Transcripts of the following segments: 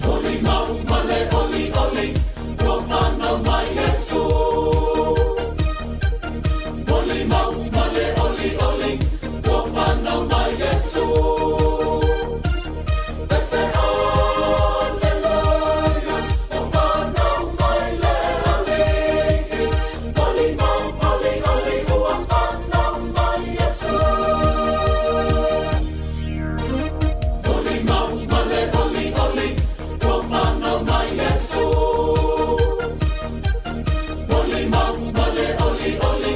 Molimau ma le olioli, ua fanau mai Iesu. Molimau ma le olioli, ua fanau mai Iesu. Pese aleluia, ua fanau mai le Alii. Molimau, olioli, ua fanau mai Iesu. Molimau ma le olioli, ua fanau mai Iesu. Molimau ma le olioli,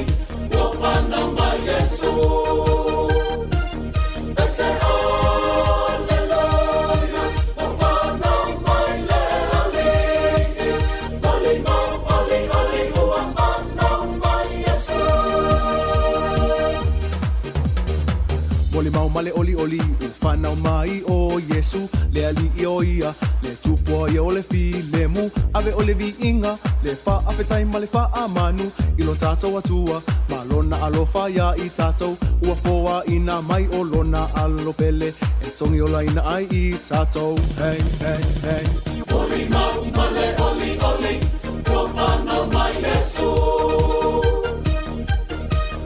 ua fanau mai Iesu. Pese aleluia, ua fanau mai le Alii. Molimau, olioli, ua fanau mai Iesu. Molimau ma le olioli, ua fanau mai o Iesu, le Alii o ia, le Tupua ia o le filemu, ave o le viiga, le faafetai ma le faamanu, i lo tatou Atua, ma lona alofa ia i tatou, ua foaina mai o lona alo pele, e togiolaina ai i tatou. Hey, hey, hey. Molimau ma le olioli, ua fanau mai Iesu.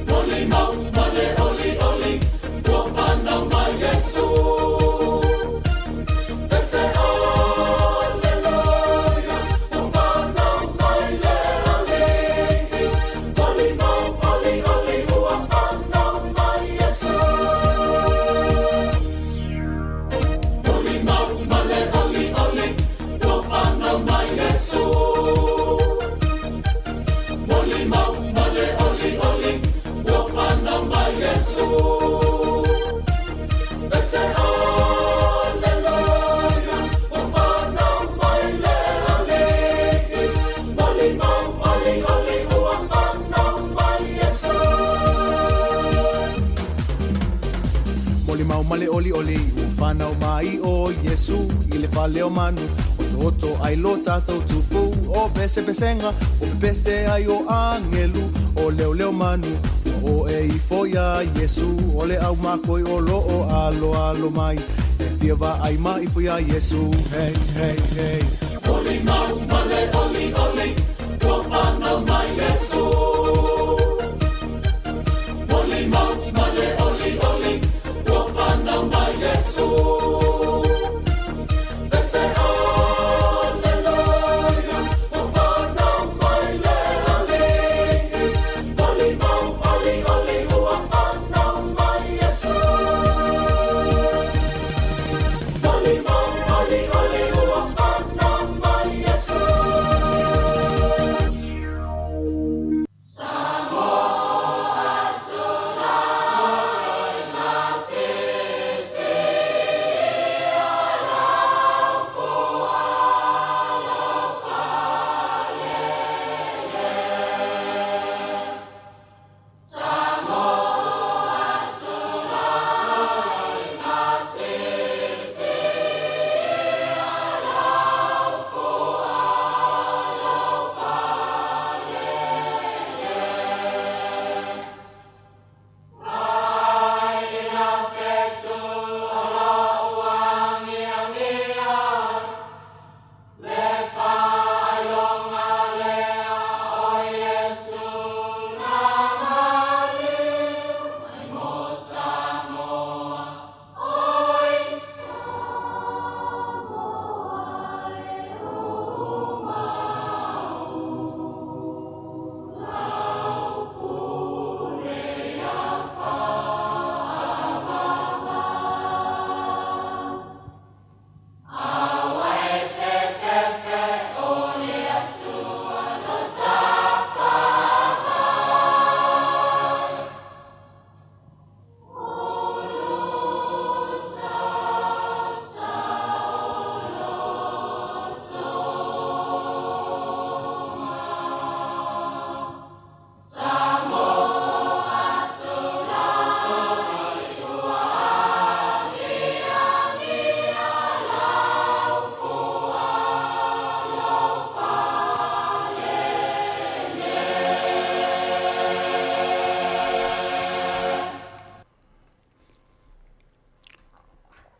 Molimau ma le olioli, ua fanau mai Iesu. Pese aleluia, ua fanau mai le Alii. Molimau, olioli, ua fanau mai Iesu. Molimau ma le olioli, ua fanau mai Iesu. Molimau ma le olioli, ua fanau mai Iesu. Pese aleluia, ua fanau mai le Alii. Molimau, olioli, ua fanau mai Iesu. Molimau ma le olioli, ua fanau mai o Iesu, i le fale o manu, otooto ai lo tatou tupu, o pesepesega, o pepese ai o agelu, o leoleo manu, ua o e ifo ia Iesu, o le aumakoi o lo o aloalo mai, e fia vaai ma ifo ia Iesu. Hey, hey, hey. Molimau ma le olioli, ua fanau mai Iesu. Molimau ma le olioli, ua fanau mai Iesu. Pese aleluia, ua fanau mai le Alii. Molimau, olioli, ua fanau mai Iesu. Molimau, olioli, ua fanau mai Iesu.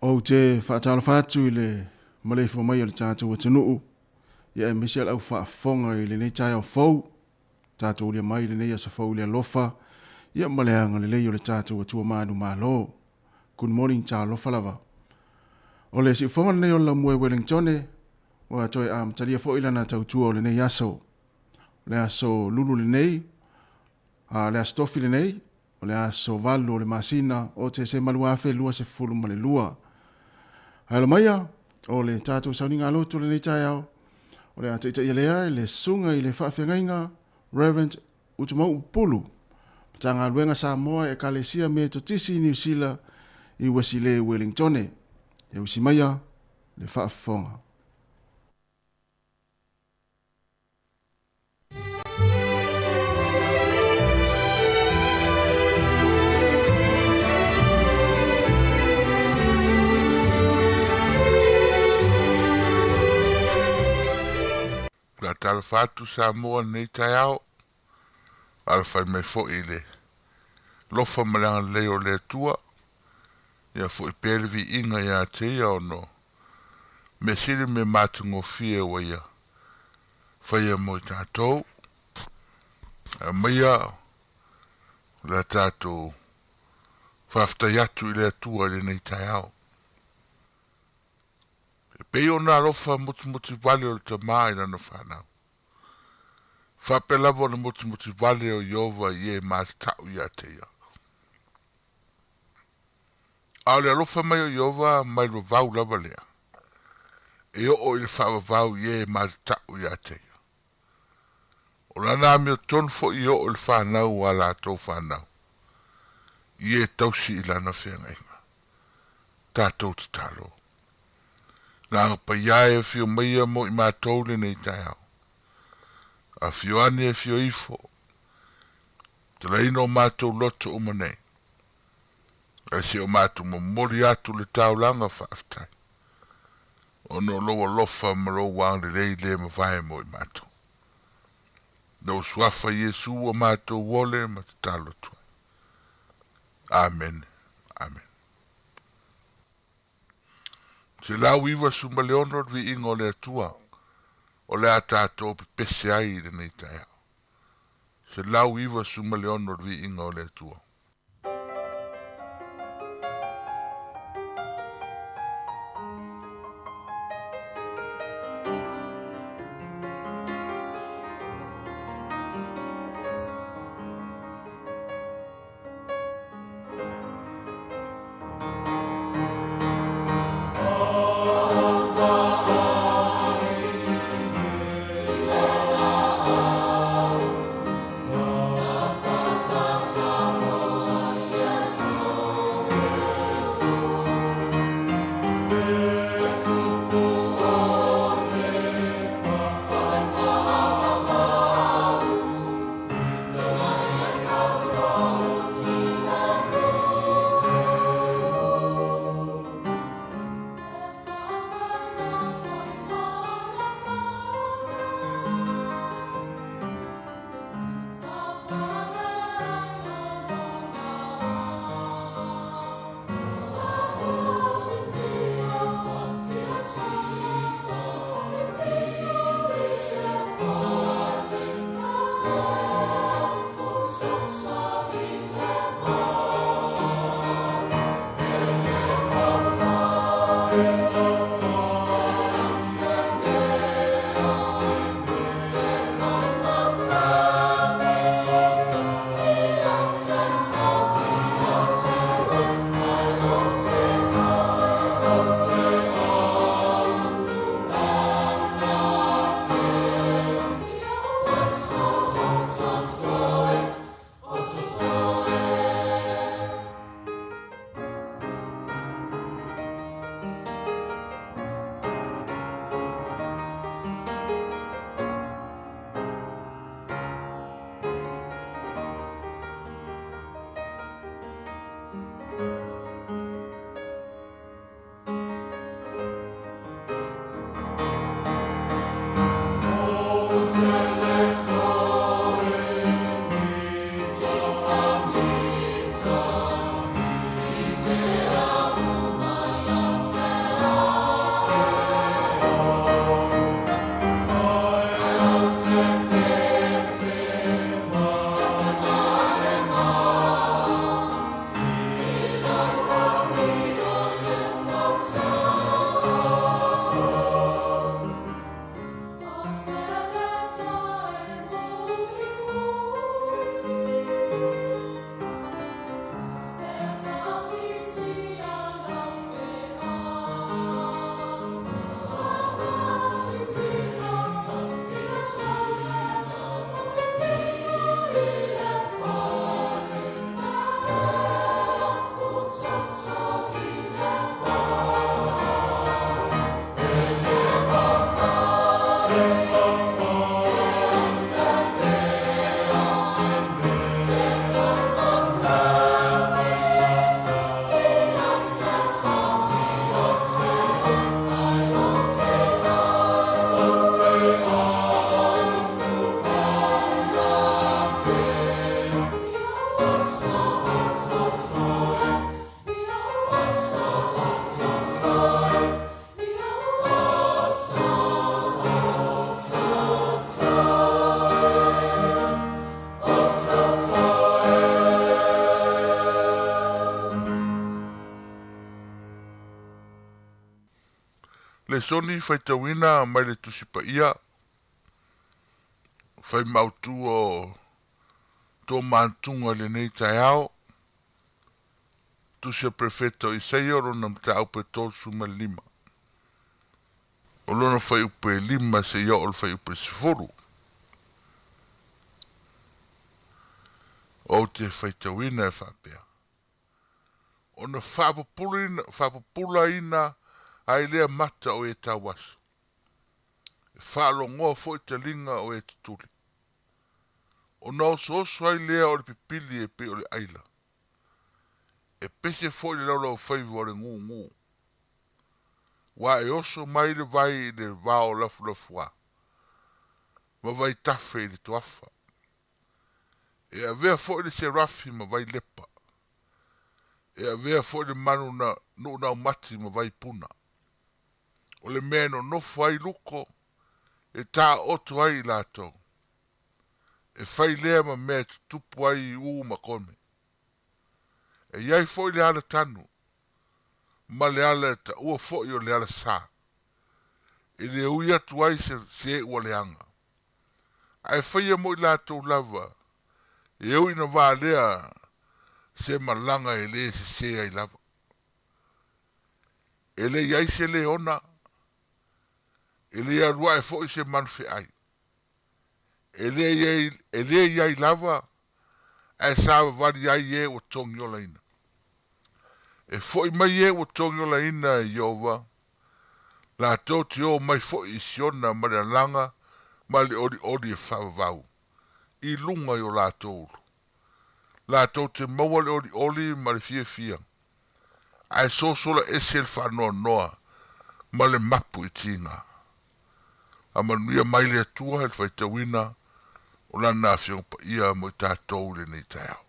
Ou te faatalofa atu i le maleifua mai o le tatou atunuu, ia aemaise le au faafofoga i lenei taeao fou, tatou ulia mai i lenei aso fou i le alofa, ia ma le agalelei o le tatou Atua manumalo. Good morning talofa lava. O le siufofoga lenei o le Laumue Wellingtone, ua toe amatalia foi lana tautua o lenei aso. O le aso Lulu lenei, a le aso Tofi lenei, O le aso 8 o le masina o Tesema 2022. Ae alo maia, o le tatou sauniga lotu o lenei taeao, o le a taitaia lea e le Susuga i le Faafeagaiga Reverend Utumauu Pulu, Matagaluega Samoa Ekalesia Metotisi i Niu Sila i Uesilē Uelingtone. Ia usi maia le faafofoga. O le a talofa atu Samoa i lenei taeao, alafai mai foi i le lofa ma le agalelei o le Atua, ia foi pea le viiga ia te ia ona o mea sili ma mea matagofie ua ia faia mo i tatou. Aumaia o le a tatou faafetai atu i le Atua i lenei taeao. E pei ona alofa motimoti vale o le Tama i lana fanau. Faapea lava ona motimoti vale o Ieova i e matatau ia te ia. A o le alofa mai o Ieova mai le vavau lava lea, e oo i le faavavau i e matatau ia te ia. O lana amiotonu foi e oo i le fanau a latou fanau, i e tausi i lana feagaiga. Tatou tatalo. Agaga Paia e afio maia mo i matou lenei taeao. Afio ane afio ifo. Talaina o matou loto uma nei. Ae se o matou momoli atu le taulaga faafetai, ona o lou alofa ma lou agalelei le mavae mo i matou. Lou Suafa Iesu ua matou ole ma tatalo atu ai. Amene. Amene. 196 le viiga o le Atua o le a tatou pepese ai i lenei taeao. 196 le viiga o le Atua. Lesoni faitauina mai le Tusi Paia, fai mautū o tō mantuga i lenei taeao, Tusi a Perofeta o Isaia o lona mataupu e 35, o lona fuaiupu e 5 seia oo i le fuaiupu e 10. Ou te faitauina e faapea. Ona faapupulaina ai lea mata o e tauaso, e faalogoa foi taliga o e tutuli. Ona osooso ai lea o le pipili e pei o le aila, e pese foi le laulaufaiva o le gūgū. Ua e oso mai le vai i le vao lafulafuā, ma vaitafe i le toafa. E avea foi le serafi ma vai lepa. E avea foi le manu na nuunaumati ma vai puna. O le mea e nonofo ai luko, e taoto ai i latou. E fai lea ma mea e tutupu ai i ū ma kome. E i ai foi le ala tanu, ma le ala e taua foi o le ala sā, e le ui atu ai se se ua leaga. Ae faia mo i latou lava, e ui ina valea se malaga e lē sesē ai lava. E le i ai se leona, e le alu ae foi se manu feai. E le e le i ai lava, ae savavali ai e ua togiolaina. E foʻi mai e ua togiolaina e Ieova, latou te o mai foi i Siona ma le alaga ma le olioli e faavavau i luga i o latou ulu. Latou te maua le olioli ma le fiafia, ae sosola ese le faanoanoa ma le mapu i tiga. Faamanuia mai le Atua i le faitauina o Lana Afioga Paia mo i tatou i lenei taeao.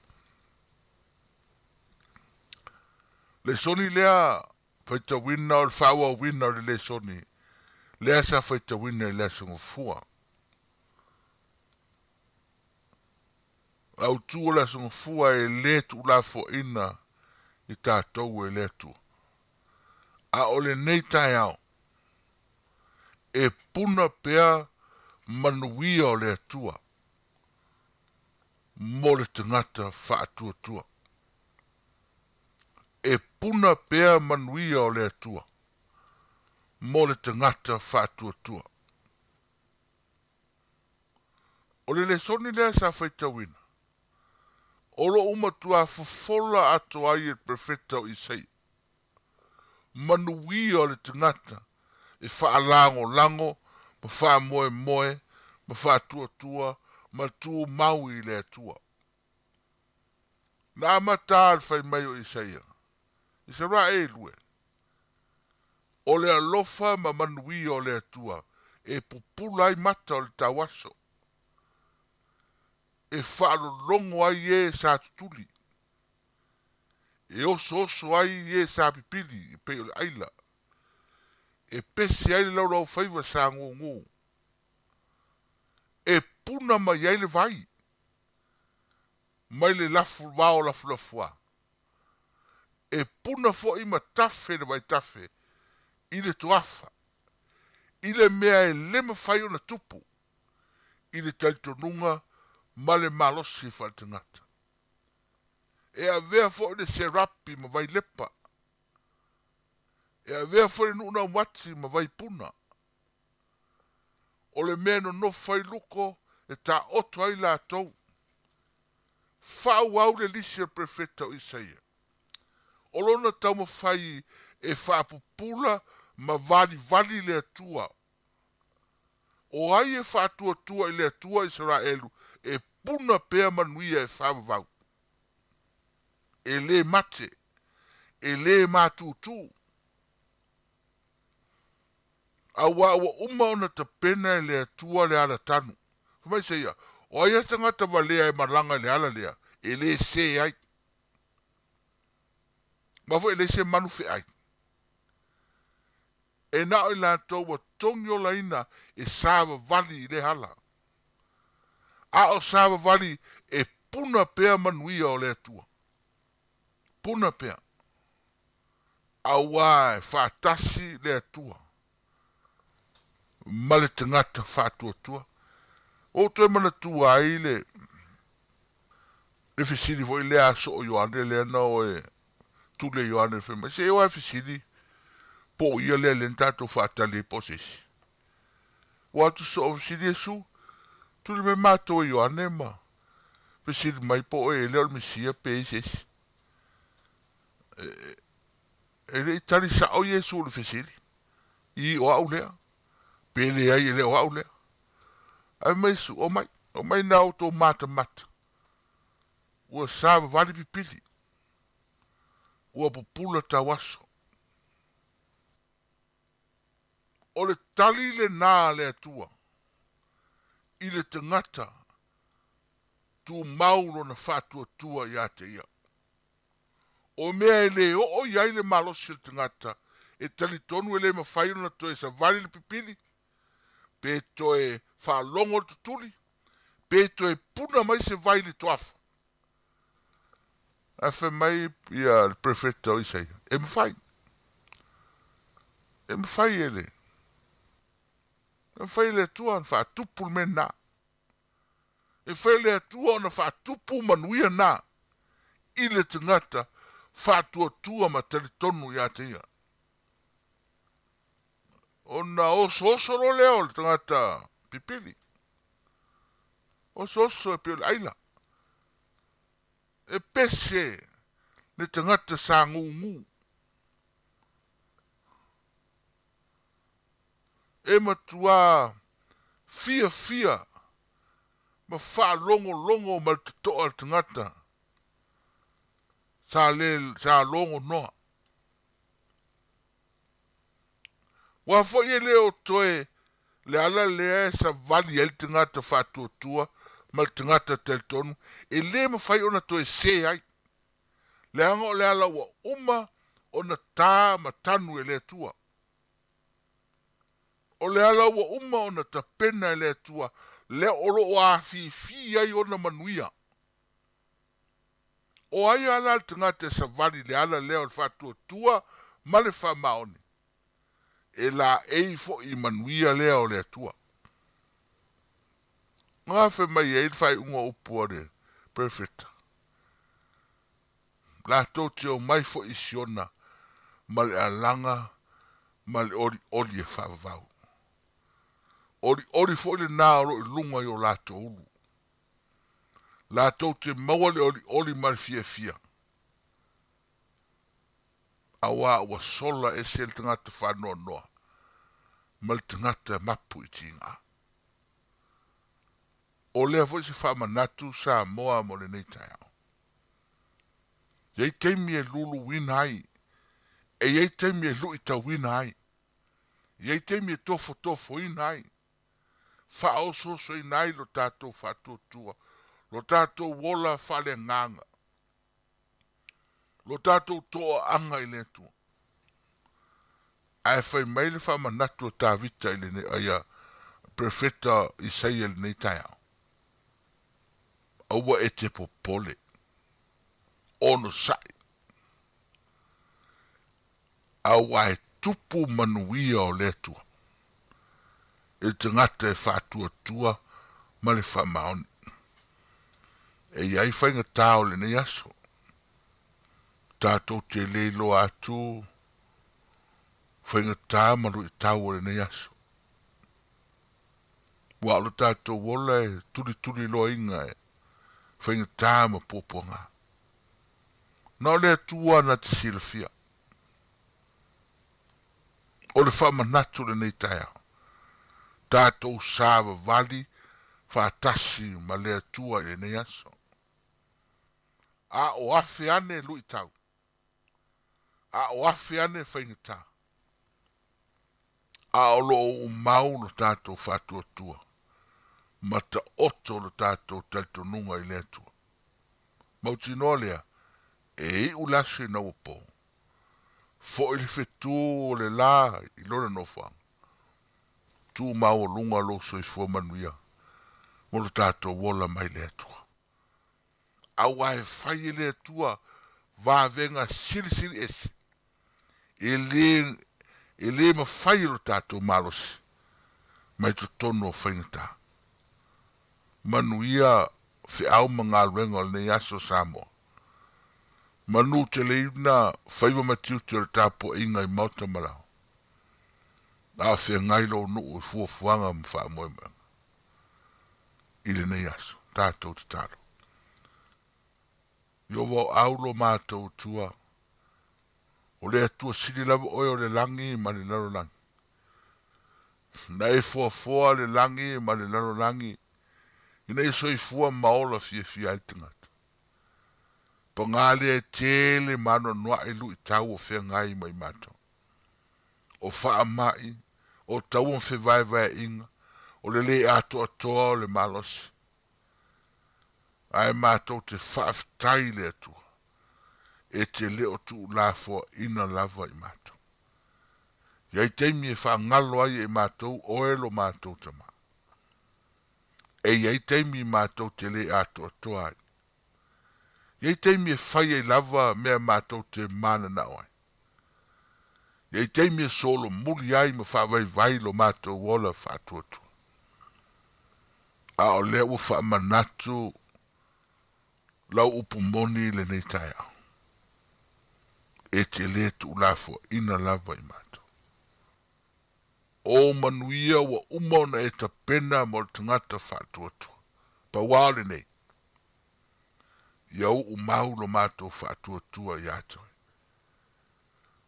Lesoni lea faitauina o le faaauauina o le lesoni lea sa faitauina i le Aso Gafua. O le autu o le Aso Gafua e le tuulafoaina i tatou e le Atua. A o lenei taeao, e puna pea manuia o le Atua mo le tagata faatuatua. E puna pea manuia o le Atua mo le tagata faatuatua. O le lesoni lea sa faitauina, o lo o matua fofola atoa ai e le perofeta o Isaia, manuia o le tagata e faalagolago ma faamoemoe ma faatuatua ma tumau i le Atua. Na amata le fai mai o Isaia, Isaraelu e, o le alofa ma manuia o le Atua e pupula ai mata o le tauaso, e faalologo ai e sa tutuli, e osooso ai e sa pipili e pei o le aila, e pese ai le laulaufaiva sa gūgū, e puna mai ai le vai, mai le lafu vao lafulafuā, e puna foi ma tafe le vaitafe i le toafa, i le mea e le mafai ona tupu i le talitonuga ma le malosi faaletagata. E avea foi le serapi ma vailepa, e avea foi le nuunaumati ma vaipuna. O le mea e nonofo ai luko e taoto ai latou. Faaauau le lisi a le perofeta o Isaia. O lona taumafai e faapupula ma valivali le Atua. O ai e faatuatua i le Atua Isaraelu e puna pea manuia e faavavau? E lē mate, e lē matūtū. Auā ua uma ona tapena e le Atua le ala tanu. Fai mai Isaia, O ai a tagata valea e malaga i le ala lea, e lē sē ai. Ma foi e leai se manu feai. E na o i latou ua togiolaina e savavali i lea ala. A o savavali e puna pea manuia o le Atua. Puna pea. Auā e faatasi le Atua. ma le tagata faatuatua. Ua ou toe manatua ai le le fesili foi lea a Soo Ioane lea na o e tuli e Ioane fai mai, se i o ae fesili po o ia lea lea na tatou faatali ai po o se isi. Ua atu soo fesili Iesu, tuli mai matou e Ioane ma fesili mai po o e lea o le Mesia pe i se isi. E le i tali sao Iesu i le fesili, i o au lea, pe leai e le o au lea. Ae fai mai Iesu, Omai, omai na outou matamata, ua savavali pipili, ua pupula tauaso. O le tali lenā a le Atua i le tagata tumau lona faatuatua iā te ia. O mea e le oo i ai le malosi o le tagata e talitonu e le mafai ona toe savali le pipili, pe toe faalogo le tutuli, pe toe puna mai se vai i le toafa. Ae fai mai ia le perofeta o Isaia, E mafai. E mafai e le, e mafai e le Atua ona faatupu le mea lena. E mafai e le Atua ona faatupu manuia na i le tagata faatuatua ma talitonu ia te ia. Ona osooso loa lea o le tagata pipili. Osooso e pei o le aila. E pese le tagata sagugu. E matuā fiafia ma faalogologo ma le totoa le tagata sa le sa logonoa. Ua foi e le o toe le ala lea e savali ai le tagata faatuatua ma le tagata talitonu, e le mafai ona toe se ai, leaga o le ala ua uma ona ta ma tanu e le Atua. O le ala ua uma ona tapena e le Atua, lea o lo o afifi ai ona manuia. O ai a la le tagata e savali i le ala lea o le faatuatua ma le faamaoni? E laei foi i manuia lea o le Atua. Na fai mai ai le faaiuga o upu a le perofeta, Latou te omai foi i Siona ma le alaga ma le olioli e faavavau. Olioli foi lenā o lo o i luga i o latou ulu. Latou te maua le olioli ma le fiafia, auā ua sola ese le tagata faanoanoa ma le tagata mapu i tiga. O lea foi se faamanatu Samoa mo lenei taeao. E i ai taimi e luluina ai, e i ai taimi e luitauina ai, e i ai taimi e tofotofoina ai, faaosoosoina ai lo tatou faatuatua, lo tatou ola faaleagaga, lo tatou toaaga i le Atua. Ae fai mai le faamanatu a Tavita i lenei, aia, perofeta Isaia i lenei taeao, Aua e te popole, onosai, aua e tupu manuia o le Atua i le tagata e faatuatua ma le faamaoni. E i ai faigata o lenei aso, tatou te le iloa atu faigata ma luitau o lenei aso. Ua o lo tatou ola e tulituliloaina e faigata ma puapuaga. Na o le Atua na te silafia. O le faamanatu lenei taeao, tatou savavali faatasi ma le Atua i lenei aso. A o afe ane luitau, a o afe ane faigata, a o lo o umau lo tatou faatuatua ma taoto lo tatou talitonuga i le Atua. Mautinoa lea, e iu le aso ina ua po, foi le fetū o le lā i lona nofoaga. Tu maualuga lou soifua manuia mo lo tatou ola mai le Atua. Aua e fai e le Atua vavega silisili ese, e le, e le mafai e lo tatou malosi. mai totonu o faigata. Manuia feau ma galuega o lenei aso Samoa. Manu teleina faiva ma tiute o le tapuaiga i maota ma laoa. A o feagai lou nuu i fuafuaga ma faamoemoega i lenei aso. Tatou tatalo. Ieova o au lo matou Atua, o le Atua sili lava oe o le lagi ma le lalolagi. Na e foafoa le lagi ma le lalolagi ina ia soifua ma ola fiafia ai le tagata. Paga lea e tele ma anoanoai luitau o feagai ma i matou. O faamai, o taua ma fevaevaeaiga, o le le atoatoa o le malosi. Ae matou te faafetai i le Atua, e te le o tuulafoaina lava i matou. I ai taimi e faagalo ai e matou oe lo matou Tama. E i ai taimi matou te le atoatoa ai. I ai taimi e fai ai lava mea matou te mananao ai. I ai taimi e solomuli ai ma faavaivai lo matou ola faatuatua. A o lea ua faamanatu lau upu moni i lenei taeao, e te le tuulafoaina lava i matou. O manuia ua uma ona e tapena mo le tagata faatuatua. Pau lava o lenei, ia uu mau lo matou faatuatua ia te oe.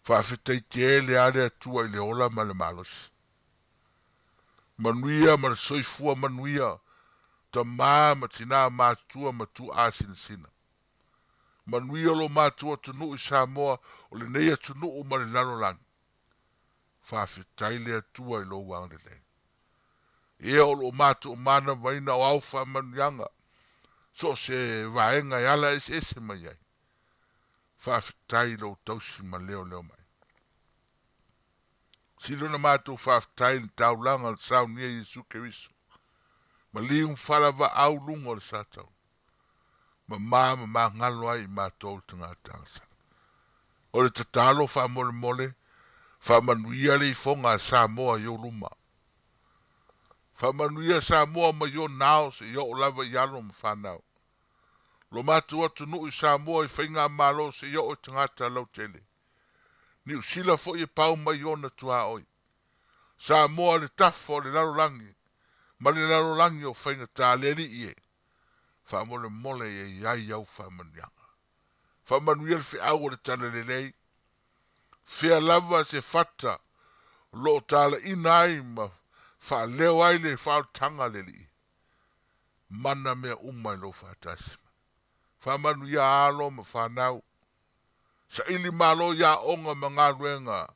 Faafetai tele a le Atua i le ola ma le malosi. Manuia ma le soifua manuia, tama ma tina matua ma tuaa sinasina. Manuia lo matou atunuu i Samoa o lenei atunuu ma le lalolagi. Faafetai le Atua i lou agalelei. Ea o loo matou manavaina o au faamanuiaga so o se vaega e ala eseese mai ai. Faafetai i lou tausi ma leoleo mai. Sili ona matou faafetai i le taulaga o le saunia Iesu Keriso, ma liu ma falavaau luga o le sa taula, ma ma ma magalo ai i matou le tagata agasala. O le tatalo faamolemole, faamanuia le ifoga a Samoa i ou luma. Faamanuia Samoa mai ona ao seia oo lava i alo ma fanau. Lo matou atunuu i Samoa i faigamalo seia oo i tagata lautele. Niu Sila foi e pau mai ona tuaoi. Samoa le tafa o le lalolagi ma le lalolagi o faigata le Alii e. Faamolemole e i ai au faamanuiaga. Faamanuia le feau o le Talalelei. Fea lava se fata o lo o talaina ai ma faaleo ai le faaolataga a le Alii. Mana mea uma i lou faatasi mai. Faamanuia alo ma fanau. Saili malo i aoga ma galuega,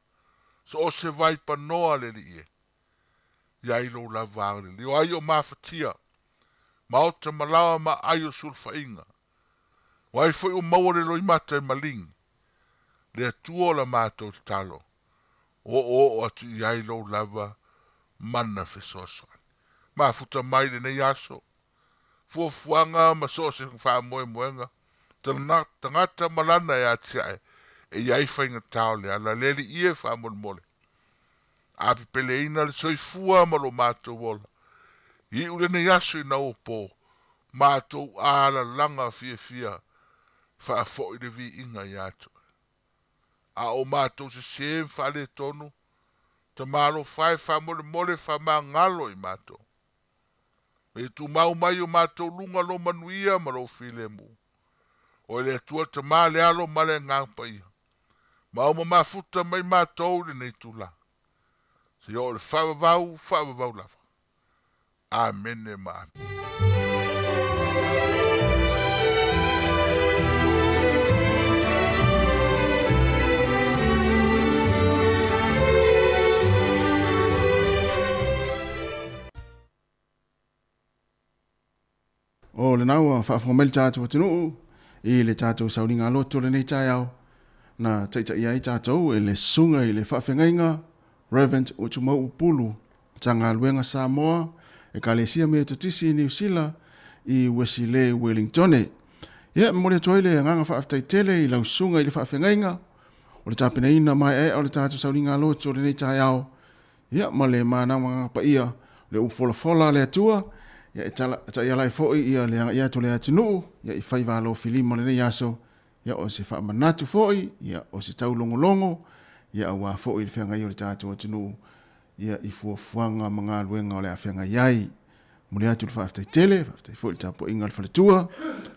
so o se vai panoa le Alii e. Ia i lou lava agalelei. O ai o mafatia, maota ma laoa ma aai o sulufaiga. O ai foi ua maua le loimata e maligi, le Atua o la matou tatalo, oooo atu i ai lou lava mana fesoasoani. Mafuta mai lenei aso, fuafuaga ma so o se faamoemoega, tagata ma lana e atiae e i ai faigata o le ala, le Alii e faamolemole. A pepeleina le soifua ma lo matou ola, iu lenei aso ina ua po, matou alalaga fiafia faafoi le viiga ia te oe. A o matou sesē ma faaletonu, tamalofa e faamolemole faamagalo i matou. E tumau mai o matou luga lou manuia ma lou filemu. Oe le Atua Tama le Alo ma le Agaga Paia, ma uma mafuta mai matou i lenei itula, seia oo i le faavavau, faavavau lava. Amene ma Amene. O lena ua faafofoga mai le tatou atunuu i le tatou sauliga loto lenei taeao na taitaia ai tatou e le susuga i le faafeagaiga Reverend Utumauu Pulu, Matagaluega Samoa, Ekalesia Metotisi i Niu Sila i Uesile Uelingtone. Ia, e momoli atu ai le agaga faafetai tele i lau susuga i le faafeagaiga o le tapenaina maeaea o le tatou sauliga loto lenei taeao, ia ma le manava paia. Le upu folafola a le Atua, ia e tala, taiala ai foi ia le agai atu o le atunuu, ia i faiva alofilima o lenei aso, ia o se faamanatu foi, ia o se taulogologo, ia aua foi le feagai o le tatou atunuu, ia i fuafuaga ma galuega o le a feagai ai. Momoli atu le faafetai tele, faafetai foi i le tapuaiga a le faletua,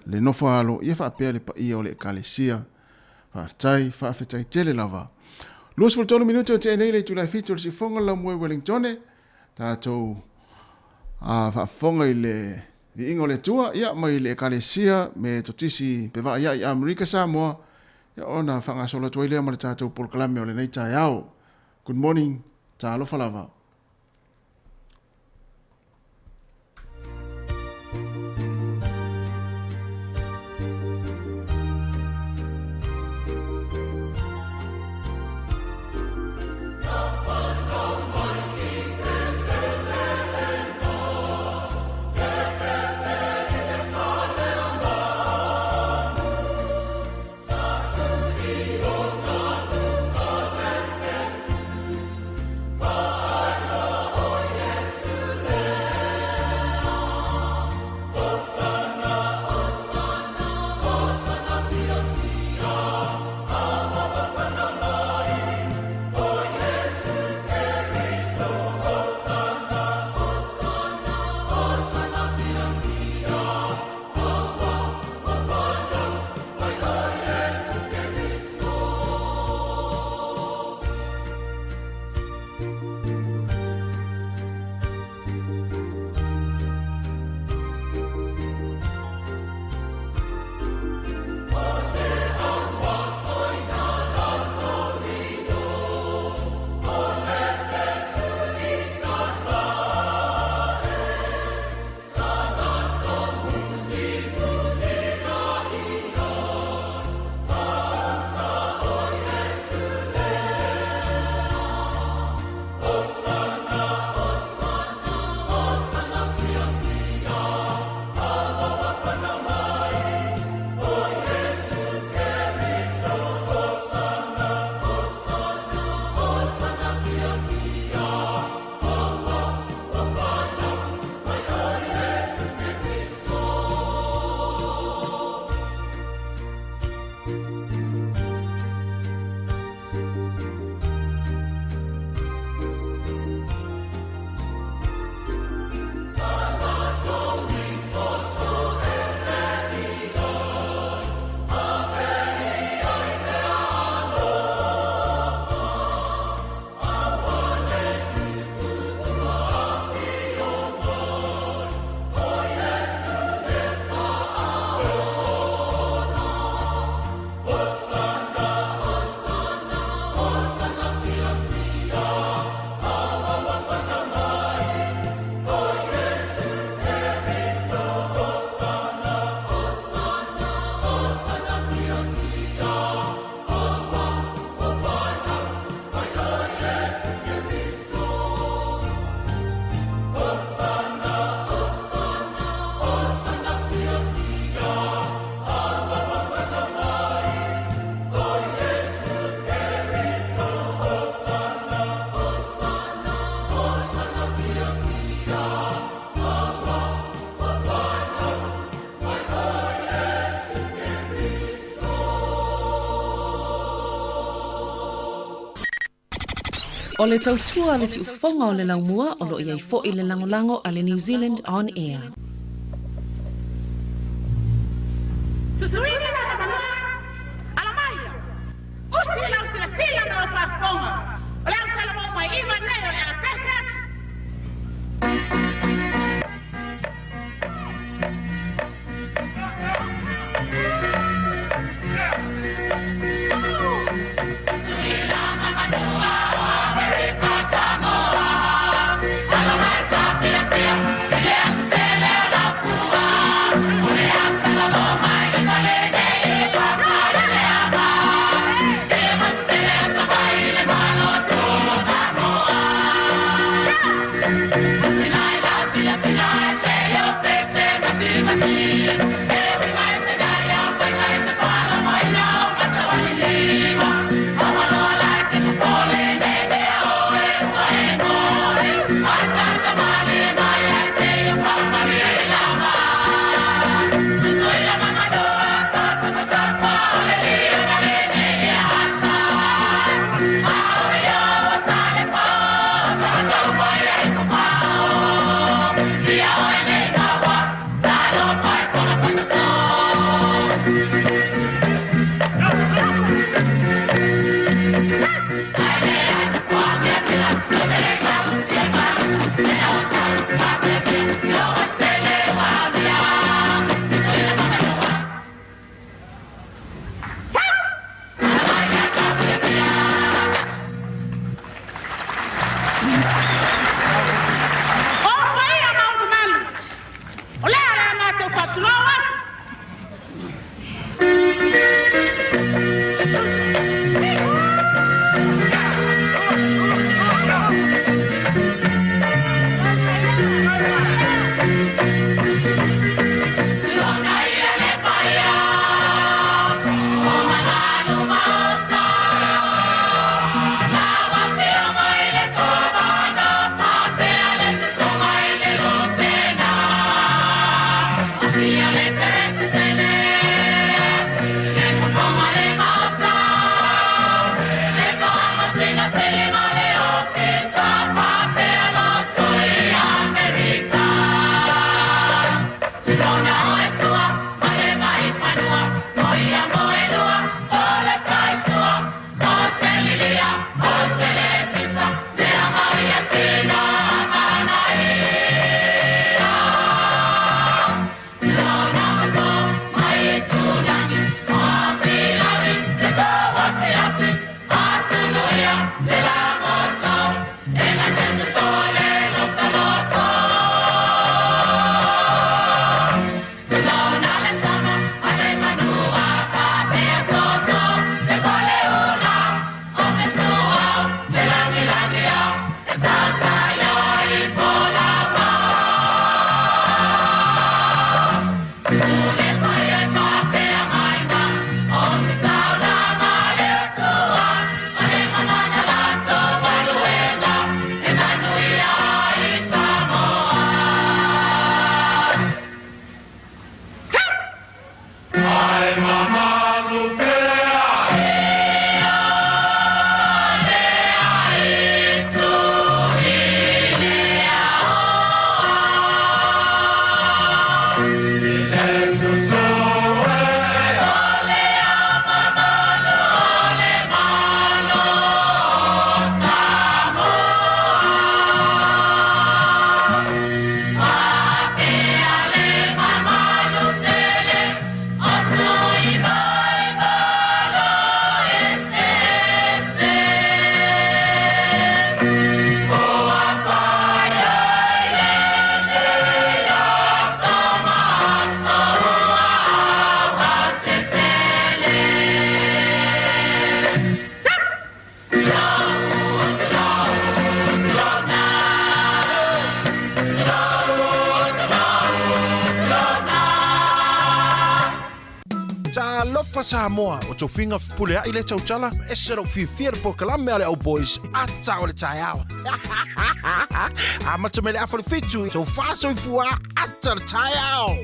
le nofo a alo, ia faapea le paia o le Ekalesia. Faafetai, faafetai tele lava. 23 minute o tea nei le itula e 7 o le siufofoga o le Laumua i Wellingtone. Tatou faafofoga i le viiga o le Atua, ia mai le Ekalesia Metotisi Pevaaiai Amerika Samoa, ia ona faagasolo atu ai lea ma le tatou polokalame o lenei taeao. Good morning, talofa lava. O le tautua a le siufofoga o le laumua o lo o i ai foi le lagolago a le New Zealand On Air. Susuina la Samoa, ala mai, usi lau silasila ma lau faafofoga, o le au talavou mai iva nei o le Apese. Samoa, o tofiga fepuleai lea tautala, ese lou fiafia i le polokalame a le Au Boys, ata o le taeao. Amata mai le afa o le fitu, tofa soifua, ata o le taeao.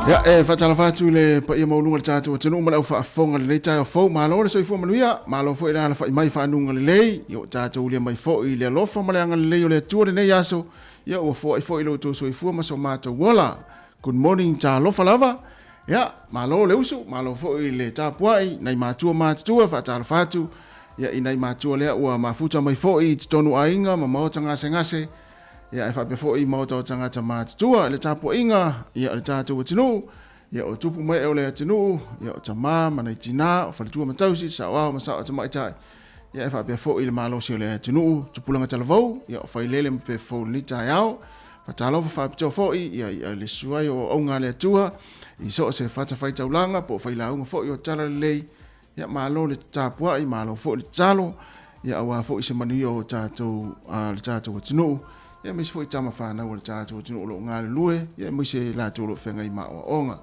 Ia, e faatalofa atu i le paia maualuga o le tatou atunuu ma le au faafofoga i lenei taeao fou. Malo le soifua manuia, malo foi le alafai mai fanuga lelei. Ia, ua tatou ulia mai foi i le alofa ma le agalelei o le Atua lenei aso. Ia, ua foai foi lo outou soifua ma so matou ola. Good morning, talofa lava. Ia, malo le usu, malo foi le tapuai, nai matua matutua, faatalofa atu. Ia, i nai matua lea ua mafuta mai foi i totonu aiga ma maota gasegase. Ia, ae faapea foi i maota o tagata matutua, le tapuaiga, ia, o le tatou atunuu, ia, o tupu ma ee o le atunuu, ia, o tama ma nai tinā, o faletua ma tausi, saoao ma sao tamaitai, ia, ae faapea foi le malosi o le atunuu, tupulaga talavou, ia, o failele ma pefou lenei taeao. Faatalofa faapitoa foi, ia, ia le susu ai o auauga a le Atua, i so o se fatafaitaulaga po o failauga foi o Talalelei, Ia malo le tapuai, malo foi le tatalo, ia aua foi se manuia o tatou, le tatou atunuu, ia aemaise foi tama fanau a le tatou atunuu o lo o galulue, ia aemaise latou o lo o feagai ma aoaoga.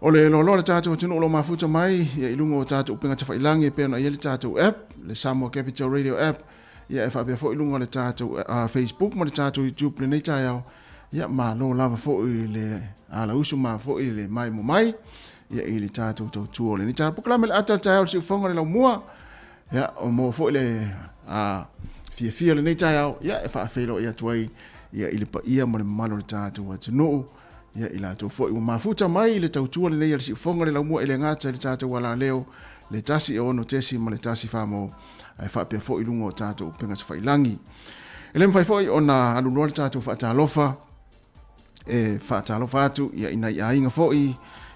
O le loaloa le tatou atunuu o lo o mafuta mai ia i luga o tatou upega tafailagi e pei ona i ai le tatou app, le Samoa Capital Radio app, ia e faapea foi i luga o le tatou Facebook ma le tatou YouTube lenei taeao. Ia malo lava foi le alausu ma foi le maimo mai ia i le tatou tautua o lenei taeao. Polokalame le ata o le taeao o le siufofoga o le laumua. Ia o mo foi le fiafia o lenei taeao ia e faafeiloai atu ai ia i le paia ma le mamalu o le tatou atunuu ia i latou foi ua mafuta mai i le tautua lenei a le siufofoga o le laumua e le gata i le tatou alaleo le 1 6 ma le 1 4 ae faapea foi i luga o tatou upega tafailagi. E le mafai foi ona aluloa le tatou faatalofa e faatalofa atu ia i nai aiga foi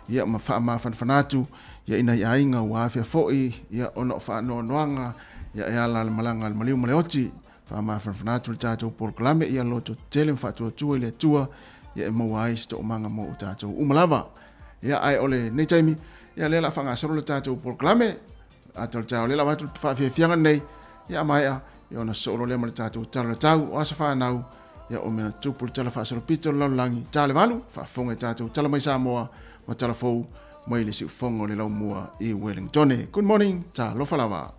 ia ma faamafanafana atu ia i nai aiga ua afea foi ia ona o faanoanoaga ia e ala le malaga a le maliu ma le oti. Faamafanafana atu le tatou polokalame ia loto tele ma faatuatua i le Atua ia e maua ai se toomaga mo o tatou uma lava. Ia ae o lenei taimi ia lea la faagasolo le tatou polokalame ata o le taeao lea la avatu le faafiafiaga lenei ia a maea ia ona sosoo loa lea ma le tatou tala o le tau o aso fanau ia o mea na tupu le tala faasolopito o le lalolagi ta le valu faafofoga i tatou tala mai Samoa ma tala fou mai le siufofoga o le laumua i Wellingtone. Good morning, talofa lava.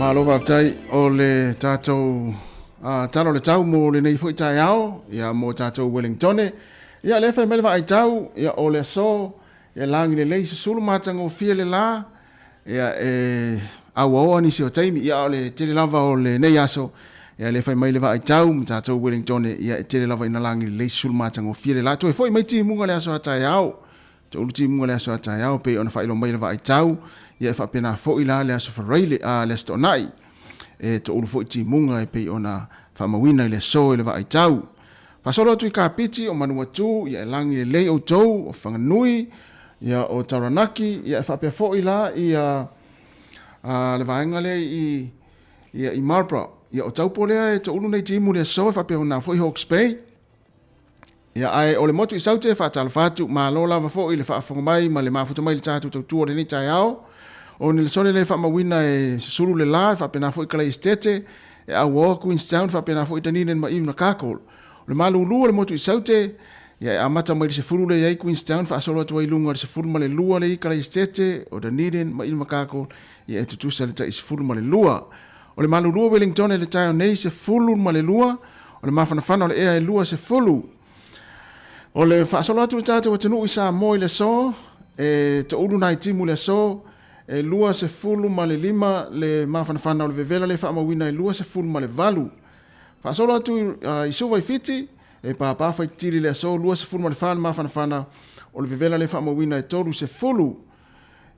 Malo faafetai o le tatou tala o le tau mo lenei foi taeao ia mo tatou Wellingtone. Ia lea fai mai le vaai tau ia o le aso ia lagi lelei susulu matagofie le la ia e auaoa nisi o taimi ia o le tele lava o lenei aso ia lea fai mai le vaai tau mo tatou Wellingtone ia e tele lava ina lagi lelei susulu matagofie le la. Toe foi mai timuga le aso a taeao. Toulu timuga le aso a taeao pei ona faailoa mai le vaai tau, ia e faapena foi la le aso Faraile, a le aso Toonai. E toulu foi timuga e pei ona faamauina i le aso i le vaai tau. Faasolo atu i Kapiti o Manuatu, ia e lagi lelei outou o Whanganui, ia o Taranaki, ia e faapea foi la ia a, le vaega lea i ia i Marlborough. Ia o Taupo lea e toulu nei timu le aso e faapea ona foi Hawke's Bay. Ia, ae o le motu i Saute, faatalofa atu, malo lava foi i le faafofoga mai ma le mafuta mai i le tatou tautua o lenei taeao. O Nelesone lea e faamauina e susulu le la, e faapena foi Kalai Esetete, e auaoa Queenstown, faapena foi Dunedin ma Invercargill. O le malulu o le motu i Saute, ia e amata mai i le 10 lea i ai Queenstown, faasolo atu ai i luga i le 12 lea i Kalai Esetete, o Dunedin ma Invercargill, ia e tutusa le tai 12. O le malulu o Wellington i le taeao nei, 12, O le mafanafana o le ea e 20. O le faasolo atu le tatou atunuu i Samoa i le aso, e toulu nai timu i le aso, e 25 le mafanafana o le vevela le faamauina e 28. Faasolo atu i Suva i Fiti, e pāpā faitili le aso, 24 le mafanafana o le vevela le faamauina e 30.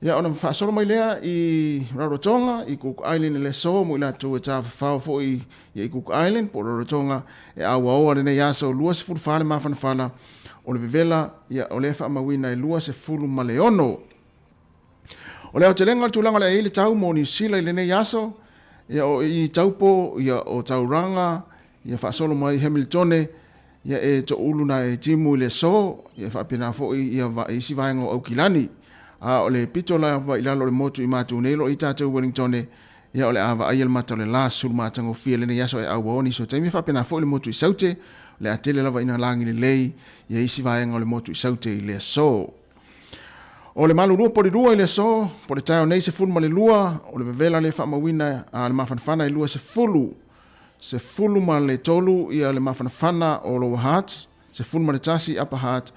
Ia ona faasolo mai lea i Rarotonga, i Cook Island i le aso mo i latou e tafafao foi ia i Cook Island po o Rarotonga e auaoa lenei aso 24 le mafanafana o le vevela ia o lea faamauina e 26. O le aotelega o le tulaga o le a i ai le tau mo Niu Sila i lenei aso, ia o i Taupo, ia o Tauranga, ia faasolo mai Hamiltone, ia e toulu na e timu i le aso, ia e faapena foi ia isi vaega o Aukilani. A o le pito lava i lalo o le motu i matou nei o lo o i tatou Wellingtone, ia o le a vaaia le mata o le la sulu matagofie lenei aso e auaoa nisi o taimi, e faapena foi le motu i Saute, o le a tele lava ina lagi lelei ia isi vaega o le motu i Saute i le aso. O le malulua polilua i le aso, po le taeao nei 12, o le vevela le faamauina a le mafanafana e 20. 13 ia le mafanafana o Lower Hutt, 11 Upper Hutt,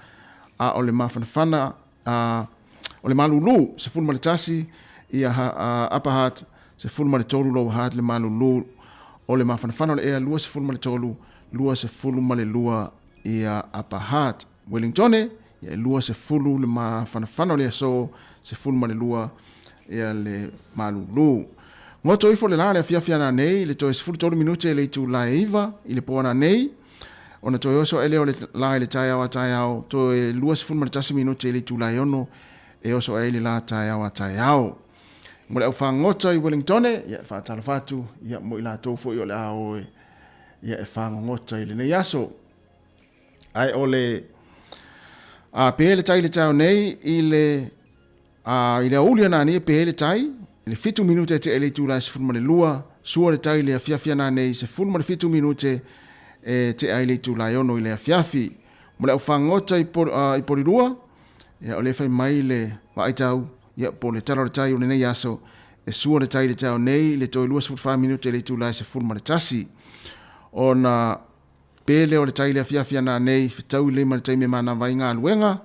a o le mafanafana a o le malulu 11 ia Upper Hutt, 13 Lower Hutt le malulu o le mafanafana o le ea 23, 22 ia Upper Hutt. Wellingtone ia e 20 le mafanafana o le aso, 12 ia le malulu. Goto ifo le la le afiafi ana nei, le toe 13 minute le itula e 9 i le po ana nei, ona toe oso ae lea o le la i le taeao a taeao, toe 21 minute le itula e 6 e oso ae le la taeao a taeao. Mo le au fagogota i Wellingtone, ia e faatalofa atu, ia mo i latou foi o le a o e, ia e fagogota i lenei aso. Ae o le a pe le tai le taeao nei i le a i le aouli ana nei pe le tai i le 7 minute te ele itula e 12 sua le tai le afiafi ana nei 17 minute e te ai le itula e 6 i le afiafi mo le aufagota i i Porirua ia o le fai mai le vaai tau ia po le tala o le tai o lenei aso e sua le tai le taeao nei i le toe 24 minute le itula e 11 ona Pele o le tai i le afiafi ana nei, fetaui lei ma le taimi e manava ai galuega,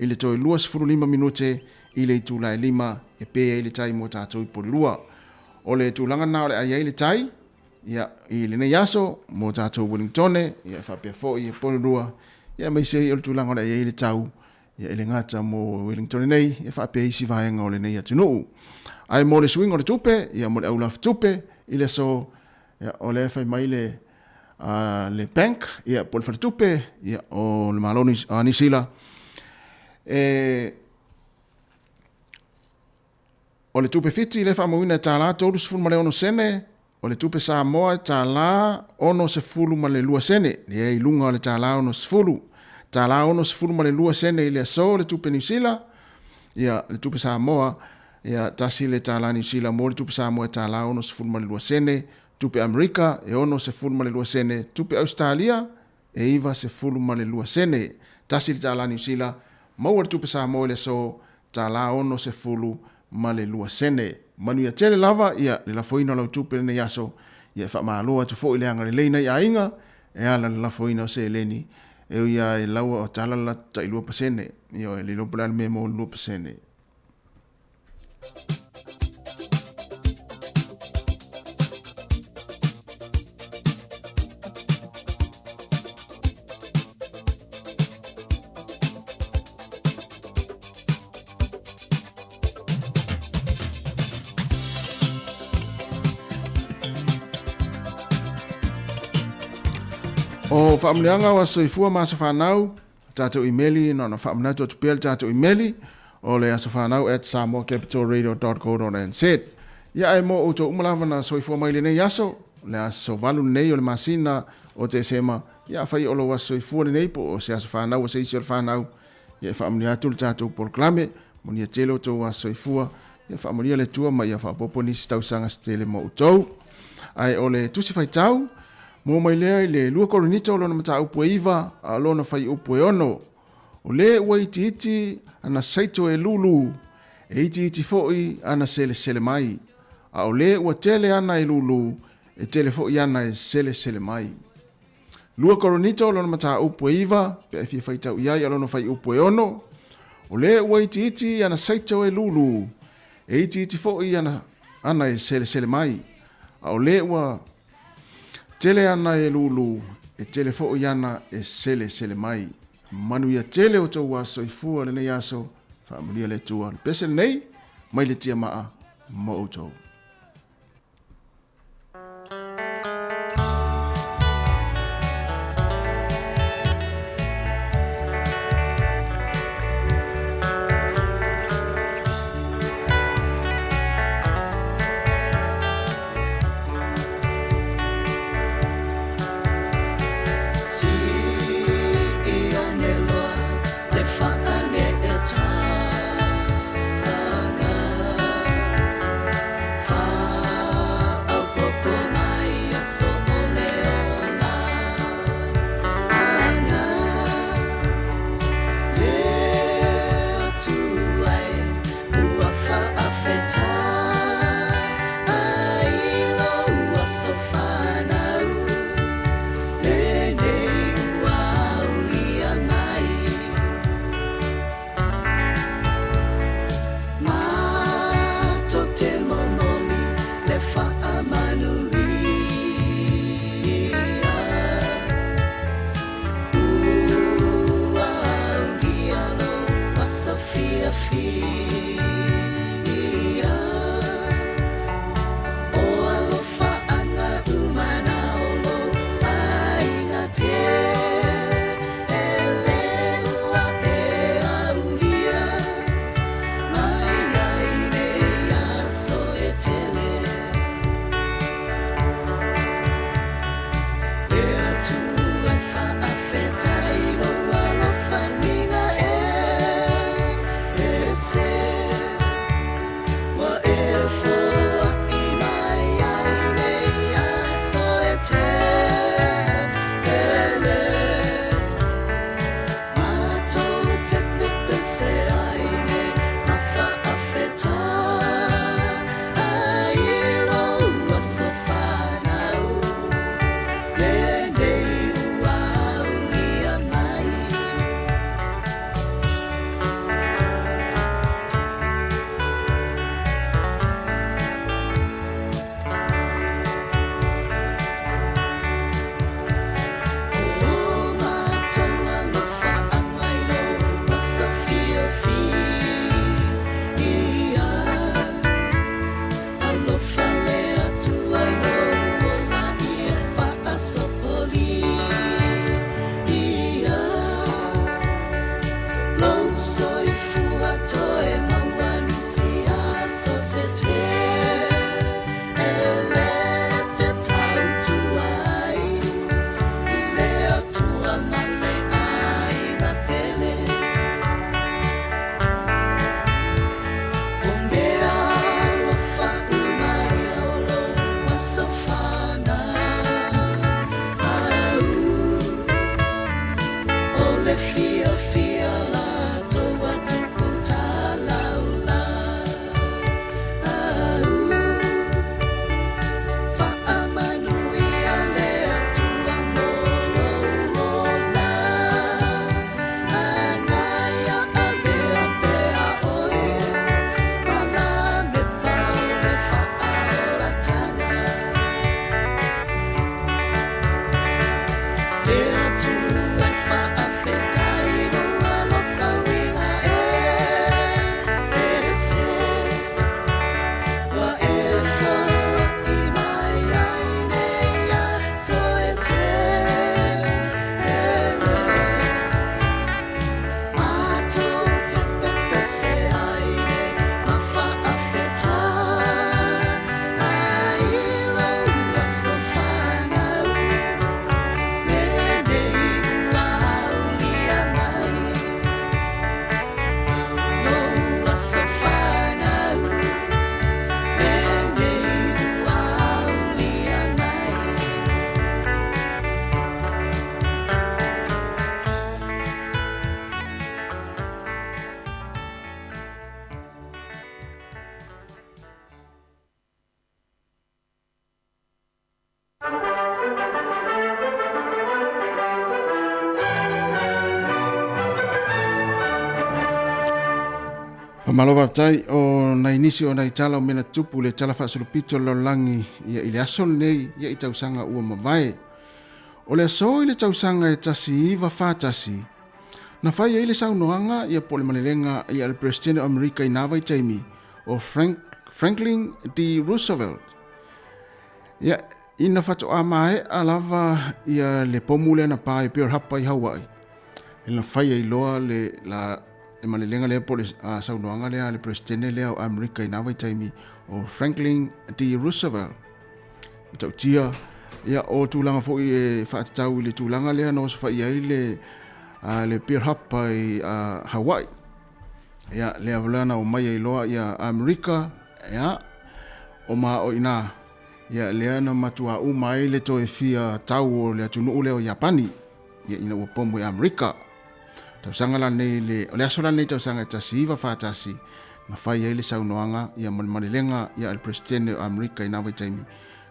i le toe 25 minute i le itula e 5 e pe ai le tai mo tatou i Porirua. O le tulaga lena o le a i ai le tai, ia, i lenei aso, mo tatou Wellingtone, ia, e faapea foi i Porirua, ia, aemaise ai o le tulaga o le a i ai le tau, ia, e le gata mo Wellingtone nei, e faapea isi vaega o lenei atunuu. Ae mo le suiga o le tupe, ia, mo le aulafutupe i le aso, ia, o lea e fai mai le, le bank, ia, po o le faletupe, ia, o le Malo o Niu Sila, e, o le tupe Fiti lea e faamauina e tālā 36 sene, o le tupe Samoa e tālā 62 sene, lea i luga o le tālā 60, tālā 62 sene i le aso le tupe Niu Sila, ia, le tupe Samoa, ia, tasi le tālā Niu Sila mo le tupe Samoa e tālā 62 sene, Tupe Amerika, e 62 sene. Tupe Ausetalia, e 92 sene. Tasi le tālā Niu Sila, maua le tupe Samoa i le aso, tālā 62 sene. Manuia tele lava ia le lafoina o lau tupe lenei aso, ia e faamalo atu foi le agalelei nai aiga e ala le lafoina o seleni e ui lava e laua o tala le latou tai 2%. Ioe, le iloa po o le a le mea e maua i le 2%. O faamanuiaga o aso soifua ma aso fanau, tatou imeli, na ona faamanatu atu pea le tatou imeli, o le asofanau@samoacapitalradio.co.nz. Ia ae mo outou uma lava na soifua mai lenei aso, le aso 8 lenei o le masina o Tesema, ia afai o lou aso soifua lenei po o se aso fanau o se isi o le fanau, ia e faamanuia atu le tatou polokalame, manuia tele outou aso soifua, ia faamanuia le Atua ma ia faaopoopo nisi tausaga se tele mo outou. Ae o le tusi faitau, mua mai lea i le 2 Korinito lona mataupu e 9 a o lona fuaiupu e 6. O le ua itiiti ana saito e lulu, e itiiti foi ana selesele mai, a o le ua tele ana e lulu, e tele foi ana e selesele mai. 2 Korinito lona mataupu e 9, pe a e fia faitau i ai a lona fuaiupu e 6. O le ua itiiti ana saito e lulu, e itiiti foi ana, ana e selesele mai, a o le ua tele ana e lulu, e tele foi ana e selesele mai. Manuia tele o tou aso soifua lenei aso, faamanuia le Atua. Le pese lenei, mai le tiamaa mo outou. Faamalo faafetai o nai nisi o nai tala o mea na tutupu i le Tala Faasolopito o le Lalolagi ia i le aso lenei ia i tausaga ua mavae. O le aso i le tausaga e 1941, na fai ai le saunoaga ia po o le malelega ia a le Peresetene o Amerika i na vaitaimi o Frank, Franklin D. Roosevelt. Ia, ina faatoa maea lava ia le pomu lea na pa i Pearl Harbor i Hawaii, na fai ai loa le, la, le malelega lea po o le saunoaga lea a le Peresetene lea o Amerika i na vaitaimi o Franklin D. Roosevelt. Matautia, ia, o tulaga foi e faatatau i le tulaga lea na osofai ai le, le Pearl Harbor i Hawaii. Ia, lea lea na omai ai loa ia Amerika, ia, o ma o ina, ia, lea na matua uma ai le toe fia tau o le atunuu lea o Iapani, ia, ina ua pomu e Amerika. Tausaga la nei le, o le aso la nei tausaga e 1941, na fai ai le saunoaga, ia, ma le malelega, ia, a le Peresetene o Amerika i na vaitaimi,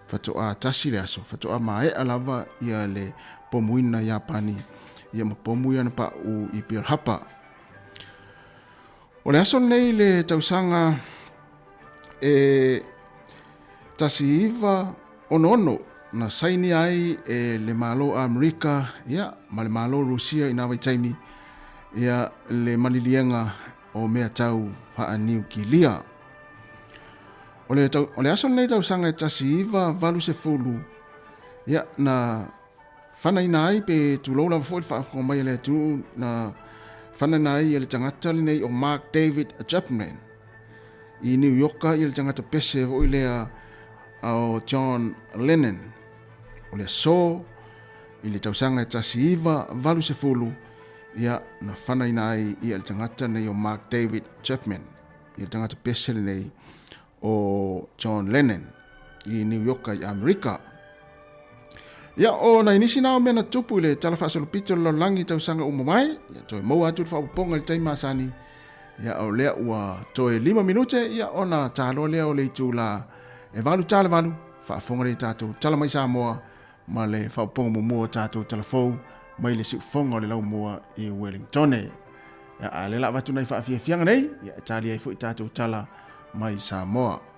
faatoa tasi le aso, faatoa maea lava ia le pomuina Iapani, ia, ma pomu ia na paʻu i Pearl Harbor. O le aso lenei i le tausaga e 1966 na sainia ai e le Malo Amerika ia, ma le Malo Rusia i nā vaitaimi ia, le maliliega o mea tau faaniukilia. O le, tau, o le aso lenei tausaga e 1980 ia, na Fanaina ai pe tulou lava foi le faafofoga mai a le atunuu na fanaina ai e le tagata lenei o Mark David Chapman i New Yorka ia le tagata pese foi lea o John Lennon. O le aso i le tausaga e 1980 ia na fanaina ai ia le tagata lenei o Mark David Chapman ia le tagata pese lenei o John Lennon i New York i Amerika. Ia, o nai nisi nā o mea na tupu i le Tala Faasolopito o le Lalolagi i tausaga uma mai, ia toe maua atu le faaopoopoga i le taimi masani, ia o lea ua toe 5 minute, ia ona taloa lea o le itula e 8:08, faafofoga lea i tatou Tala Mai Samoa ma le faaopoopoga muamua o tatou tala fou mai le siufofoga o le laumua i Wellingtone. Ia, a lea la avatu nai faafiafiaga nei, ia e tali ai foi tatou tala mai Samoa.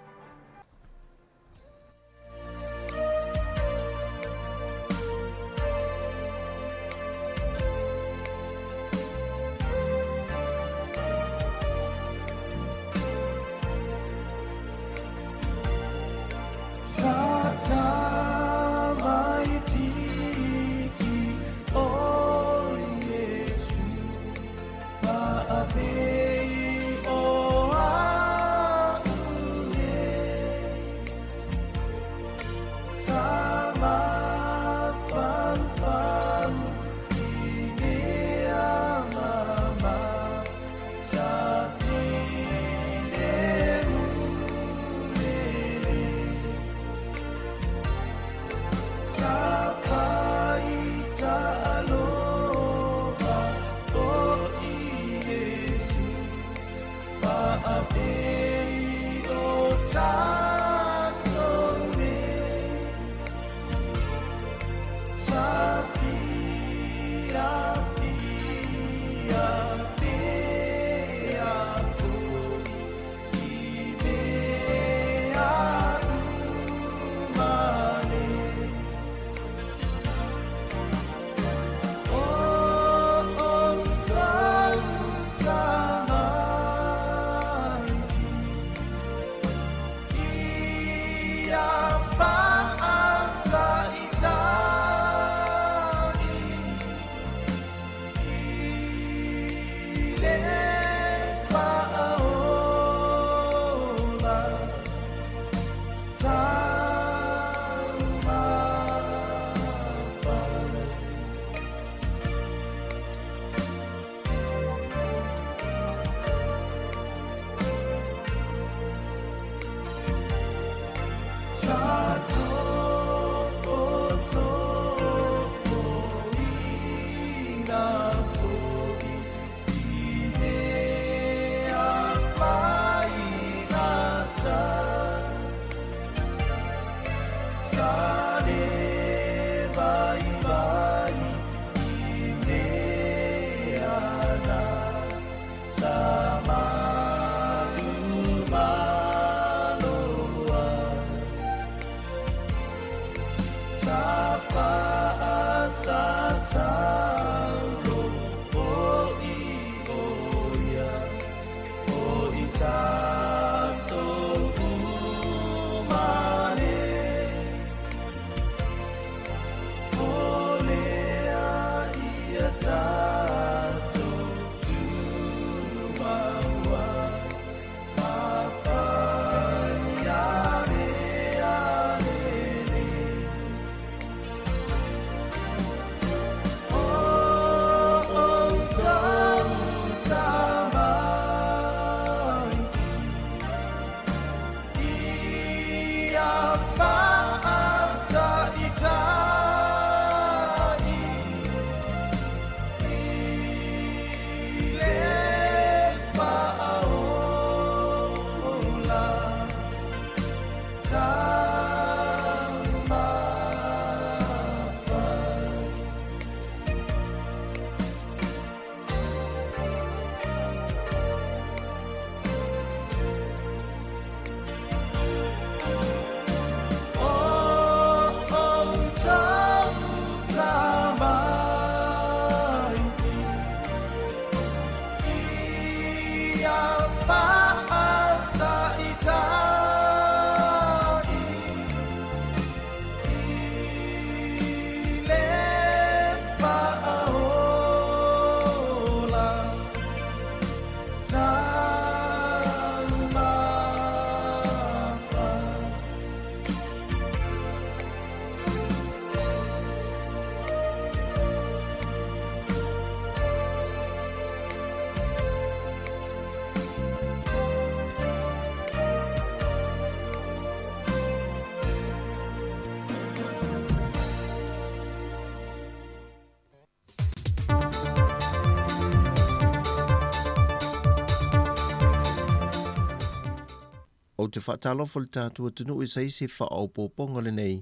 Ou te faatalofa i le tatou atunuu i se isi faaopoopoga lenei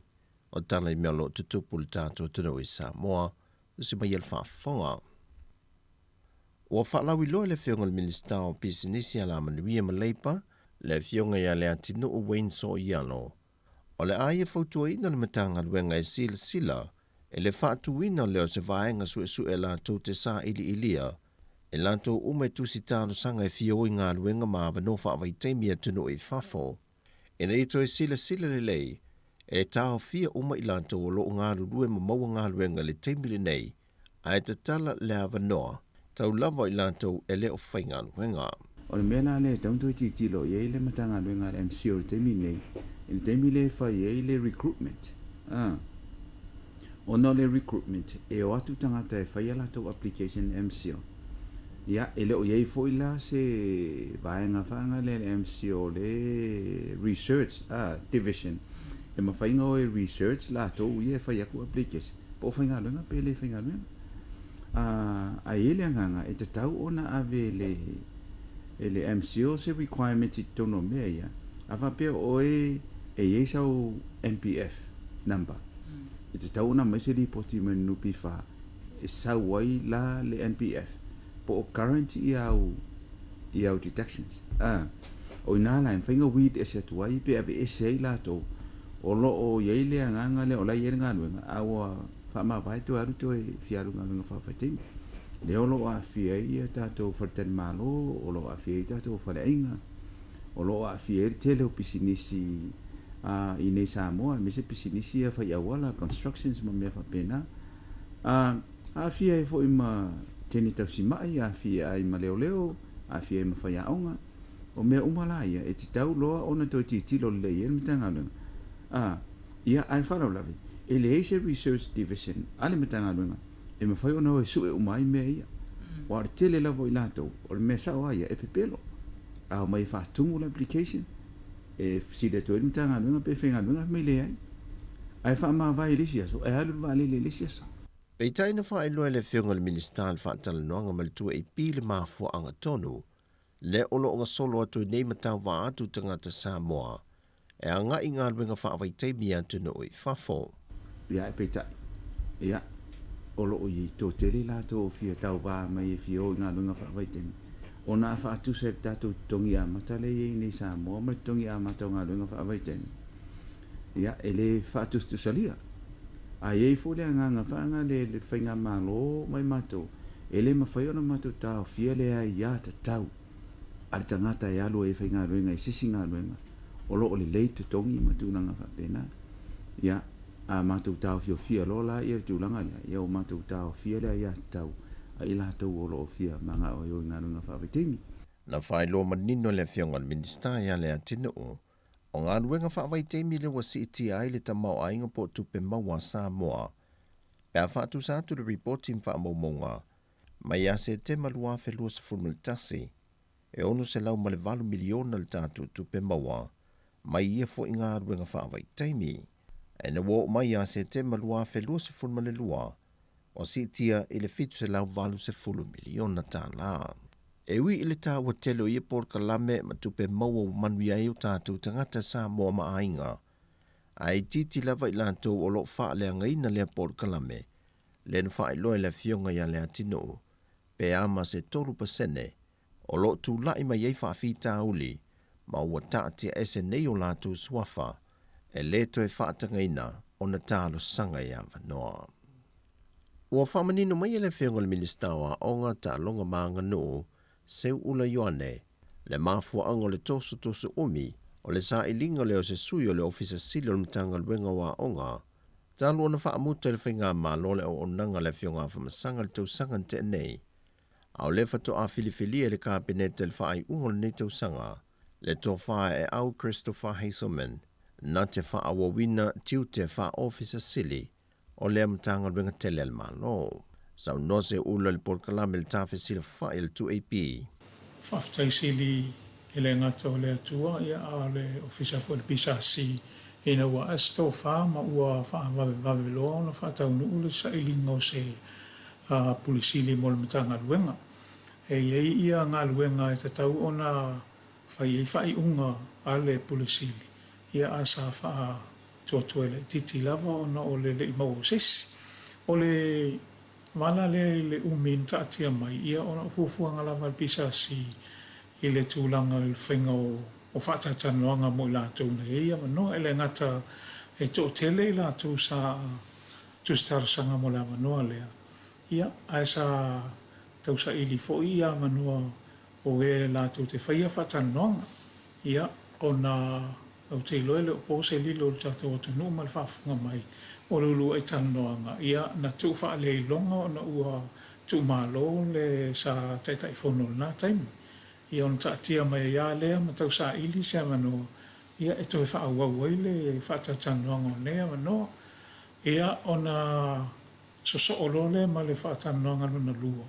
o tala i mea o lo o tutupu i le tatou atunuu i Samoa, tusi mai e le faafofoga. Ua faalauiloa e le Afioga i le Minisita o Pisinisi, Alamanuia ma Leipa, le Afioga ia Leatinuu Wayne Soialo, o le a ia fautuaina le Matagaluega e silasila i le faatuina lea o se vaega suesue latou te sailiilia e latou uma e tusi talosaga e fia o i galuega ma avanoa faavaitaimi i atunuu i fafo, ina ia toe silasila lelei e taofia uma i latou o lo o galulue ma maua galuega i le taimi lenei ae tatala le avanoa tau lava i latou e le o faigaluega. O le mea la lea e tatau ona toe tilotilo i ai le Matagaluega a le MCIL i le taimi lenei, i le taimi lea e fai ai le recruitment, a. Ona o le recruitment, e o atu tagata e fai a latou application i le MCIL. Ia, e le o i ai foi la se vaega faga lea i le MCIL o le research, a, division, e mafai ona o e research latou ia e fai atu application, po o faigaluega pe le faigaluega. A, ae i ai le agaga e tatau ona ave e le, e le MCIL se requirement i totonu o mea ia, a faapea o oe e i ai sau NPF number, e tatau ona aumai se lipoti mai le NPF e sau ai la le NPF po o current ia au i au deductions. A, o ina la e mafai ona weed ese atu ai pe aveese ai latou o lo o i ai le agaga lea o la e i ai le galuega a ua faamavae toe alu toe fia alu i galuega faavaitaimi. Lea o lo o aafia ai ia tatou faletalimalo, o lo o aafia ai tatou faleaiga, o lo o aafia ai le tele o pisinisi i inei Samoa aemaise pisinisi ia fai auala, constructions ma mea faapena. Aafia ai foi ma teine tausimai, aafia ai ma leoleo, aafia ai ma faiaoga. O mea uma la ia e tatau loa ona toe tilotilo lelei i ai le Matagaluega. Ia, ae faalavelave, e leai se research division a le Matagaluega e mafai ona o e sue uma ai mea ia. Aua o le tele lava o i latou, o le mea sao lava ia, e pepelo. A omai e faatumu le application, e fesili atu ai le Matagaluega pe faigaluega, fai mai leai. Ae faamavae i le isi aso, ae alu le vaalele i le isi aso. Peitai na faailoa e le Afioga i le Minisita le faatalanoaga ma le 2AP le mafuaaga tonu lea o lo o gasolo atu ai nei ma tauva atu tagata Samoa e agai i galuega faavaitaimi i atunuu i fafo. Ia, ae peitai, ia, o lo o i ai toatele latou o fia tauva mai e fia o i galuega faavaitaimi, ona a faatusa i le tatou totogi amata lea e i ai nei i Samoa ma le totogi amata o galuega faavaitaimi, ia, e le faatusatusalia. A i ai foi le agaga faaga le le faigamalo mai matou, e le mafai ona matou taofia le aiatatau a le tagata e alu ai e faigaluega i se isi galuega o lo o lelei totogi ma tulaga faapena. Ia, a matou taofiofia loa la ia le tulaga lea, ia ua matou taofia le aiatatau a i latou o lo o fia manao e o i galuega faavaitaimi. Na faailoa manino e le Afioga i le Minisita ia Leatinuu, o galuega faavaitaimi lea ua siitia ai le tamaoaiga po o tupe maua a Samoa pe a faatusa atu le ripoti ma faamaumauga mai ia Setema 2021, e $608 miliona le tatou tupe maua mai ia foi galuega faavaitaimi. Ina ua oo mai ia Setema 2022, ua siitia i le $780 miliona tala. E ui i le taua tele o ia polokalame ma tupe maua ua manuia ai o tatou tagata Samoa ma aiga, ae itiiti lava i latou o lo o faaleagaina lea polokalame, lea na faailoa e le Afioga ia Leatinuu, pe a ma se 3% o lo o tulai mai ai faafitauli ma ua taatiaese nei o latou suafa e lē toe faatagaina ona talosaga i avanoa. Ua faamanino mai e le Afioga i le Minisita o Aoga, Taaloga ma Aganuu, Seuula Ioane, le mafuaaga o le tosotoso umi o le sailiga lea o se sui o le Ofisa Sili o le Matagaluega o Aoga, talu ona faamuta i le Faigamalo le auaunaga a le Afioga Afamasaga i le tausaga na tea nei. A o lea faatoa filifilia e le Kapeneta i le faaiuga o lenei tausaga le Tofa Eau Christopher Hazelman na te faaauauina tiute faa-Ofisa Sili o lea Matagaluega tele a le Malo. Saunoa Seuula i le polokalame i le tafesilafai a le 2AP. Faafetai sili e le gata o le Atua ia a o le Ofisa foi o le PSC ina ua ae se tofa ma ua faavavevave loa ona faataunuu le sailiga o se Pule Sili mo le Matagaluega. E i ai ia galuega e tatau ona fai ai faaiuga a le Pule Sili ia a sa faatuatua laitiiti lava ona o le le i maua o se isi. O le vala lea i le umi na taatia mai, ia ona o fuafuaga lava a le PSC i le tulaga i le faiga o faatalatalanoaga mo i latou na i ai avanoa. E le gata e toatele i latou sa tusi talosaga mo le avanoa lea, ia, ae sa tausaili foi ia avanoa o e latou te faia faatalanoaga. Ia, ona ou te iloa e le o po se lilo i le tatou atunuu ma le faafofoga mai o le uluai talanoaga, ia, na tuu faaleiloga ona ua tuumalo le sa Taitaifono i lena taimi. Ia, ona taatia mai ai lava lea ma tausaili se avanoa, ia, e toe faaauau ai le faatalatalanoaga o lenei avanoa. Ia, ona sosoo loa lea ma le faatalanoaga lona lua.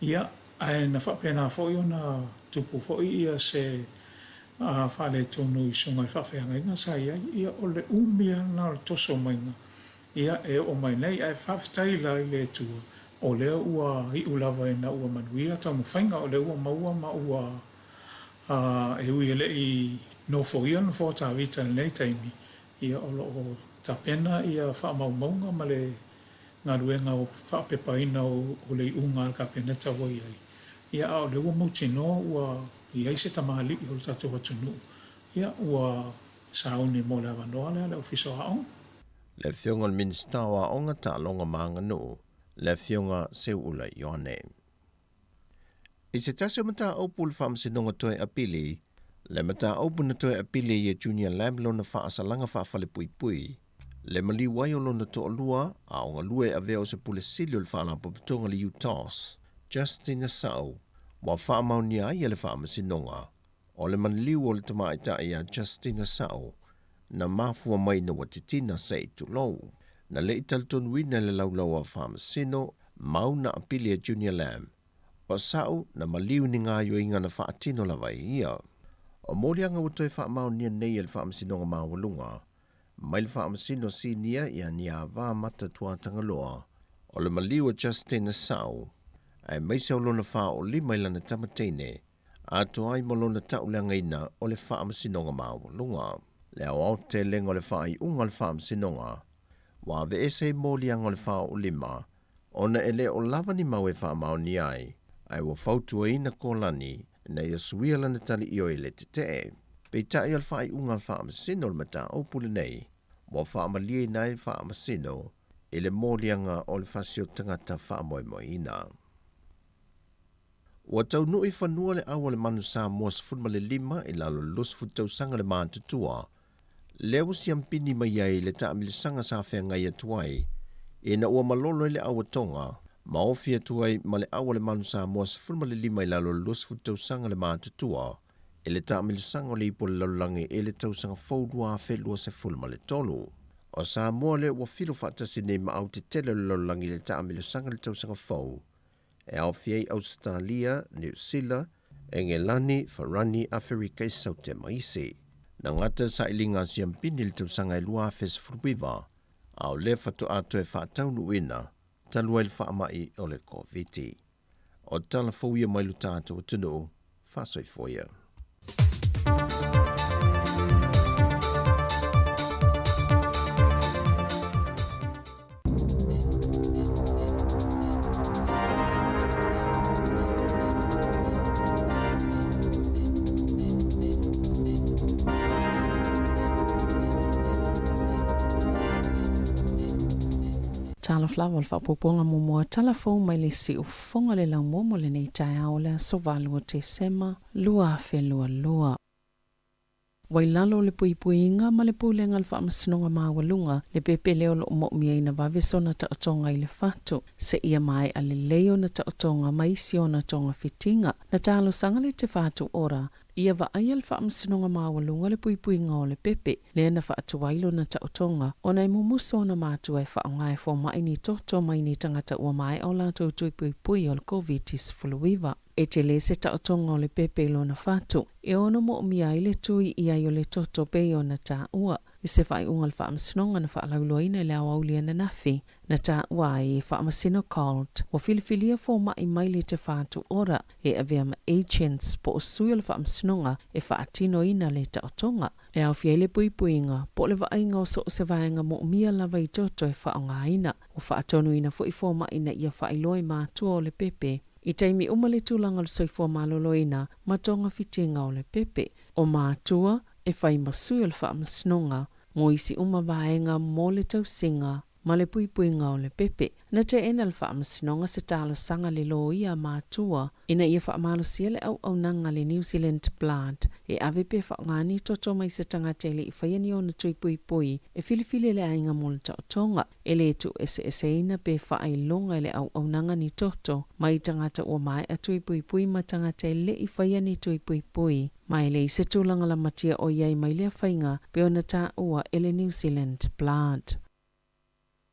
Ia, ae na faapena foi ona tupu foi ia se faaletonu i susuga i faafeagaiga sa i ai. Ia, o le umi lava lena o le toso maiga, ia, e oo mai nei. Ae faafetai la i le Atua, o lea ua iu lava ina ua manuia taumafaiga, o lea ua maua ma ua, e ui e le i nofoia le nofoa o Tavita i lenei taimi, Ia, o lo o tapena ia faamaumauga ma le galuega o faapepaina o le iuga a le Kapeneta ua i ai. Ia, a o lea ua mautinoa ua i ai se tamalii o le tatou atunuu, ia, ua sauni mo le avanoa lea le Ofisa o Aoga. Le Afioga i le Minisita o Aoga, Taaloga ma Aganuu, le Afioga Seuula Ioane. I se tasi o mataupu o le Faamasinoga Toe Apili, le mataupu na toe apili ai e Junior Lam lona faasalaga faafalepuipui, le maliu ai o lona toalua a o galue e avea o se Pule Sili o le Faalapotopotoga le UTOS, Justin Asau, ua faamaonia ai e le Faamasinoga o le maliu o le tamaitai ia Justin Asau na mafua mai ina ua titina se i tulou. Na le i talitonuina e le laulau a Faamasino mau na apili e Junior Lam, o Sa'u na maliu ni gaoioiga na faatino lava e ia. O moliaga ua toe faamaonia nei e le Faamasinoga Maualuga mai le Faamasino Sinia ia Niava Mata Tuatagaloa, o le maliu a Justin Sa'u, aemaise o lona faaolima i lana tama teine, atoa ai ma lona tauleagaina o le Faamasinoga Maualuga. Le aoaotelega o le faaiuga o le Faamasinoga, ua aveese ai moliaga o le faaoolima, ona e le o lava ni mau e faamaonia ai, ae ua fautuaina Kolani ina ia suia lana tali ioe i le tetee. Peitai o le faaiuga a le Faamasino o le mataupu lenei, ua faamalieina ai le Faamasino. i le moliaga o le fasi o tagata faamoemoeina. Ua taunuu i fanua le au a le manu Samoa 15 i lalo o le 20 tausaga le matutua, lea ua siampini mai ai le taamilosaga sa feagai atu ai ina ua malolo ai le au a Toga ma ofi atu ai ma le au a le manu Samoa 15 i lalo o le 20 tausaga le matutua i le taamilosaga o le Ipu o le Lalolagi i le tausaga fou 2023. O Samoa lea ua filo faatasi nei ma au tetele o le lalolagi i le taamilosaga i le tausaga fou e aofia ai Ausetalia, Niu Sila, Engelani, Farani, Aferika i Saute ma isi. Na gata sailiga a Siampini i le tausaga e 2019, a o lea faatoa toe faataunuuina talu ai le faamai o le Koviti. O tala fou ia mai lo tatou atunuu, faasoifua ia. Talofa lava o le faaopoopoga muamua tala fou mai le siufofoga le laumua mo lenei taeao o le aso 8 o Tesema 2022. Ua i lalo o le puipuiga ma le pulega a le Faamasinoga Maualuga le pepe lea o lo o mo'omiaina vave sona taotoga i le fatu, seia maea lelei ona taotoga ma isi ona togafitiga. Na talosaga le Te Whatu Ora ia vaaia le Faamasinoga Maualuga le puipuiga o le pepe lea na faatuai lona taotoga ona e mumuso ona matua e faaaoga e fomai ni toto mai ni tagata ua maea o latou tui puipui o le Koviti-19. E tele se taotoga o le pepe i lona fatu, e ono moomia ai le tui i ai o le toto pei ona taua. I se faaiuga o le Faamasinoga na faalauiloaina i le aoauli ananafi, na taua ai e Faamasino Colt ua filifilia fomai mai le Te Whatu Ora e avea ma agents po o sui o le Faamasinoga e faatinoina le taotoga. E aofia ai le puipuiga po o le vaaiga o so o se vaega moomia lava i toto e faaaogaina. Ua faatonuina foi fomai ina ia faailoa i matua o le pepe I taimi uma le tulaga o le soifua maloloina ma togafitiga o le pepe, o matua e fai ma sui o le faamasinoga mo isi uma vaega mo le tausiga ma le puipuiga o le pepe. Na teena le faamasinoga se talosaga le loia a matua ina ia faamalosia le auaunaga a le New Zealand Blood e ave pe faaaoga ni toto mai se tagata e le i faia ni ona tui puipui e filifili e le aiga mo le taotoga. E le tuueseeseina pe faailoga e le auaunaga ni toto mai tagata ua maea tui puipui ma tagata e le i faia ni tui puipui. Ma e leai se tulaga lamatia o i ai mai lea faiga pe ona taua e le New Zealand Blood.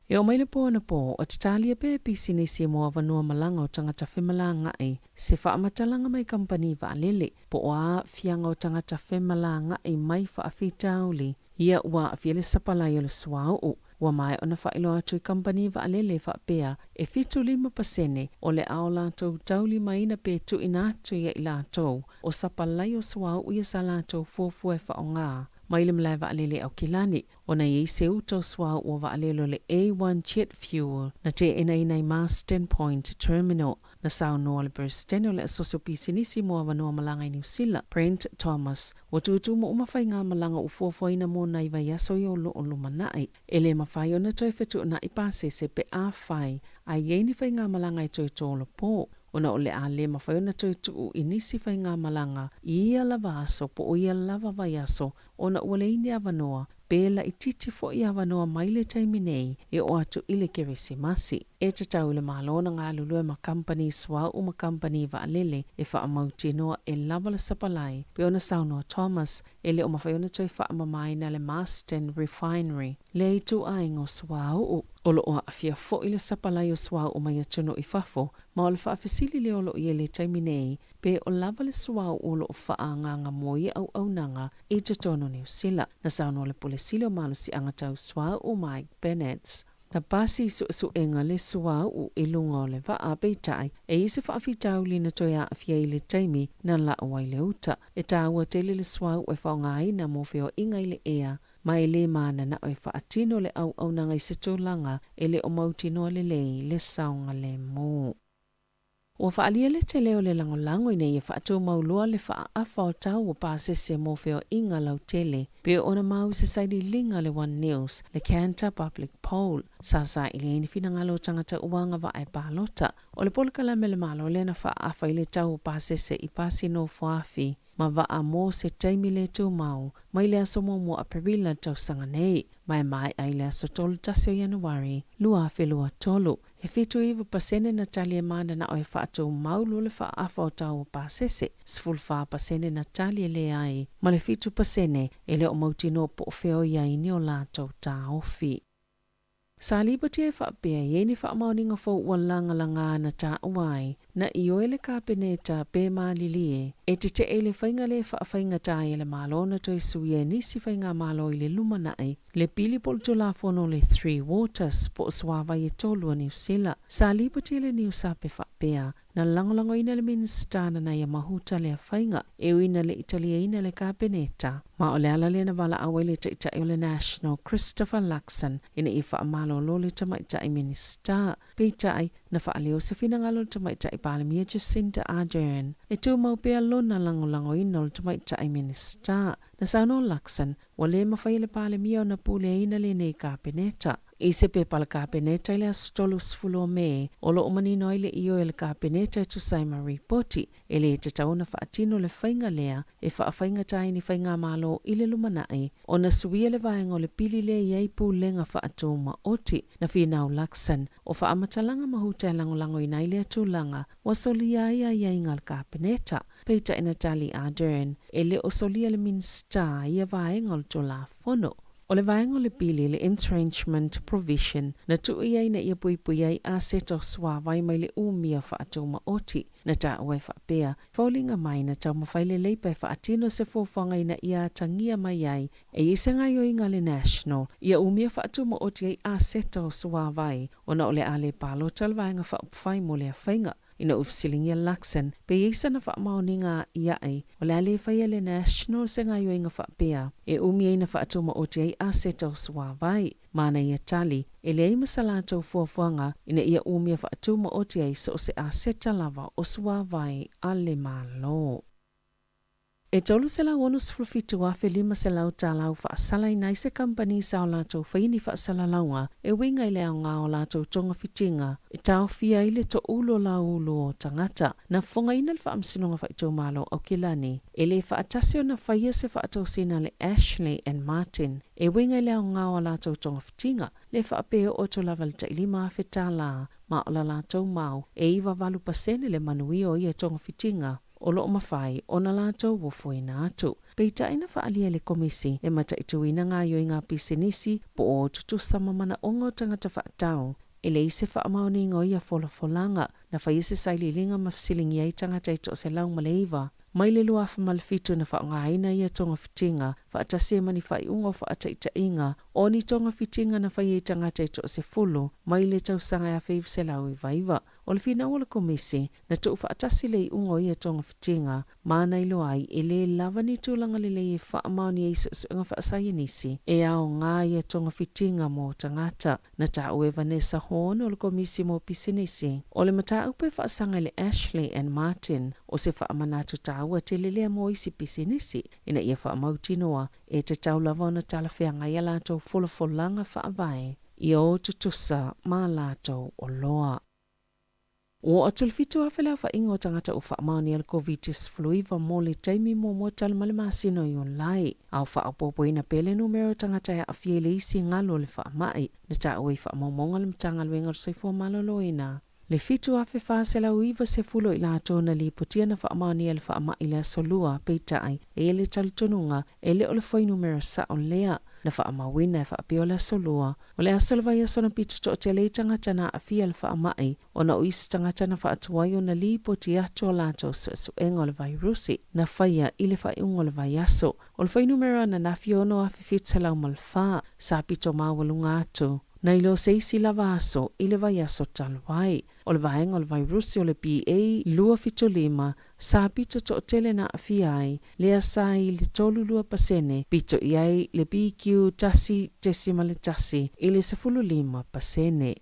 E oo mai le po anapo, o tatalia pea e pisinisi mo avanoa malaga o tagata femalagaai se faamatalaga mai kamupani vaalele, po o a aafiaga o tagata femalagaai mai faafitauli ia ua aafia le sapalai o le suauu. Ua maea ona faailoa atu i kamupani vaalele faapea e 75% o le a o latou taulimaina pe tuuina atu ia i latou o sapalai o suauu ia sa latou fuafua e faaaoga mai le malae vaalele i Aukilani ona e i ai se uta o suauu o vaalele o le A1 Jet Fuel na teenaina i Marsden Point Terminal. Na saunoa le Peresetene o le Asosi o Pisinisi mo Avanoa Malaga i Niu Sila, Brent Thomas, ua tutumu uma faigamalaga ua fuafuaina mo nai vaiaso ia o lo o lumanai. E le mafai ona toe fetuunai pasese pe afai a i ai ni faigamalaga e toe tolopo, ona o le a le mafai ona toe tuu i nisi faigamalaga i ia lava aso po o ia lava vaiaso ona ua leai ni avanoa pe laitiiti foi avanoa mai le taimi nei e oo atu i le Keresimasi. E tatau i le Malo ona galulue ma kamupani suauu ma kamupani vaalele e faamautinoa e lava le sapalai, pei ona saunoa Thomas, e le o mafai ona toe faamamaina le Marsden Refinery lea i ituaiga o suauu. O lo o aafia foi le sapalai o suauu mai atunuu i fafo, ma o le faafesili lea o lo o i ai le taimi nei, pe o lava le suauu o lo o faaagaaga mo ia auaunaga i totonu o Niu Sila. Na saunoa le Pule Sili o Malosiaga Tau Suauu Mike Bennetts, Na pasi i suesuega le suauu i luga o le vaa, peitai, e i ai se faafitauli na toe aafia i le taimi na lau ai le uta. E taua tele le suauu e faaaogaina mo feoaiga i le ea, ma e le mananao e faatino le auaunaga i se tulaga e le o mautinoa lelei le saogalemu. Ua faaalia le tele o le lagolago ina ia faatumau loa le faaafa o tau o pasese mo feoaiga lautele pei ona mau i se sailiiliga a le One News, le Kantar Public Poll, sa saili ai ni finagalo o tagata ua agavaa e palota. O le polokalame a le Malo lea na faaafa i le tau o pasese i pasi nofoafi ma vaa mo se taimi le tumau mai le aso muamua o Aperila le tausaga nei, ma e maea i le aso 31 o Ianuari 2023. E 79% na tali e mananao e faatumau loa le faaafa o tau o pasese, 14% na tali e leai, ma le 7% e le o mautinoa po o fea o i ai ni o latou taofi. Sa lipotia e faapea, e i ai ni faamaoniga fou ua lagalaga na taua ai, na ioe le Kapeneta pe malilie e tetee i le faiga le faafaigata ai a le Malo na toe suia e nisi faigamalo i le lumanai le pili po o le Tulafono o le Three Waters po o suavai e tolu a Niu Sila. Sa lipotia le niusape faapea, Na lagolagoina le Minisita Nanaia Mahuta lea faiga, e ui ina le i taliaina le Kapeneta. Ma o le ala lea na valaau ai le Taitai o le National, Christopher Luxon, ina ia faamalolo le Tamaitai Minisita. Peitai, na faaleo se finagalo o le Tamaitai Palemia Jacinda Ardern e tumau pea lona lagolagoina o le Tamaitai Minisita. Na saunoa Luxon, ua le mafai e le Palemia ona puleaina lenei Kapeneta. I se pepa a le Kapeneta i le aso 30 o Me, o lo o manino ai le ioe a le Kapeneta e tusa ai ma ripoti, e le tatau ona faatino le faiga lea e faafaigata ai ni faigamalo i le lumanai ona suia le vaega o le pili lea i ai pulega faatumaoti. Na finau Luxon, o faamatalaga mahuta e lagolagoina ai lea tulaga ua solia ai aiaiga a le Kapeneta. Peitai na tali Ardern, e le o solia le Minisita ia vaega o le Tulafono. O le vaega o le pili, le entrenchment provision, na tuu i ai ina ia puipui ai aseta o suavai mai le umia faatumaoti. Na taua e faapea, foliga mai na taumafai le Labour e faatino se fuafuaga ina ia atagia mai ai e i ai se gaoioiga a le National ia umia faatumaoti ai aseta o suavai ona o le a le palota le Vaega Faaupufai mo lea faiga. Ina ua fesiligia Luxon pe i ai sana faamaoniga aʻiaʻi o le a le faia le National se gaoioiga faapea e umi ai na faatumaoti ai aseta o suavai. Ma ana ia tali, e leai ma sa latou fuafuaga ina ia umia faatumaoti ai so o se aseta lava o suavai a le Malo. E $367,500 tala ua faasalaina ai se kamupani sa o latou faia ni faasalalauga e uiga i le aoga o latou togafitiga e taofia ai le toulu o lauulu o tagata. Na fofogaina le Faamasinoga Faaitumalo o Aukilani e le faatasi ona faia se faatosina a le Ashley and Martin e uiga i le aoga o a latou togafitiga le faapea e oo atu lava i le tai $5,000 tala ma o la latou mau e 98% le manuia o ia togafitiga. o lo o mafai ona latou ofoina atu. Peitai na faaalia e le Komisi e mataituina gaoioiga a pisinisi po o tutusa ma manaoga o tagata faatau e leai se faamaoniga o ia folafolaga. Na faia se sailiiliga ma fesiligia ai tagata e 109 mai le 2007 na faaaogaina ia togafitiga faatasi ai ma ni faaiuga o faataitaiga o ni togafitiga na faia i tagata e toasefulu mai le tausaga e 1999. O le finau o le Komisi, na tuufaatasi le iuga o ia togafitiga ma na iloa ai e le lava ni tulaga lelei e faamaoni ai suesuega faasaienisi e aoga ia togafitiga mo tagata. Na taua e Vanessa Horn o le Komisi mo Pisinisi, o le mataupu e faasaga i le Ashley and Martin o se faamanatu taua tele lea mo isi pisinisi ina ia faamautinoa e tatau lava ona talafeagai a latou folafolaga faavae ia o tutusa ma latou oloa. Ua oo atu i le 7,000 le aofaiga o tagata ua faamaonia le Koviti-19 mo le taimi muamua talu mai le masina o Iulai, a o faaopoopoina pea le numera o tagata e aafia i le isi galu o le faamai, na taua i faamaumauga a le Matagaluega o le Soifua Maloloina. Le 7,490 o i latou na lipotia na faamaonia le faamai i le Aso Lua, peitai, e i ai le talitonuga e le o le fuainumera sao lea na faamauina e faapea o le Aso Lua. O le aso o le vaiaso na pito toatele ai tagata na aafia i le faamai ona o isi tagata na faatuai ona lipoti atu o latou suesuega o le vairusi na faia i le faaiuga o le vaiaso. O le fuainumera ananafi e 6,704 sa pito maualuga atu nai lo se isi lava aso i le vaiaso talu ai. O le vaega o le vairusi o le BA.2.75 sa pito toatele na aafia ai, lea sa i le 32%, pito i ai le BQ.1.1 i le 15%.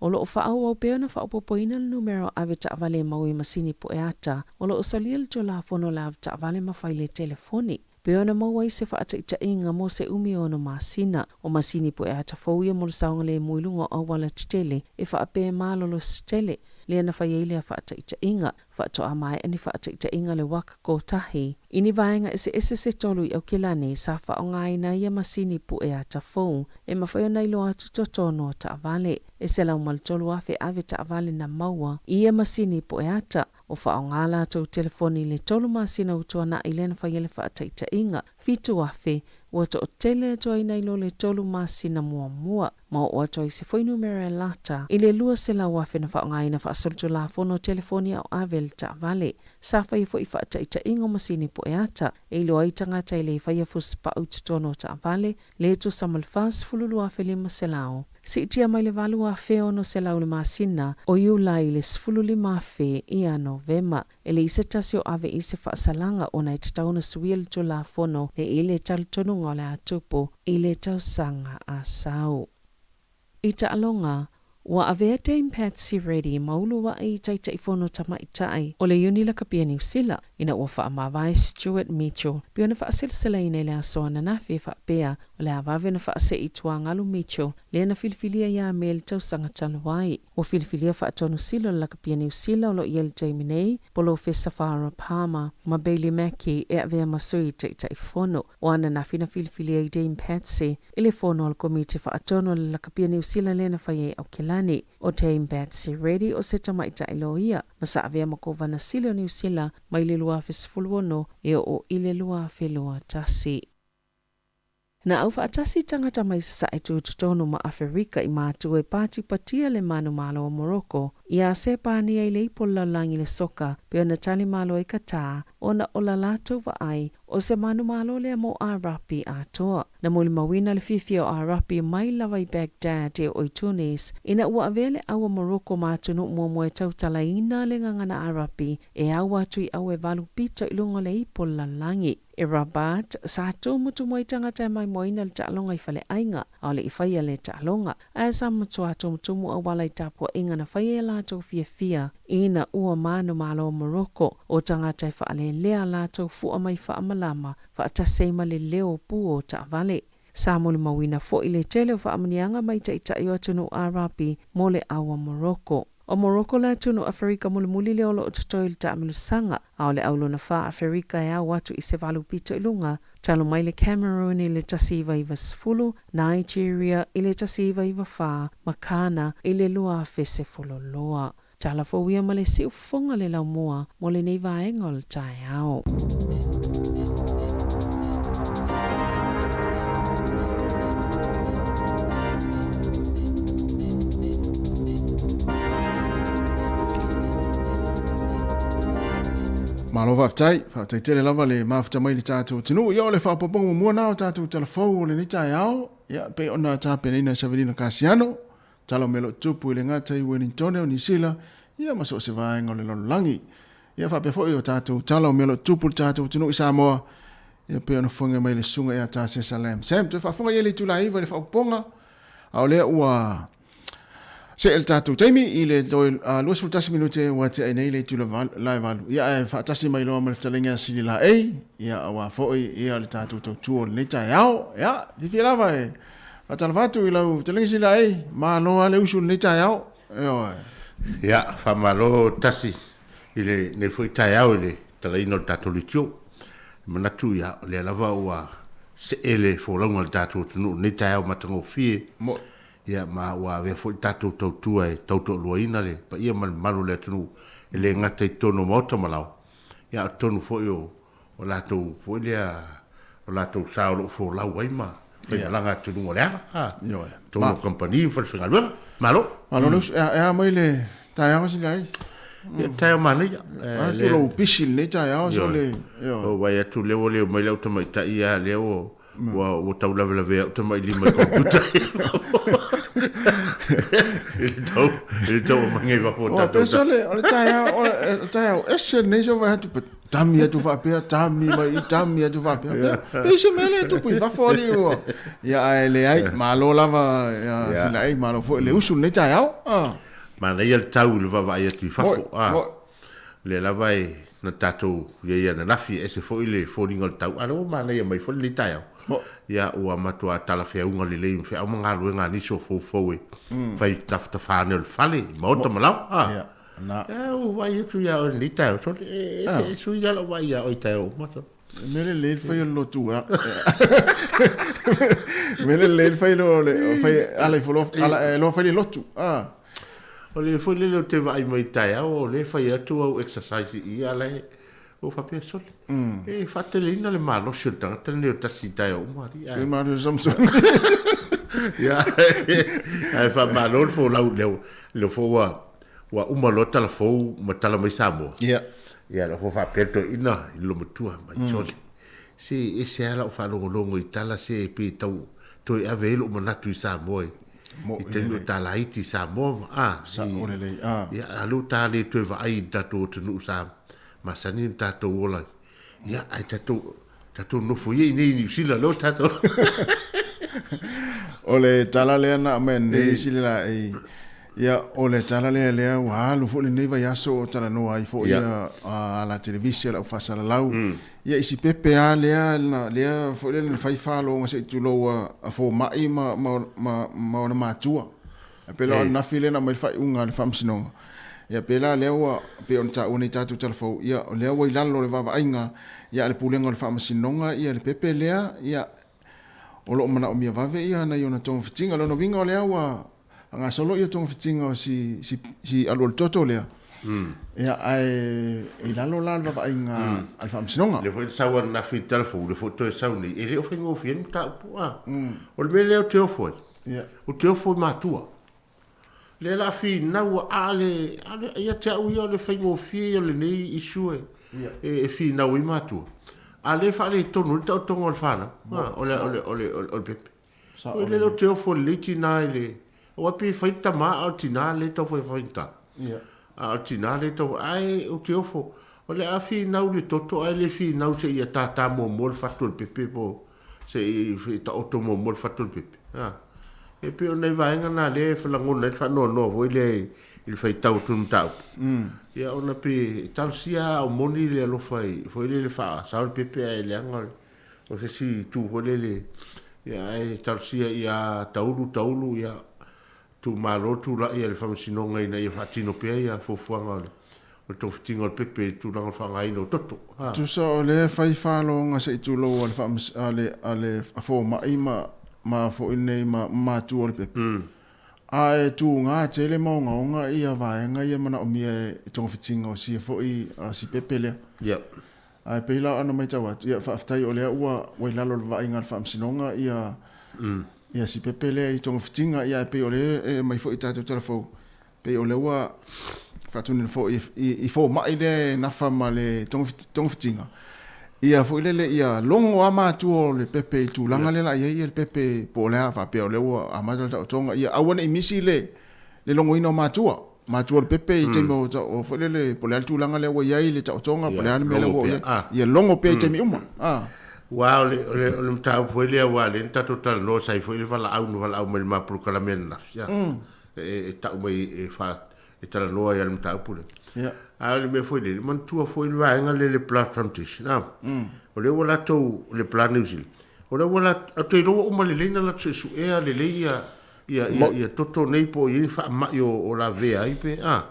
O lo o faaauau pea ona faaopoopoina le numera o avetaavale e maua i masini pueata o lo o solia le Tulafono o le Avetaavale ma Faile Telefoni, pei ona maua ai se faataitaiga mo se umi e ono masina. O masini pueata fou ia mo le saogalemu i luga o auala tetele e faapea e malolosi tele, lea na fai ai lea faataitaiga. Faatoa maea ni faataitaiga le waka kotahi i ni vaega eseese se tolu i Aukilani sa faaaogaina ai ia masini pue ata fou e mafai ona iloa atu totonu o taavale. E 103,000 ave taavale na maua i ia masini pue ata. Ua faaaoga latou telefoni i le tolu masina ua tuanai lea na fai ai le faataitaiga, 7,000 ua toatele atu ai nai lo le tolu masina muamua. Ma oo atu ai se fuainumera e lata i le 200,000 na faaaogaina faasolitulafono telefoni a o ave le taavale. Sa faia foi faataitaiga o masini pueata e iloa ai tagata e le faia fusipau i totonu o taavale, le tusa ma le 42,500. Siitia mai le 8,600 i le masina o Iulai i le 15,000 ia Novema. E leai se tasi o ave i se faasalaga ona e tatau ona suia le Tulafono le i le talitonuga o le a tupu i le tausaga a sau. I taaloga, ua avea Dame Patsy Reddy ma uluai i Taitaifono Tamaitai o le Iuni Lakapi a Niu Sila ina ua faamavae Stuart Mitchell pei ona faaselaselaina i le aso ananafi e faapea o le a vave ona faasee i tuagalu Mitchell lea na filifilia ia Me i le tausaga talu ai. Ua filifilia faatonu sila o le lakapia Niu Sila o lo o i ai i le taimi nei, Polofesa Farah Palmer ma Bailey Mackey e avea ma sui Taitaifono. O ananafi na filifilia ai Dame Patsy i le fono a le Komiti Faatonu a le Lakapia Niu Sila lea na fai ai Aukilani. ʻO Dame Patsy Reddy o se tamaitai loia ma sa avea ma Kovana Sili o Niu Sila mai le 2016 e oo i le 2021. Na aufaatasi tagata mai Sasae Tutotonu ma Aferika i matua e patipatia le manumalo o Moroko iā Sepania i le ipo lalolagi i le soka pei ona tali malo ai Qatar ona o la latou vaai o se manumalo lea mo Arapi atoa. Na molimauina le fiafia o Arapi mai lava i Baghdad e oo i Tunis ina ua avea le au a Moroko ma atunuu muamua e tautalaina le gagana Arapi e au atu i au e valu pito i luga o le ipo lalolagi. I Rabat, sa tumutumu ai tagata e maimoaina le taaloga i faleaiga, aole i faia lea taaloga, ae sa matua tumutumu auala i tapuaiga na fai ai a latou fiafia ina ua manumalo o Morocco o tagata e faalelea a latou fua mai faamalama faatasi ai ma le leo pū o taavale. Sa molimauina foi le tele o faamanuiaga mai taitai o atunuu Arapi mo le au a Morocco. O Morocco le atunuu Aferika mulimuli lea o lo o totoe i le taamilosaga, a o le au lona fa Aferika e ao atu i se valu pito i luga, talu mai le Cameroon i le 1990, Nigeria i le 1994 ma Ghana i le 2012. Tala fou ia ma le siufofoga le laumua mo lenei vaega o le taeao. Malo faafetai, faafetai tele lava le mafuta mai le tatou atunuu. Ia o le faaopoopoga muamua na o tatou talafou o lenei taeao, ia pei ona tapenaina e Savelina Kasiano, Tala o mea o lo o tutupu i le gata i Uelintone o Niu Sila, ia ma so o se vaega o le lalolagi. Ia faapea foi o tatou tala o mea o lo o tutupu i le tatou atunuu i Samoa, ia pei ona fofoga mai le susuga ia Tasesa Lam Sam. Toe faafofoga i ai le itula e 9 i le faaopoopoga, a o lea ua see le tatou taimi i le toe 21 minute ua tea ai nei le itula la e valu. Ia ae faatasi mai loa ma le fetalaiga ia Sili Laei, ia aua foi ia le tatou tautua o lenei taeao. Ia, fiafia lava e Faatalofa atu i lau fetalaiga Sila e, malo lava le usu i lenei taeao. Ioe. Ia, faamalo tasi i lenei foi taeao i le talaina o le tatou leitio. E manatu ia, o lea lava ua see le folauga a le tatou atunuu i lenei taeao matagofie. Mo. Ia, ma ua avea foi le tatou tautua e tautoaluaina le paia ma le mamalu o le atunuu, e le gata i totonu o maota ma laoa, ia a o totonu foi o o latou foi lea o latou sa o lo o folau ai ma faimalaga atunuu o le ala a Ioe. totonu o kamupani ma falefaigaluega. Malo. Malo le usu. E a mai le taeao sila ai? Ia, taeao manaia. A tu lou pisi lenei taeao so le ioe. O vaai atu lea ua le omai lau tamaitai ia lea ua ua tau lavelavea au tamailima i computer. I le tau, i le tau aumaiga i fafo o tatou. Pesa le, o le taeao, o le taeao ese lenei se vaai atu, tami atu faapea, tami mai i, tami atu faapea. Pei se mea lea e tupu i fafo alii ua. Ia ae leai, malo lava ia Sinaei, malo foi le usu lenei taeao. Manaia le tau i le vaavaai atu i fafo. O lea lava e na tatou i ai ananafi, e ese foi le foliga o le tau, a o lea ua manaia mai foi lenei taeao. Ia, ua matua talafeauga lelei ma feau ma galuega a nisi o foufou e fai tafatafa ane o le fale, i maota ma laoa. A, ia, ua vaai atu ia oe i lenei taeao, sole, e ese, e sui lava lau vaai ia oe i taeao uma, sole. E mea lelei le fai o le lotu a. Mea lelei le fai o le fai ala ifo loa ala loa fai le lotu. Ah. O le foi lele o te vaai mai taeao o le fai atu au exercise i ala e o faapea sole. E faateleina le malosi o le tagata lenei o tasi i taeao uma alii. E malosi Samson. Ia, ae faamalo le folau lea lea foi ua Ua uma loa tala fou ma tala mai Samoa. Ia. Ia, lea foi faapea le toeaina i le loomatua mai sole. Se ese lava lau faalogologo i tala se pe tau toe ave ai lou manatu i Samoa i i taimi o talaiti i Samoa ma a. Sao lelei a. Ia, a lea ua ta le toe vaai i le tatou atunuu sa masani ona tatou ola ai. Ia, ae tatou tatou nofo ia i inei i Niu Sila lea ua tatou. O le tala lea na aumai nei sili la ei. Ia, o le tala lea lea ua alu foi lenei vaiaso o talanoa ai foi ia ala televise lau faasalalau. Ia i si pepe lava lea na lea foi lea na fai faloga se i tulou a fomai ma ma ma ma ona matua. Ae pei la o ananafi lea na aumai le faaiuga a le Faamasinoga. Ia pei la lea ua pei ona taua nei tatou tala fou, ia o lea ua i lalo o le vaavaaiga ia a le Pulega o le Faamasinoga ia le pepe lea, ia o lo o manaomia vave ia nai ona togafitiga. O lona uiga o lea ua faagasolo ia togafitiga o si si si alualutoto lea. Ia ae i lalo la o le vaavaaiga a le Faamasinoga. Lea foi na sau ananafi i le tala fou, lea foi toe sau nei, e le o faigofie le mataupu a. O le mea lea ou te ofo ai, Ou te ofo i matua. Lea la finau a le, a le, ia te au ia o le faigofie ia o lenei issue e, e, e finau ai matua. A lea e faaletonu ai le taotoga o le fanau, o le, o le, o le, o le pepe. Oi lele ou te ofo lelei tina i le, aua pei e fai le tama a o le tina lea e tau fai faigata. A o le tina lea e tau, ae ou te ofo, o le a finau i le toto ae le finau seia tātā muamua le fatu o le pepe po o Se i taoto muamua le fatu o le pepe. A. E pei o nai vaega na lea e lagona ai le faanoanoa foi lea i le faitau atu i le mataupu. Ia ona pe talosia a o moni le alofa i foi lele faasao le pepe ae leaga o se isi itu foi lele ia ae talosia ia taulu taulu ia Tumalo tulai a le Faamasinoga ina ia faatino pea ia fuafuaga o le togafitiga o le pepe i le tulaga o le faaaogaina o toto. Ha. Tusa o lea fai faloga se i tulou a le faamas a le a le fomai ma ma foi nei ma matua o le pepe. A e tuga tele ma ogaoga ia vaega ia manaomia e togafitiga o sia foi a si pepe lea. Yep. Ae pei la ona maitau atu, ia faafetai o lea ua ua i lalo o le vaaiga a le Faamasinoga ia ia si pepe lea i togafitiga, ia ae pei o lea e aumai foi i tatou tala fou, pei o lea ua faatuina foi i i fomai lea e nafa ma le togafitiga, ia foi lele ia logo lava matua o le pepe i le tulaga lea la i ai le pepe po o le a faapea o lea ua amata le taotoga, ia aua ne i misi le le logoina o matua. Matua le pepe i taimi o, o foi lele, po o le a le tulaga lea ua i ai le taotoga, po o le a le mea lea ua i ai. Ia logo pea i taimi uma. Aua o le, o le, o le mataupu foi lea aua o lea na tatou talanoa sa i ai foi le valaau na valaau mai i le ma polokalame ananafi, e, e tau mai e fa, e talanoa ai i le mataupu lea. A o le mea foi lele, manatua foi le vaega lea le Blood Foundation, o lea ua latou, le Blood New Zealand, o lea ua latou, ou te iloa ua uma lelei ona latou suesuea lelei ia, ia, ia, ia toto nei po o i ai ni faamai o, o lavea ai pe, a.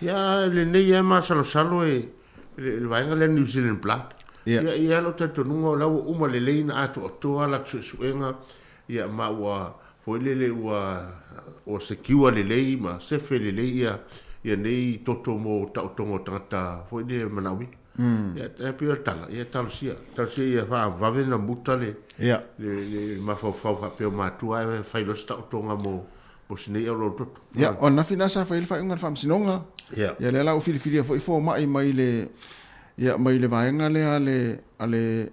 Ia, lenei lava e masalosalo e, le, le vaega lea New Zealand Blood. Ia. Ia, e i ai lou talitonuga o la ua uma lelei ona atoatoa latou suesuega, ia, ma ua, foi lele ua, ua secure lelei ma sefe lelei ia, ia nei toto mo taotoga o tagata foi lele e manaomia. Ia, e pei o le tala, ia talosia, talosia ia faavave ona muta le, le, le mafaufau faapea o matua ae fai loa se taotoga mo, mo si nei aulototo. Ia, o ananafi lena sa fai ai le faaiuga a le Faamasinoga. Ia. Ia lea la ua filifilia foi fomai mai le, ia, mai le vaega lea a le, a le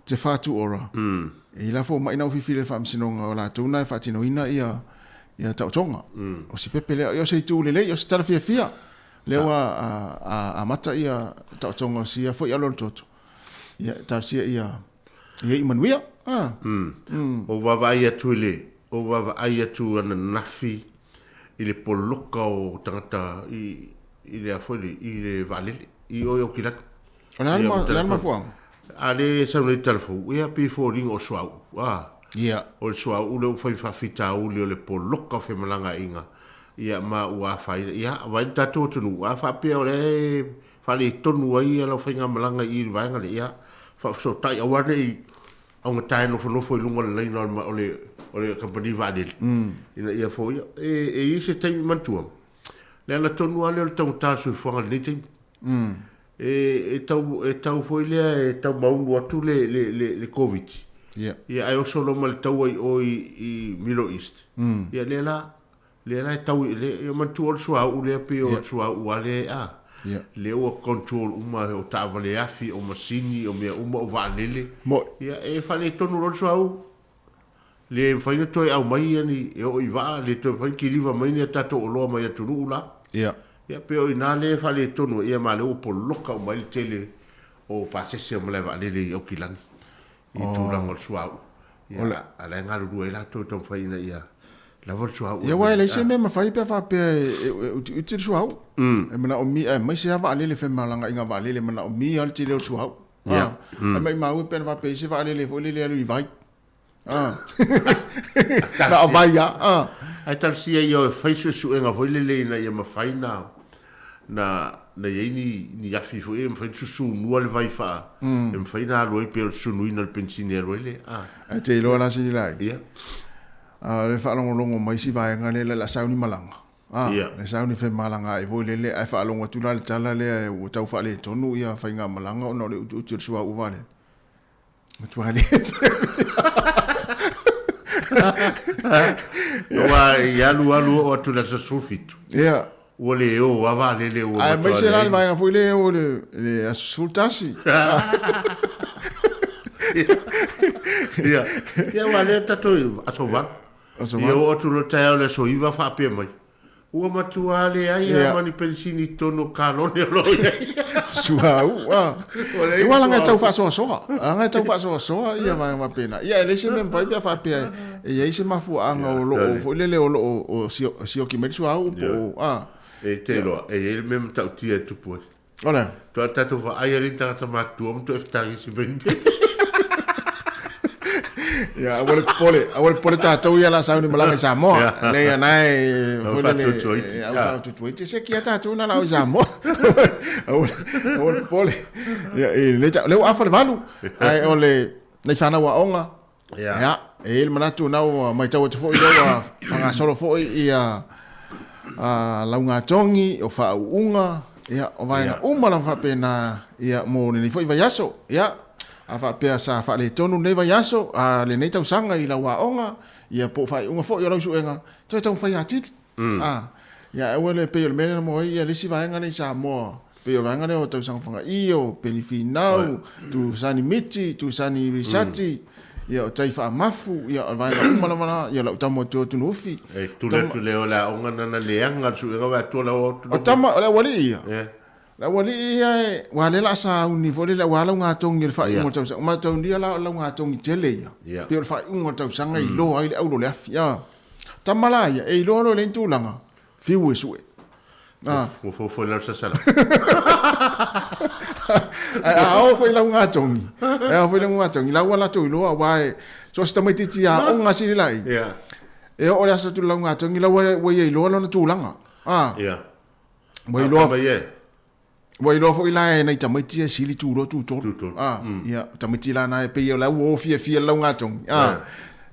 Te Whatu Ora. E i ai la fomai na ua filifili e le Faamasinoga o latou na e faatinoina ia, ia taotoga. O si pepe lea, ia o se itu lelei, o se tala fiafia, lea ua amata ia taotoga o sia foi alo o le toto. Ia, talosia ia, ia iu manuia. Ah. O vaavaai atu i le, o vaavaai atu ananafi i le poloka o tagata i, i le a foi le, i le vaalele, i o i Aukilani. O le a le a le mafuaaga? A lea e sau nei tala fou, ia pei e foliga o suauu, a. Ia. O le suauu lea ua fai faafitauli o le poloka o femalagaaiga, ia ma ua afaina. Ia, vaai le tatou atunuu, a faapea o lea e faaletonu ai ia lau faigamalaga i i le vaega lea, ia, faafesootai aua ne i augata e nofonofo i luga o le laina o le, o le kamupani vaalele, ina ia foia. E, e i ai se taimi manatua, le ala tonu lava lea o le taugata o le soifuaga i lenei taimi. E, e tau, e tau foi lea e tau maunu atu le, le, le, le Koviti. Ia. Ia, ae oso loa ma le taua i o i, i Middle East. Ia, lea la, lea la e tau, le, ia manatua o le suauu lea pei o le suauu lava lea e, a. Ia. Lea ua control uma o taavale afi, o masini, o mea uma, o vaalele. Mo'i. Ia, e faaletonu loa le suauu. Le mafai ona toe aumai ia ni e oo i vaa, le toe mafai ona kiliva mai ni a tatou oloa mai atunuu la. Ia. Ia pei o i ina lea e faaletonu ai, ia ma lea ua poloka uma ai le tele o pasese o malae vaalele i Aukilani i tulaga o le suauu. Ia, a la e galulue ai latou e taumafai ina ia lava le suauu. Ia aua e leai se mea e mafai pe a faapea e utiuti le suauu. E manaomia, aemaise lava vaalele, femalagaaiga vaalele, e manaomia lava le tele o le suauu. Ia. Ae maumau e pe ana faapea e i ai se vaalele foi lele e alu i vai. Ah. Na o vai lava. Ah. Ae talosia ia o e fai suesuega foi lele ina ia mafai na na na i ai ni ni afi foi e mafai ona susunua le vai faa e mafai ona alu ai pei o le susunuina o le penisini e alu ai le ah. Ae te iloa la sili lai. Ia. Ah, le faalogologo mai si vaega lea le sauni malaga. Ah, Ia. le sauni femalagaai foi lele ae faalogo atu la le tala lea ua tau faaletonu ia faigamalaga ona o le utiuti o le suauu vaalele. Matua le. Aua i alu alu oo atu i le aso 17. Ia. Ua le o lava vaalele ua Ae aemaise la le vaega foi lea e o i le aso 11. Ia. Ia aua lea tatou i aso 8. Aso 8. Ia oo atu loa taeao i le aso 9 faapea mai. Ua matua leai lava ma ni penisini i totonu o kalone o lo o i ai. Suauu, a. Aua leaga e tau faasoasoa. Leaga e tau faasoasoa ia vaega faapena. Ia e leai se mea mafai pe a faapea e i ai se mafuaaga o lo o foi lele o lo o sioki mai le suauu po o, a. E te iloa, e i ai le mea matautia e tupu ai. O le a? Toe tatou vaai alii tagata matutua ma toe fetagisi mai nei. Ia, aua le popole, aua le popole tatou ia la sauni malaga i Samoa. Ia. Lea ia na e Au foi lele faatuatuaiti. e, au faatuatuaiti se kia tatou na lao i Samoa. Aua aua le popole. Ia, e le ta, lea ua afa le valu. Ae o le nai fanau aoga. Ia. Ia, e i ai le manatu na ua matau atu foi lea ua faagasolo foi ia a, laugatogi, o faauuga, ia, o vaega uma lava faapena ia mo lenei foi vaiaso. Ia, a faapea sa faaletonu lenei vaiaso, a lenei tausaga i lau aoga, ia po o faaiuga foi o lau suega, toe taumafai atili. A, ia aua le pei o le mea lea na maua ai ia le isi vaega lea i Samoa, pei o le vaega lea o Tausaga Faga'i, o Peni Finau, Tusani Miti, Tusani Risati, ia o Tai Faamafu, ia o le vaega uma lava la, ia lau tama o Tio Tunuufi. E tuli atu lea o le aoga nana leaga le suega vae atu o le ao atu. O tama, o le aualii ia. Yeah. Le aualii ia e, ua lea la a sauni foi lele aua laugatogi o le faaiuga o le tausaga. Mataulia la o le laugatogi tele ia. Yeah. Pei o le faaiuga o le tausaga e iloa ai le aulo o le afi. A. Tama la ia, e iloa loa e leai ni tulaga, fiu e sue. A. Ua fofo i lalo sasala. Ae a oo foi laugatogi, ae a oo foi laugatogi, la ua latou iloa aua e so o se tamaitiiti aoga sili lai. Yeah. E oo le aso atu i le laugatogi, la ua ia iloa lona tulaga. A. Yeah. Ua iloa. Mai e. Ua iloa foi la e nai tamaiti ia e sili tuloa tutolu. Tutolu. A, ia, tamaiti la na e pei o la ua o fiafia le laugatogi. A,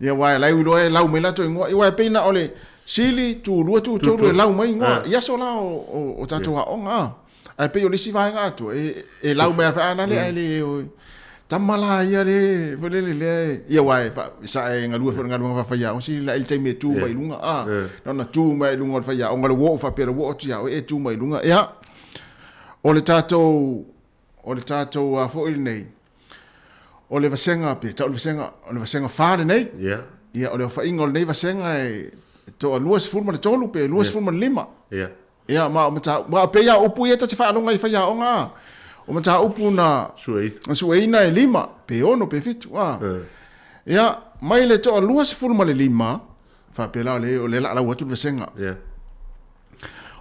ia, aua la e iloa e lau mai latou igoa. Aua e pei na o le sili, tulua, tutolu e lau mai igoa i aso la o tatou aoga. A, ae pei o le isi vaega atoa, e lau mai lava foi, a na lea ae le o tama la ia le, foi lele lea e, ia aua e sa e galue foi i le galuega faafaiaoga, sili la i le taimi e tu mai i luga, a, na ona tu mai i luga o le faiaoga, le uo faapea le uo atu ia oe e tu mai i luga. Ia, O le tatou, o le tatou a foi lenei, o le vasega, pe tau le vasega, o le vasega fa lenei. Yeah. Ia, o le aofaiga o lenei vasega e toa 23 pe 25. Ia. Ia, ma o mataupu, ma pei lava o upu ia ta te faaloga i faiaoga a. O mataupu na Sueina. sueina e lima, pe ono, pe fitu, a. Ia, mai le toa 25, faapea la o le, o le laalau atu le vasega. Ia.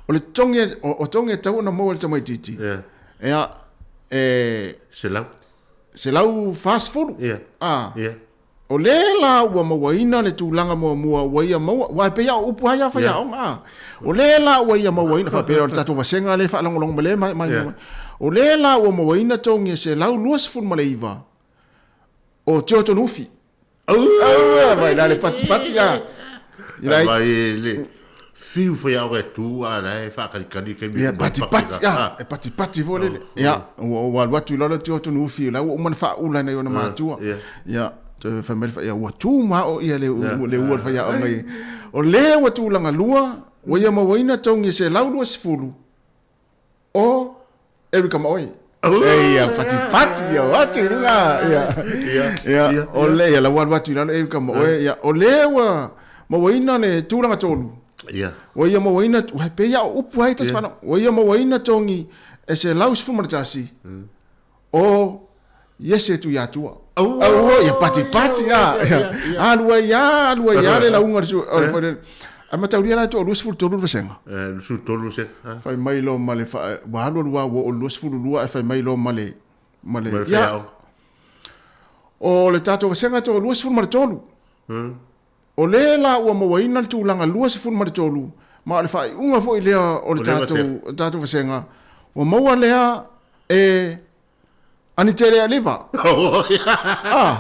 O le togi, o, o togi e tatau ona maua e le tamaitiiti. Ia. Ia, e... Selau. 140. Ia. A. Ia. O le la ua mauaina le tulaga muamua ua ia maua, aua e pei lava o upu lava ia a faiaoga, a. O le la ua ia mauaina, faapea o le tatou vasega lea e faalogologo mai lea ma, ma, yeah. O le la ua mauaina togi e 129 o Teo Tonufi. Aua, vai la le patipati a. Ila vai le fiu faiaoga e tu a la e faakalikali taimi Ia, patipati, a, e patipati foi lele. Ia, ua alu atu i lalo Teo Tonufi, la ua uma ona faaula nai ona matua. Ia, toe fai mai le ia, ua tu ma o ia le le ua le faiaoga i. O le ua tulaga lua, ua ia mauaina togi e 120 o Erica ma oe. Ia, patipati, ia, o atu i luga, ia. Ia, o le, ia, la ua alu atu i lalo Erica ma oe, ia, o le ua mauaina le tulaga tolu. Ia. Ua ia mauaina, ua e pei lava o upu ai tasi whanau, ua ia mauaina togi e 111 o Iese Tuiatua. Aua, ia patipati, a, ia, alu ai lava, alu ai lava le lauga o le, o le, ae mataulia la e toa 23 le vasega. Eh, 23 le vasega. Ah. Fai mai loa ma le, fa, ua alu alu lava ua oo i le 22 ae fai mai loa ma le, ma le, ia, o le tatou vasega e toa 23. O le la ua mauaina le tulaga 23, ma o le faaiuga foi lea o le tatou, tatou vasega, ua maua lea e Anitele Aliva. Ah,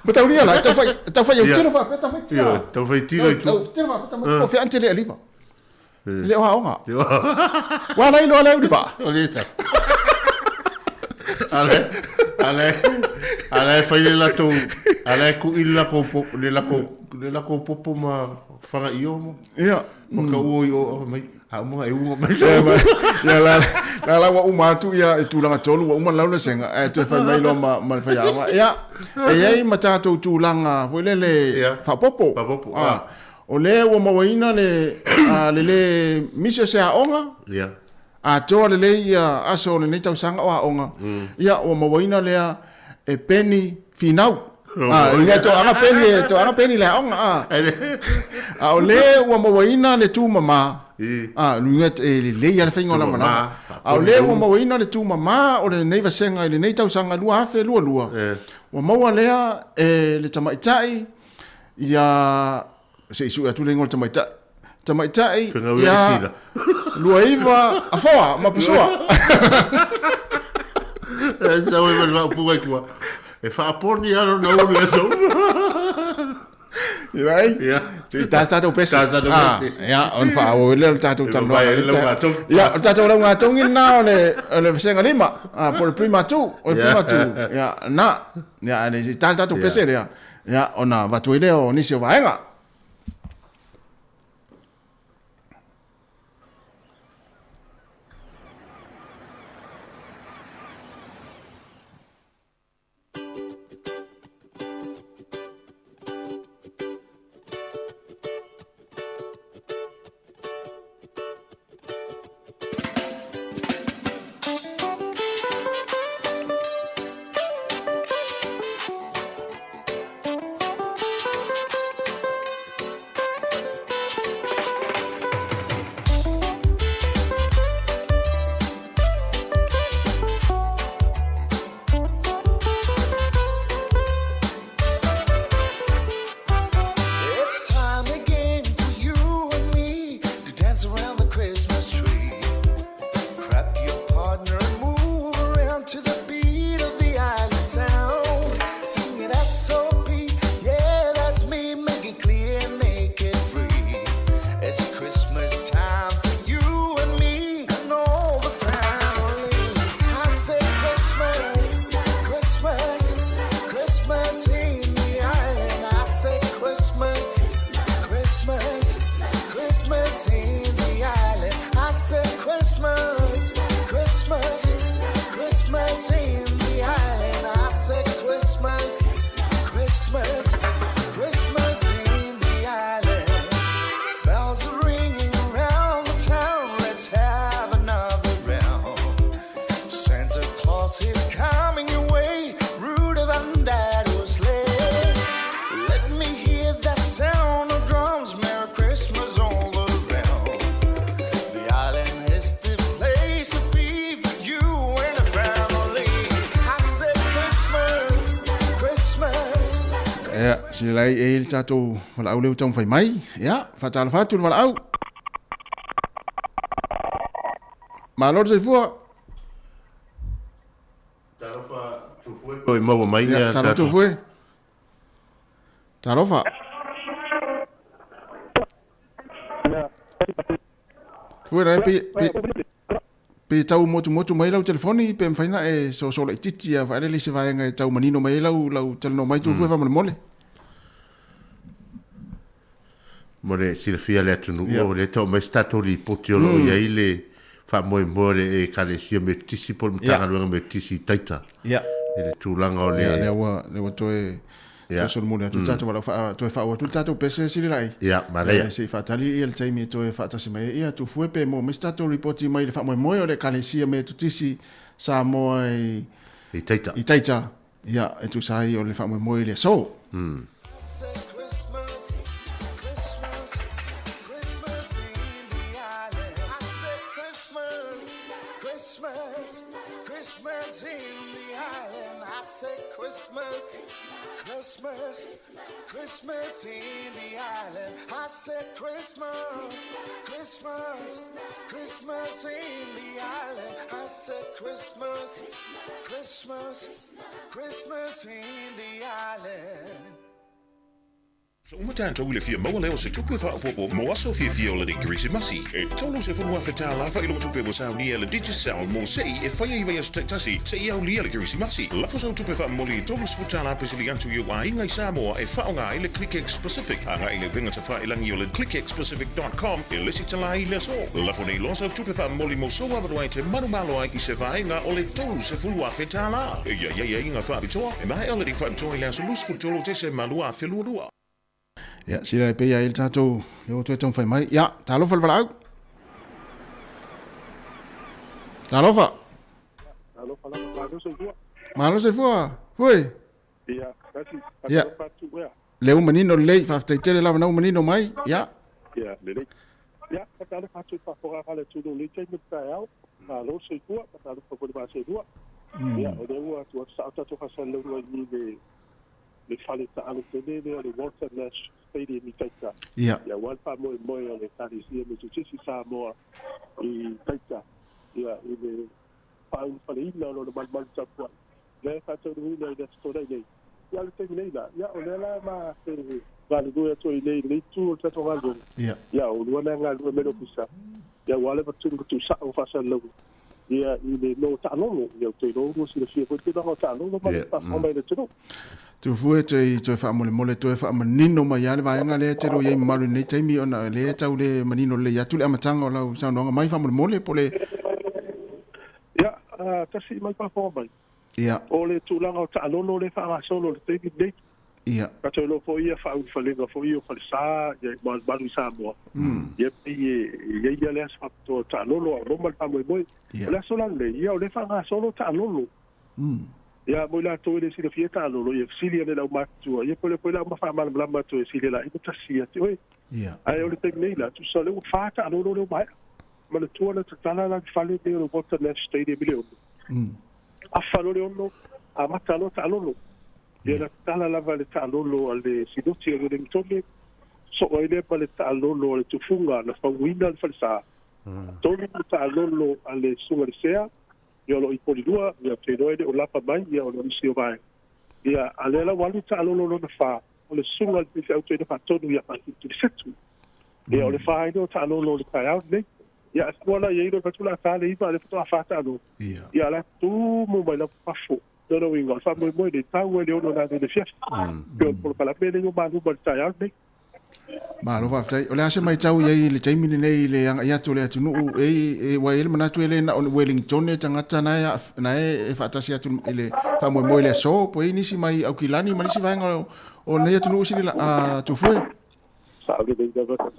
mataulia la, e tau fai, e tau fai autilo faapea tamaiti. Ioe, tau fai tilo i tu. Tau tilo faapea tamaiti. O fea Anitele Aliva. Le o aoga. Ua ala iloa le Uliva. O le ta. Ale, ale, ale fai le latou, ale ku i le lakou po, le lakou, le lakou popo ma whanga i o mo. Ia. Ma ka uo i o mai. A uma e uma mai. Ia la la la ua uma atu ia i tulaga tolu ua uma lau le senga ae toe fai mai loa ma ma le faiaoga. Ia e i ai ma tatou tulaga foi lele faaopoopo. Faaopoopo. Ah, o lea ua mauaina le le le misi o se aoga. Ia. Atoa lelei ia aso o lenei tausaga o aoga. Ia ua mauaina lea e Peni Finau. Ah, ia toaga Peni, toaga Peni le aoga. Ah. A o le ua mauaina le tumama. Ah, luga e lelei lava le faiga o lamalama. A o le ua mauaina le tumama o lenei vasega i lenei tausaga 2022. Ua maua lea e le tamaitai ia se i sue atu le igoa o le tamaitai. Tamaitai ia Luaiva Afoa ma Pisua. E tau e mani whaupunga i tua. E whaaponi ano na uru e tau. Right? Yeah. So i tās tātou pese. Tā tātou Ah, pese. ia, on wha o le o tātou E tanoa. mapai e le lauga tongi. Ia, o tātou lauga tongi nā o le, o le vasenga lima. Ah, po le prima tu, o le prima tu. Ia, nā. Ia, le tā tātou pese lea. Ia, ona avatu ai lea o nisi o vaega. It's time again for you and me to dance around the Christmas tree. Grab your partner and move around to the beat of the island sound. Sing it S.O.P. Yeah, that's me. Make it clear and make it free. It's Christmas time for you and me and all the family. I say Christmas, Christmas, Christmas in the island. I say Christmas, Christmas, Christmas in the island. I Silai e i le tatou valaau lea ua taumafai mai. Ia, faatalofa atu le valaau. Malo le soifua. Talofa Tufue pe oi maua mai Ia, talofa Tufue. Talofa. Tufue la pe pe pe tau motumotu mai lau telefoni pe mafai ona e soso laitiiti a faalele i se vaega e tau manino mai ai lau lau talanoa mai Tufue faamolemole. Mo le silafia e le atunuu, o lea e tau aumai se tatou lipoti o lo o i ai le faamoemoe o le Ekalesia Metotisi po o le Matagaluega Metotisi i Taita i le tulaga o le... Ia, lea ua, lea ua toe toe solomuli atu le tatou valaau, faa, toe faauu atu le tatou pese Sililai. Ia, manaia. Se i faatali ia le taimi e toe faatasi mai ai ia Tufue pe maua mai se tatou lipoti mai le faamoemoe o le Ekalesia Metotisi Samoa i I Taita. I Taita. Ia, e tusa ai o le faamoemoe i le aso. Christmas in the island. Uma tatou i le fia maua lea o se tupe faaopoopo mo aso fiafia o lenei Kerisimasi. E $30,000 faailoga-tupe ua saunia e le Digicel mo se'i e fai ai vaiaso taitasi seia aulia le Kerisimasi. Lafo sau tupe faamomoli e $30 pesili atu i ou aiga i Samoa e faaaoga ai le ClickX Pacific. Agai i le upega tafailangi o le clickxpacific.com e lesitala ai le aso. Lafo nei loa sau tupe faamomoli mo sou avanoa e te manumalo ai i se vaega o le $30,000. E i ai aiaiga faapitoa, e maea lenei faapitoa i le aso 23 o Tesema 2022. Ia, sila e pei ai le tatou lea ua toe taumafai mai. Ia, talofa le valaau. Talofa. Talofa lava, malo soifua. Malo soifua. Fue. Ia, tasi, faatalofa atu ea. Lea ua manino lelei, faafetai tele lava na ua manino mai. Ia. Ia, lelei. Ia, faatalofa atu i le faafogaga a le atunuu i lenei taimi o le taeao. Malo le soifua, faatalofa foi i le Vaselua. Ia, o lea ua atu atu sao tatou faasalalauga i i le le fale taalo tele lea o le Walter Nash Stadium i Taita. Ia. Ia, aua le faamoemoe o le Ekalesia Metotisi Samoa i Taita, ia, i le faaulufaleina o lona malumalu tapuai, lea e faataunuuina i le Aso Toonai nei. Ia, o le taimi nei la, ia, o lea la ma te galulue atu ai nei i lenei itu o le tatou galuega, ia, o lua na galulue mai le Ofisa, ia, ua leva tonu ma tuusao faasalalauga, ia, i le no taalolo, ia, ou te iloa ua silafia foi le tulaga o taalolo ma le faafofoga mai a le atunuu. Tufue toe toe faamolemole toe faamanino mai lava le vaega lea e te i ai mamalu i lenei taimi ona o lea e tau le manino lelei atu le amataga o lau saunoaga mai faamolemole po o le Ia, tasi mai faafofoga mai. Ia. O le tulaga o taalolo lea e faagasolo i le taimi lenei. Ia. Tatou iloa foi ia faaulufalega foi ia o falesa ia i malumalu i Samoa. Ia pei e i ai ia le aso faapitoa o taalolo a o loma le faamoemoe. O le aso la lenei, ia o lea e faagasolo taalolo. Ia, mo i latou e le silafia taalolo, ia fesili ane i le aumatutua, ia po o le a foi le auma faamalamalama atu e sili la i tasi ia te oe. Ae o le taimi nei la, tusa o lea ua fa taalolo lea ua maea. Manatua na tatala la le fale lenei o le Walter Nash Stadium i le 6. Afa loa le 6, amata loa taalolo. Ia na tatala lava le taalolo a le Sinoti o Wellingtone, soo ai lea ma le taalolo a le Tufuga na fauina le falesa. Tolu le taalolo a le Susuga i le Sea, ia o lo o i Polilua, ia ou te iloa e le o lapa mai, ia o le nisi o vaega. Ia, a lea la ua alu taalolo lona fa, o le susuga i le faifeau toeaina faatonu ia Faatulituli Setu. Ia, o le fa ai lea o taalolo o le taeao lenei. Ia, a fua la i ai, fai atu o le a ta le 9, a o lea faatoa fa taalolo. Ia, a la tumu mai lava fafo. Lona uiga, o le faamoemoe nei, tau ai le 6 nanei i le afiafi. Pei o le polokalame lea ua maluma i le taeao lenei. Malo faafetai. O le a se matau i ai i le taimi lenei i le agai atu o le atunuu, e, e, ua i ai le manatu e le na o le Wellington e tagata na e, na e, e faatasi atu i le faamoemoe i le aso, po e i ai nisi mai Aukilani ma nisi vaega o, o lenei atunuu sili la, a, Tufue. Sao lelei lava.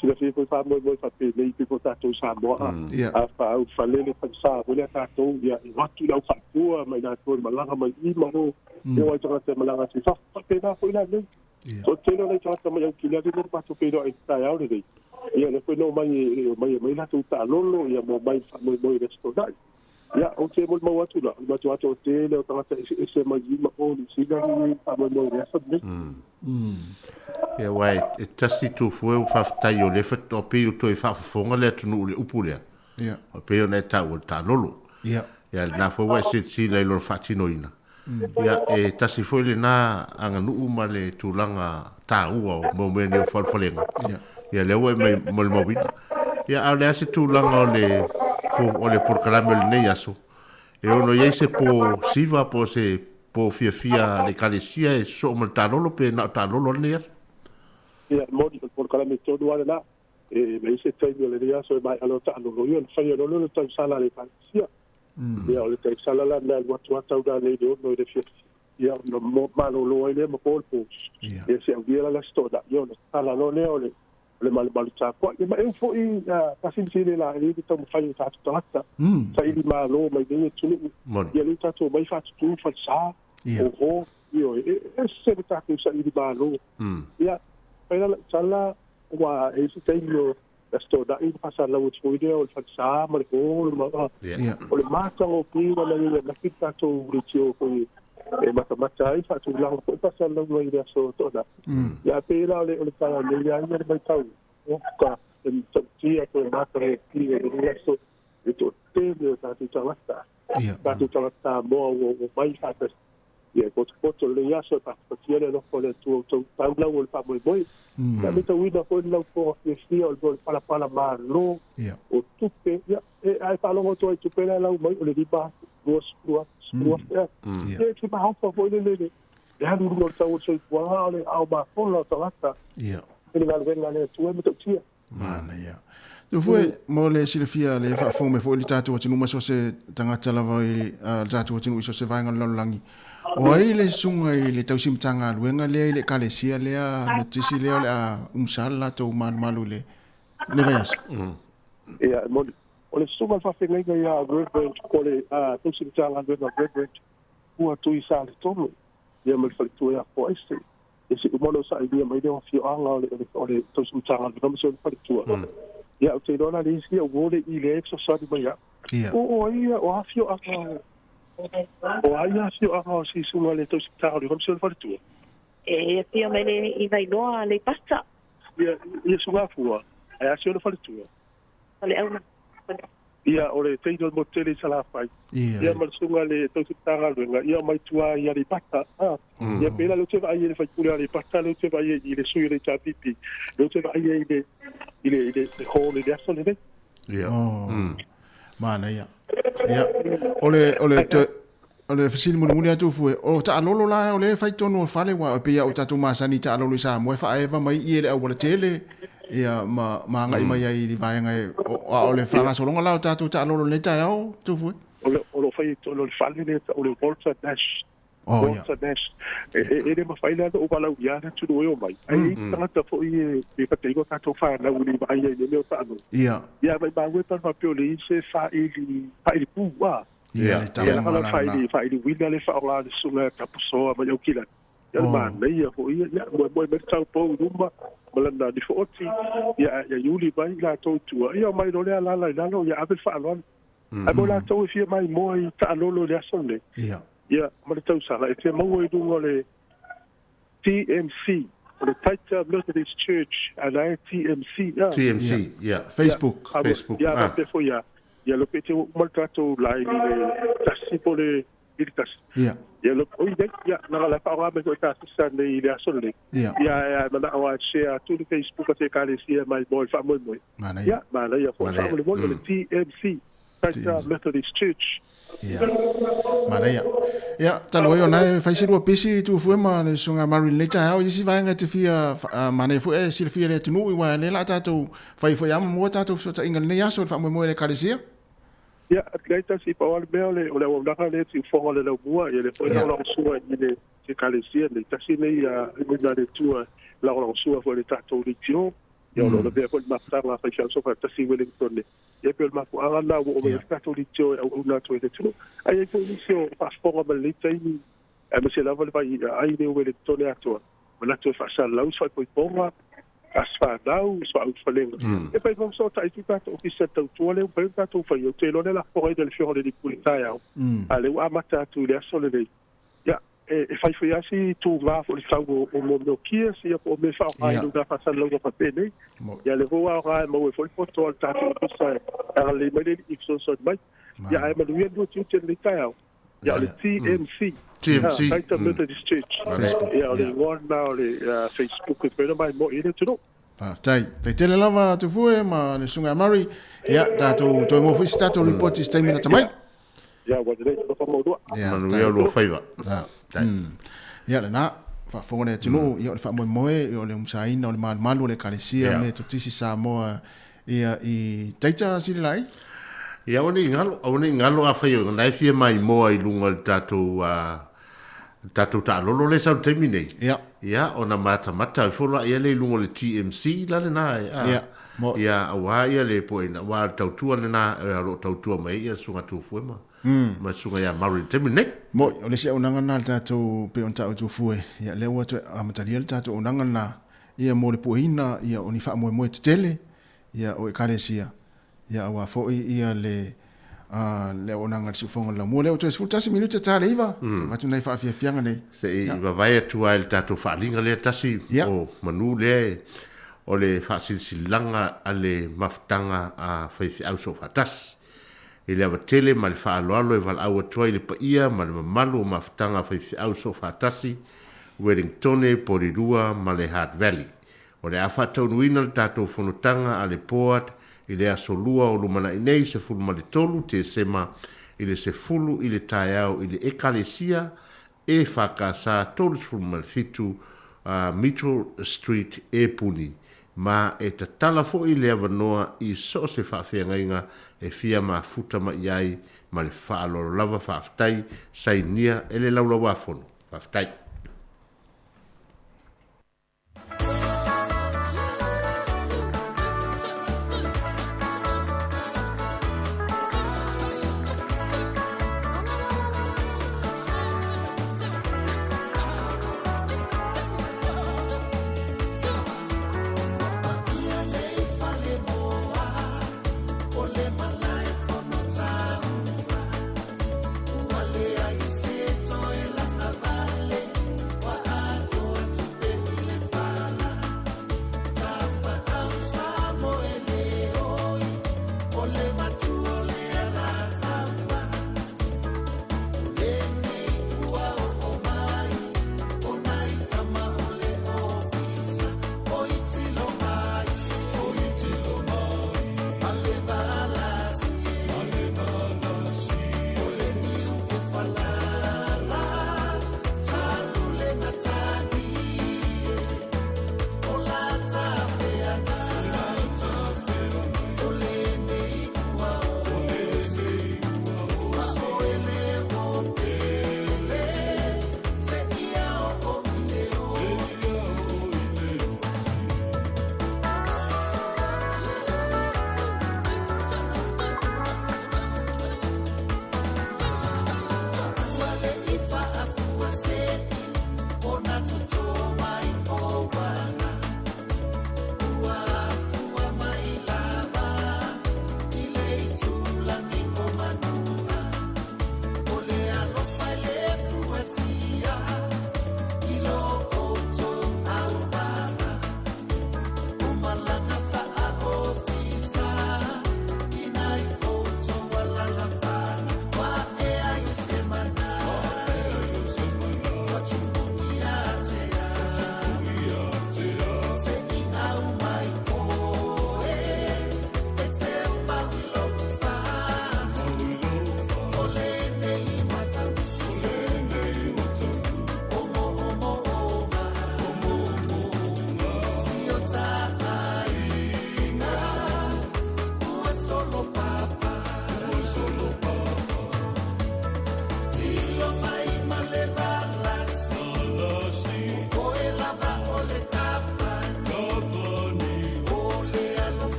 Silafia foi faamoemoe faapenei pei foi tatou i Samoa a, a faaulufale le falesa foi lea tatou, ia, e o atu i le au faapua ma i latou e malaga mai i ma o, e o ai tagata e malaga atu i fafo. Faapena foi la nei. Toatele o nai tagata mai Aukilani lea na matou feiloai i le taeao lenei, ia lea foi na omai e omai e aumai latou taalolo ia ma omai i le faamoemoe i le Aso Toonai. Ia, ou te molimau atu la, o le matua toatele o tagata eseese mai i ma o Niu Sila i faamoemoe i le aso lenei. Ia, aua e tasi Tufue ua faafetai o lea faatoa pei ua toe faafofoga le atunuu i le upu lea. Ia. E pei ona e taua le taalolo. Ia. Ia, lena foi ua e silasila i lona faatinoina. Ia, e tasi foi lena aganuu ma le tulaga taua o mau mea nei o falefalega. Ia. Ia, lea ua e molimauina. Ia, a o le a se tulaga o le, o le polokalame o lenei aso? E ono i ai se pō siva po o se pō fiafia a le Ekalesia e sosoo ma le taalolo pe na o taalolo lava lenei aso? Ia, e moni, o le polokalame tonu lava lena. E leai se taimi o lenei aso e maea loa taalolo ia, ona faia loa lea o le tausala a le Ekalesia. Ia, o le tausala la lena e alu atu lava tau nanei i le 6 i le afiafi. Ia, ona malolo ai lea ma po le po. Ia, se aulia la le Aso Toonai, ia ona tatala loa lea o le o le malumalu tapuai. Ia ma eu foi pasini la e le taumafai o tatou tagata. Saili malo mai nei atunuu. Ia lea tatou omai faatutu falesa. Oho, ioe, e ese le tatou saili malo. Ia, fai la lau tala, ua e i ai se taimi o le Aso Toonai na faasalau atu foi lea o le falesa ma le ho, o le matagofie ua na i ananafi le tatou leitio foi e matamata ai faatulaga foi faasalalauga i le Aso Toonai. Ia, pei la o le taeao nei lava ia le matau ka e matautia toe matagofie o lenei aso le toatele o tatou tagata, tatou tagata Samoa ua omai faatasi. Ia, e potopoto lenei aso e faatapatia le alofa o le Atua ua tau lau o le faamoemoe. Ia, matauina foi le laufoga fiafia o le mea o le palapala malo o tupe. Ia, ae faalogo atu ai i tupe la e lau mai o le 5,000, 20,000, 10,000. Ia, e te maofa foi lele le alu i luga o le tau o le soifuaga, a o le ao mafola o tagata i le galuega a le Atua e matautia. Manaia. Tufue, mo le silafia le faafofoga mai foi le tatou atunuu ma so o se tagata lava i le tatou atunuu i so o se vaega o le lalolagi. O ai le susuga i le tausi Matagaluega lea i le Ekalesia lea Metotisi lea o le a umusa le latou malumalu i le vaiaso? Ia, e moni. O le susuga i le faafeagaiga ia Reverend, o le tausi Matagaluega Reverend Ua Tui Saletolo, ia ma le faletua ia Poaise. Ia se uma ona sailia mai lea o afioaga o le o le tausi Matagaluega ma si ona faletua. Ia, ou te iloa la le isi uo le i lea e fesoasoani mai au. O ai ia, o afioaga o ai afioaga o si susuga i le tausi Matagaluega ma si ona faletua? E afio mai le i Vailoa, Aleipata. Ia, ia Sugafua, ae a si ona faletua? Saleaula. Ia, o le teine o le motu tele i Salafai. Ia, ma le susuga i le tausi Matagaluega, ia, mai tua i Aleipata. Ia, pei la lea ou te vaai ai i le sui usufono o Aleipata, lea ou te vaai ai i le sui o le HRPP, lea ou te vaai ai i le i le i le hall i le aso lenei. Ia. Oh. Manaia. Ia, o le o le o le fesili mulimuli atu fue, o taalolo la o le fai tonu o fale wa pei o tatou masani taalolo i Samoa e faaeva mai i le auala tele ia ma ma agai mai ai i le vaega e a o le faagasologa la o tatou taalolo i lenei taeao Tufue? O le o lo o fai i totonu o le fale lea e tau o le Walter Nash. Oh, ia. Walter Nash. E le mafai la ona ou valaaulia le atunuu e omai. Ae i ai tagata foi e fataina o tatou fanau i le vaai ai i lea mea o taalolo. Ia. Ia maimau e pe ana faapea o le i se faaili, faaili pu, a. Ia, le Ia, tamoga la la faaili, lena. faaili uila le faaaoga a le susuga ia Tapusoa mai Aukilani. Ia, o le manaia foi ia. Ia, moemoe mai le taupou i luma ma lana nifooti, ia, ia iuli mai i latou i tua. Ia, omai loa le alaala i lalo, ia ave le faaaloalo. Ae mo latou e fia maimoa i taalolo i le aso lenei, ia, ma le tausaga, e fia maua i luga o le TMC, o le Taita Methodist Church, a la e TMC, a. TMC, ia. Facebook. Facebook, Ia, faapea foi, ia. Ia, lo pe te ua uma le tatou line i le 1 po o le i le 1. Ia. Ia, lo, oi, nei, ia, na la faaaoga mai foi e tasisa nei i le aso lenei. Ia. Ia, ae manao lava e share atu le Facebook a se Ekalesia mai mo le faamoemoe. Manaia. Ia, manaia foi. Manaia. Faamolemole, o le TMC, Taita Methodist Church. Ia. Manaia. Ia, talu ai ona e fai si lua pisi i Tufue ma le susuga Murray i lenei taeao i isi vaega e te fia manaia foi e silafia e le atunuu aua o lea o le a tatou fai foi lava ma maua tatou fesootaiga i lenei aso i le faamoemoe o le Ekalesia. Ia, leai tasi, pau lava le mea o le, o le auaunaga lea e tiufoga o le laumua, ia lea foi e lagolagosua i le Ekalesia nei, tasi nei uiga a le Atua e lagolagosua foi i le tatou leitio. Ia, o lo o lavea foi le mafutaga a faifeau soofaatasi i Wellington. Ia, pei o le mafuaaga lena ua oo mai ai le tatou leitio e auauna atu ai i le atunuu. Ae i ai foi nisi o faafofoga mai lenei taimi, aemaise lava le vai ai lea o Wellington atoa, manatu e faasalalau se faaipoipoga. Aso fanau, soaau falega. E fai foi ma fesootai atu le tatou Ofisa i le tautua lea ua mafai ona tatou faia. Ou te iloa o le lafoga ina le Afioga i le Alii Pule taeao, a o lea ua amata atu i le aso lenei. Ia, e fai foi lava si tuga foi i le tau o mea o gears, ia po o mea e faaaoga i luga faasalalauga faapenei. Ia, o lea foi ua aoga e maua ai foi le poto a le tatou Ofisa e agalelei mai le Alii e fesoasoani mai. Ia, ae manuia le lua tiute i lenei taeao. Ia, o le TMC, TMC. Taita Methodist Church. Facebook. Ia, o le igoa lena o le Facebook e mafai ona maimoa i ai le atunuu. Faafetai. Faafetai tele lava Tufue ma le Susuga ia Murray. Ia, tatou toe maua foi se tatou report i se taimi lata mai. Ia, ua lelei, alofa maulua. Ia, Manuia o lua faiva. Faafetai. Ia, lena, faafofoga le atunuu, ia o le faamoemoe, ia o le umusaina o le malumalu o le Ekalesia Metotisi Samoa Ia, i Taita Sililai. Ia, aua ne i galo, aua ne i galo afai o na e fia maimoa i luga o le tatou, le tatou taalolo lea e sau i le taimi nei. Ia. Ia, ona matamata ai foi lea i luga o le TMC la lena e, a. Ia, mo. Ia, aua ia le poeina, aua o le tautua lena, o lo o tautua mai ai ia Susuga Tufue ma, ma Susuga ia Murray i le taimi lenei. Moi, o le isi auaunaga lena a le tatou, pei ona taua e Tufue, ia, lea ua toe amatalia le tatou auaunaga lena, ia mo le pueina ia o ni faamoemoe tetele ia o Ekalesia, ia auā foi ia le le auaunaga a le Siufofoga o le Laumua. Lea ua toe 11 minute ta le iva, mm. avatu nai faafiafiaga nei. Se i vavae atu ai le tatou faaaliga lea tasi o manu lea e o le faasilasilaga a le mafutaga a faifeau soofaatasi. I le ava tele ma le faaaloalo e valaau atu ai i le paia ma le mamalu o mafutaga a faifeau soofaatasi, Wellingtone, Porirua ma le Hutt Valley. O le a faataunuina le tatou fonotaga a le Board i le aso Lua o lumanai nei, 13 Tesema i le 10 i le taeao i le Ekalesia EFKS 37 Mitchell Street, Epuni, ma e tatala foi le avanoa i so o se faafeagaiga e fia mafuta mai i ai ma le faaaloalo lava faafetai sainia e le Laulauafono. Faafetai.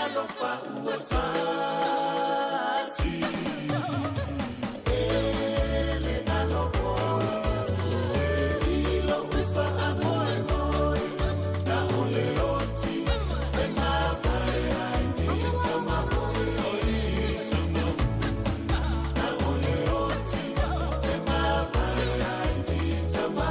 alofa ua tasi. E le alofa i lou faamoemoe, na o le oti e mavae ai i tama. Na o le oti e mavae ai i tama.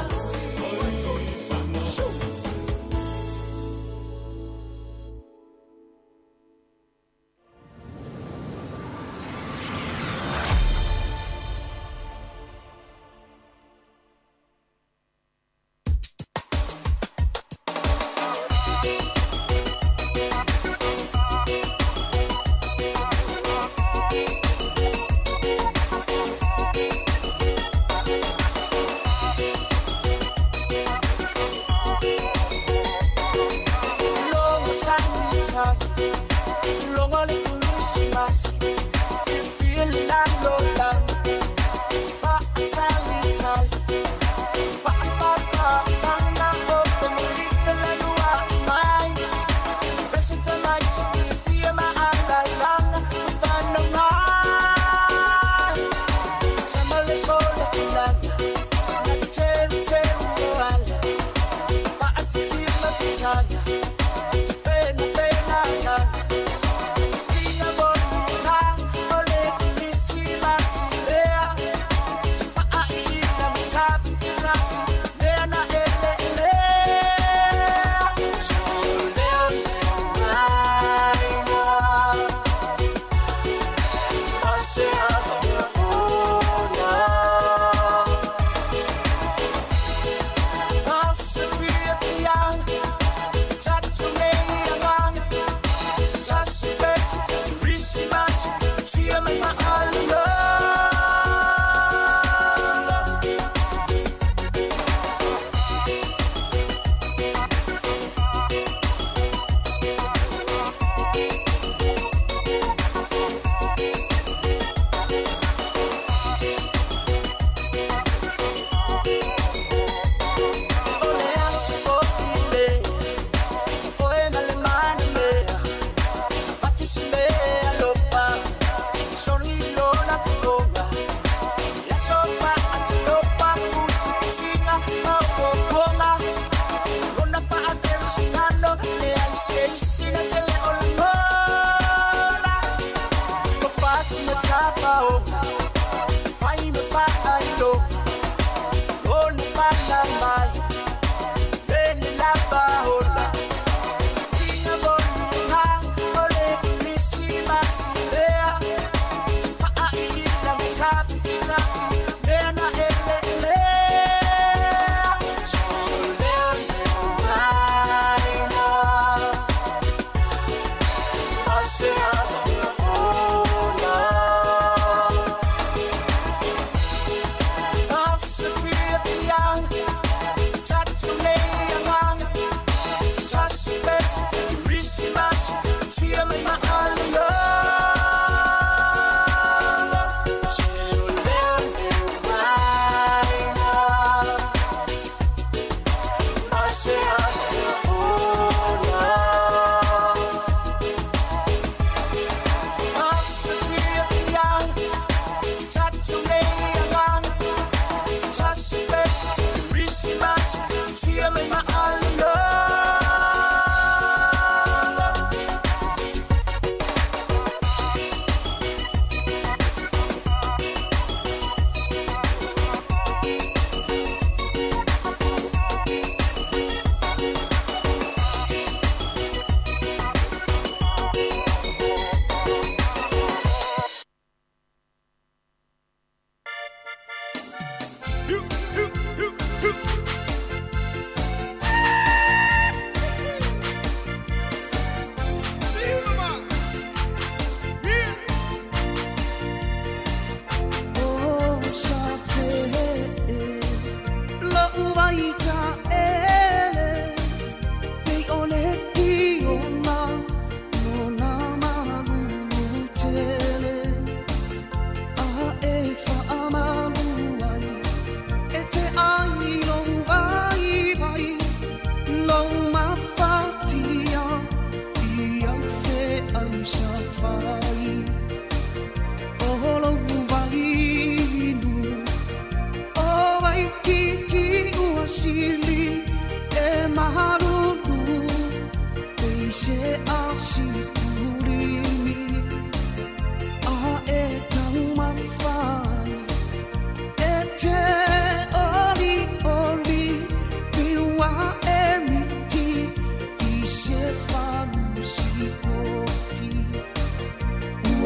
Long time we talked, long on the Christmas. You feel like no love. Pa tali tali, pa pa pa pa na o te muri te la lua mai. Present mai te fia ma ala langa pa na mai. Sama le fola filanga, na te te o ala. Pa ati si ma fitanga. Pena, pena, na. Ina bonita, ole Christmas.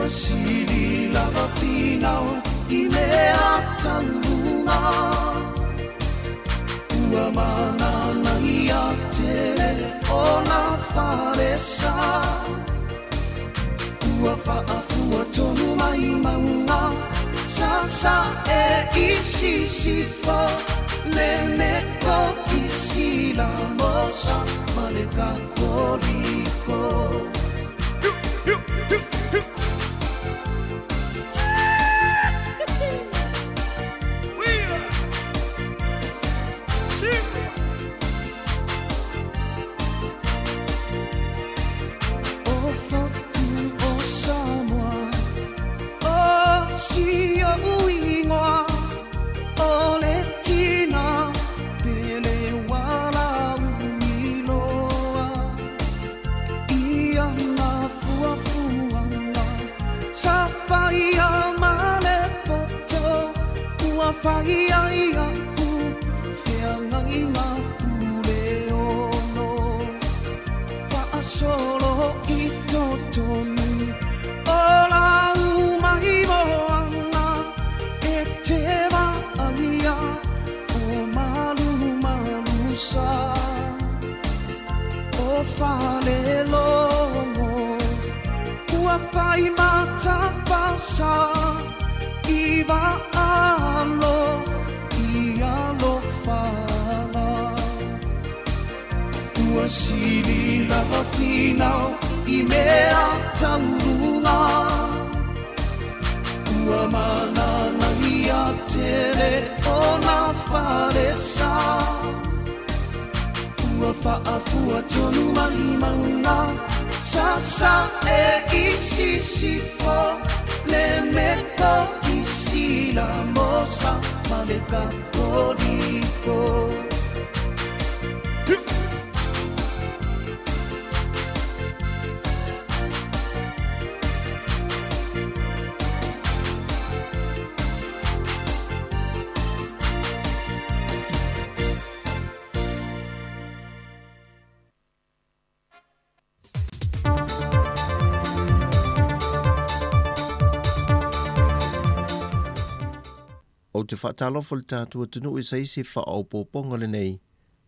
Ua sili lava finau i mea tauluga Ua mananaia tele o na falesa Ua faafua tonu mai mauga Sasa e i sisifo Le Metokisi la mosa ma le Katoliko. O Fotu o Samoa, o si ou igoa, o le tina pele ua lauiloa. I ana fuafuaga sa faia ma le poto, ua faia iaʻu feagaiga pule ono. Faasolo i totonu o lau mai moana, e te vaaia o malumalusa. O Falelogo ua fai matapasa i vaalo i alofala. Ua sili lava finau i mea tauluga, ua mananaia tele o na falesa. Ua faafua tonu mai mauga sasa e i sisifo le Metokisi la mosa ma le Katoliko. Ou te faatalofa i le tatou atunuu i se isi faaopoopoga lenei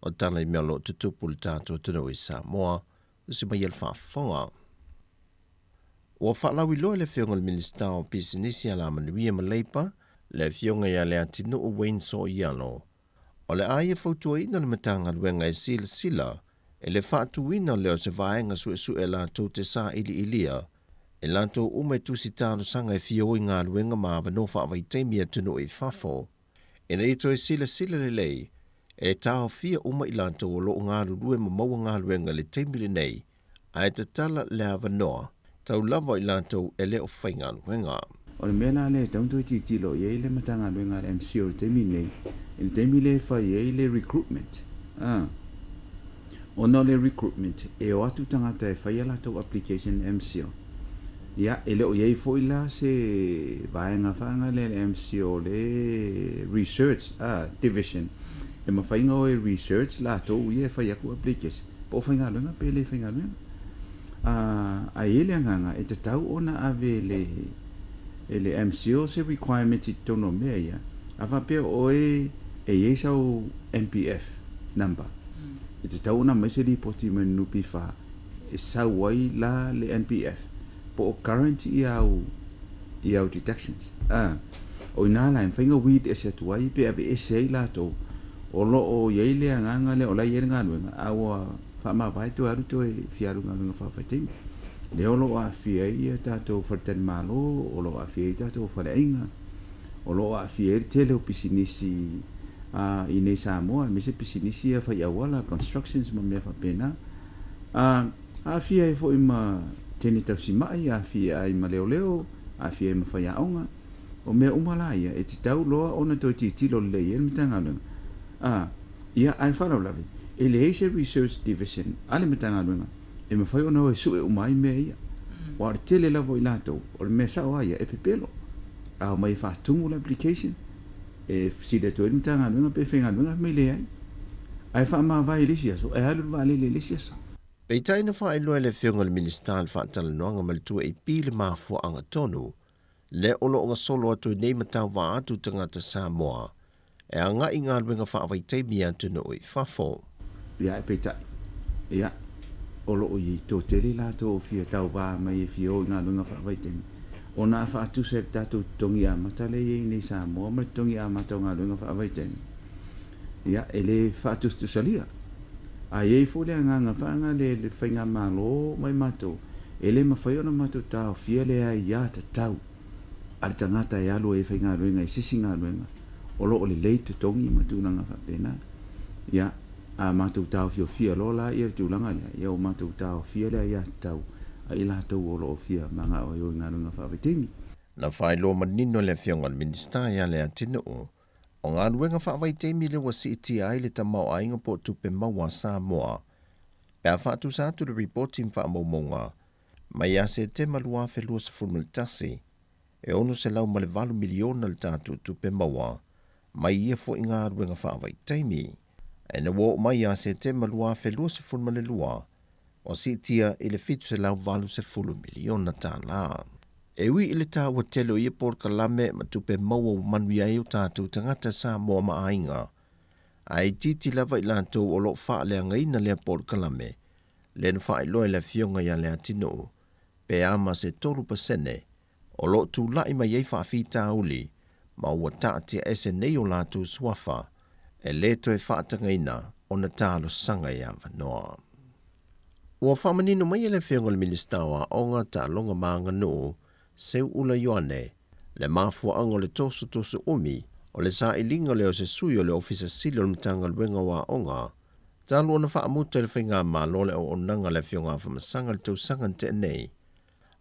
o tala i mea o lo o tutupu i le tatou atunuu i Samoa, usi mai e le faafofoga. Ua faalauiloa e le Afioga i le Minisita o Pisinisi, Alamanuia ma Leipa, le Afioga ia Leatinuu Wayne Soialo, O le a ia fautuaina le Matagaluega e silasila i le faatuina lea o se vaega suesue latou te sailiilia e latou uma e tusi talosaga e fia o i galuega ma avanoa faavaitaimi i atunuu i fafo, ina ia toe silasila lelei e taofia uma i latou o lo o galulue ma maua galuega i le taimi lenei ae tatala le avanoa tau lava i latou e le o faigaluega. O le mea la lea e tatau ona toe tilotilo i ai le Matagaluega a le MCIL i le taimi lenei, i le taimi lea e fai ai le recruitment, a. Ona o le recruitment, e o atu tagata e fai a latou application i le MCIL. Ia, e le o i ai foi la se vaega faga lea a le MCIL o le research, a, division, e mafai ona o e research latou ia e fai atu application. Po o faigaluega pe le faigaluega. A, a i ai le agaga e tatau ona ave e le, e le MCIL se requirement i totonu o mea ia, a faapea o oe e i ai sau NPF number, e tatau ona aumai se lipoti mai le NPF e sau ai la le NPF po o current ia au, ia au deductions. A, o ina la e mafai ona weed ese atu ai pe aveese ai latou O lo o i ai le agaga lea o la e i ai le galuega, a ua faamavae toe alu toe fia alu i galuega faavaitaimi. Lea o lo o aafia ai ia tatou faletalimalo, o lo o aafia ai tatou faleaiga, o lo o aafia ai le tele o pisinisi i inei Samoa, aemaise pisinisi ia fai auala, constructions ma mea faapena. Aafia ai foi ma teine tausimai, aafia ai ma leoleo, aafia ai ma faiaoga. O mea uma la ia, e tatau loa ona toe tilotilo lelei i ai le Matagaluega. A, ia, ae faalavelave, e leai se Research Division a le Matagaluega e mafai ona o e sue uma ai mea ia. Aua o le tele lava o i latou, o le mea sao lava ia, e pepelo. A omai e faatumu le application, e fesili atu ai le Matagaluega pe faigaluega, fai mai leai. Ae faamavae i le isi aso, ae alu le vaalele i le isi aso. Peitai na faailoa e le Afioga i le Minisita i le faatalanoaga ma le 2AP le mafuaaga tonu lea o lo o gasolo atu ai nei ma tauvaa atu tagata Samoa e agai i galuega faavaitaimi i atunuu i fafo. Ia, peitai, ia, o lo o i ai toatele latou o fia tauvā mai e fia o i galuega faavaitaimi, ona a faatusa i le tatou totogi amata lea e i ai nei i Samoa ma le totogi amata o galuega faavaitaimi, ia, e le faatusatusalia. A i ai foi le agaga faagale i le Faigamalo ma i matou, e le mafai ona matou taofia le aiatatau a le tagata e alu ai e faigaluega i se isi galuega o lo o lelei totogi ma tulaga faapena. Ia, a matou taofiofia loa la ia le tulaga lea, ia ua matou taofia le aiatatau a i latou o lo o fia manao e o i galuega faavaitaimi. Na faailoa manino e le Afioga i le Minisita ia Leatinuu, o galuega faavaitaimi lea ua siitia ai le tamaoaiga po o tupe maua a Samoa pe a faatusa atu le ripoti ma faamaumauga mai ia Setema 2021, e $608 miliona le tatou tupe maua mai ia foi galuega faavaitaimi. Ina ua oo mai ia Setema 2022, ua siitia i le $780 miliona tala. E ui i le taua tele o ia polokalame ma tupe maua ua manuia ai o tatou tagata Samoa ma aiga, ae itiiti lava i latou o lo o faaleagaina lea polokalame, lea na faailoa e le Afioga ia Leatinuu, pe a ma se 3% o lo o tulai mai ai faafitauli ma ua taatiaese nei o latou suafa e lē toe faatagaina ona talosaga i avanoa. Ua faamanino mai e le Afioga i le Minisita o Aoga, Taaloga ma Aganuu, Seuula Ioane, le mafuaaga o le tosotoso umi o le sailiga lea o se sui o le Ofisa Sili o le Matagaluega o Aoga, talu ona faamuta i le Faigamalo le auaunaga a le Afioga Afamasaga i le tausaga na tea nei.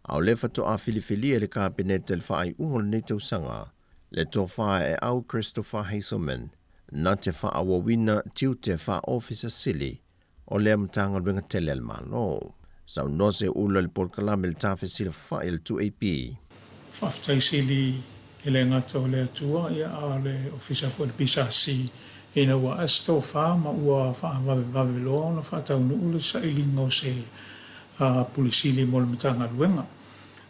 A o lea faatoa filifilia e le Kapeneta i le faaiuga o lenei tausaga le Tofa Eau Christopher Hazelman na te faaauauina tiute faa-Ofisa Sili o lea Matagaluega tele a le Malo. Saunoa Seuula i le polokalame le Tafesilafai a le 2AP. Faafetai sili e le gata o le Atua ia a o le Ofisa foi o le PSC ina ua ae se tofa ma ua faavavevave loa ona faataunuu le sailiga o se Pule Sili mo le Matagaluega.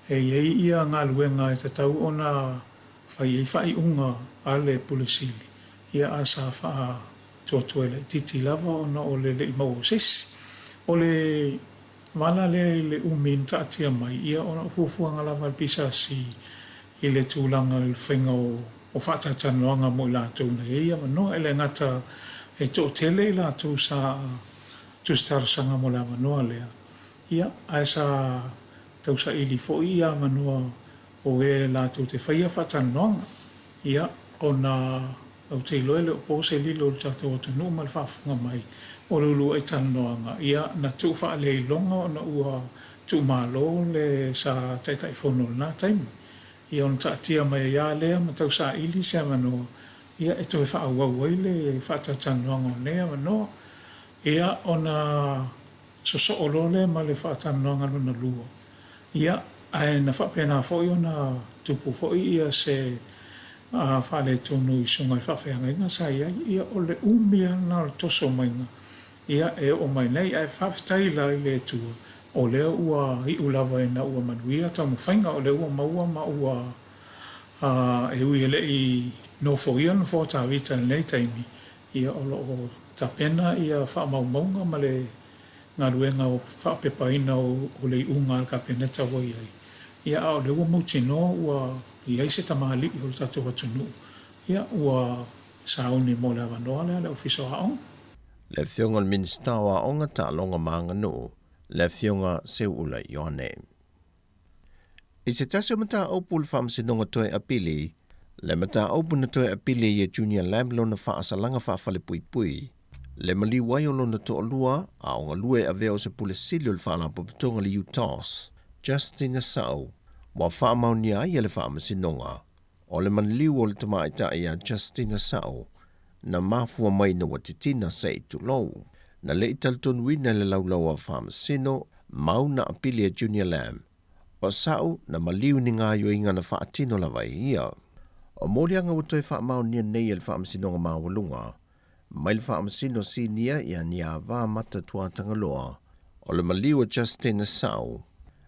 E i ai ia galuega e tatau ona fai ai faaiuga a le Pule Sili ia a sa faatuatua laitiiti lava ona o le le i maua o se isi. O le vala lea i le umi na taatia mai, ia ona o fuafuaga lava a le PSC i le tulaga i le faiga o faatalatalanoaga mo i latou na i ai avanoa. E le gata e toatele i latou sa tusi talosaga mo le avanoa lea, ia, ae sa tausaili foi ia avanoa o e latou te faia faatalanoaga. Ia, ona ou te iloa e le o po se lilo i le tatou atunuu ma le faafofoga mai o le uluai talanoaga, ia, na tuu faaleiloga ona ua tuumalo le sa Taitaifono i lena taimi. Ia, ona taatia mai ai lava lea ma tausaili se avanoa, ia, e toe faaauau ai le faatalatalanoaga o lenei avanoa. Ia, ona sosoo loa lea ma le faatalanoaga lona lua. Ia, ae na faapena foi ona tupu foi ia se faaletonu i susuga i faafeagaiga sa i ai. Ia, o le umi lava lena o le toso maiga, ia, e oo mai nei. Ae faafetai la i le Atua, o lea ua iu lava ina ua manuia taumafaiga, o lea ua maua ma ua, e ui e le i nofoia le nofoa o Tavita i lenei taimi, ia, o lo o tapena ia faamaumauga ma le galuega o faapepaina o le iuga a le Kapeneta ua i ai, ia a o lea ua mautinoa ua i ai se tamalii o le tatou atunuu, ia ua sauni mo le avanoa lea le Ofisa o Aoga. Le Afioga i le Minisita o Aoga, Taaloga ma Aganuu, le Afioga Seuula Ioane. I se tasi o mataupu o le Faamasinoga toe apili, le mataupu na toe apili ai e Junior Lam lona faasalaga faafalepuipui, le maliu ai o lona toalua a o galue e avea o se Pule Sili o le Faalapotopotoga le UTOS, Justin Asau, ua faamaonia ai e le Faamasinoga o le maliu o le tamaitai ia Justin Asau na mafua mai ina ua titina se i tulou. Na le i talitonuina e le laulau a Faamasino mau na apili e Junior Lam, o Asau na maliu ni gaoioiga na faatino lava e ia. O moliaga ua toe faamaonia nei e le Faamasinoga Maualuga mai le Faamasino Sinia ia Niava Mata Tuatagaloa. O le maliu a Justine Sau,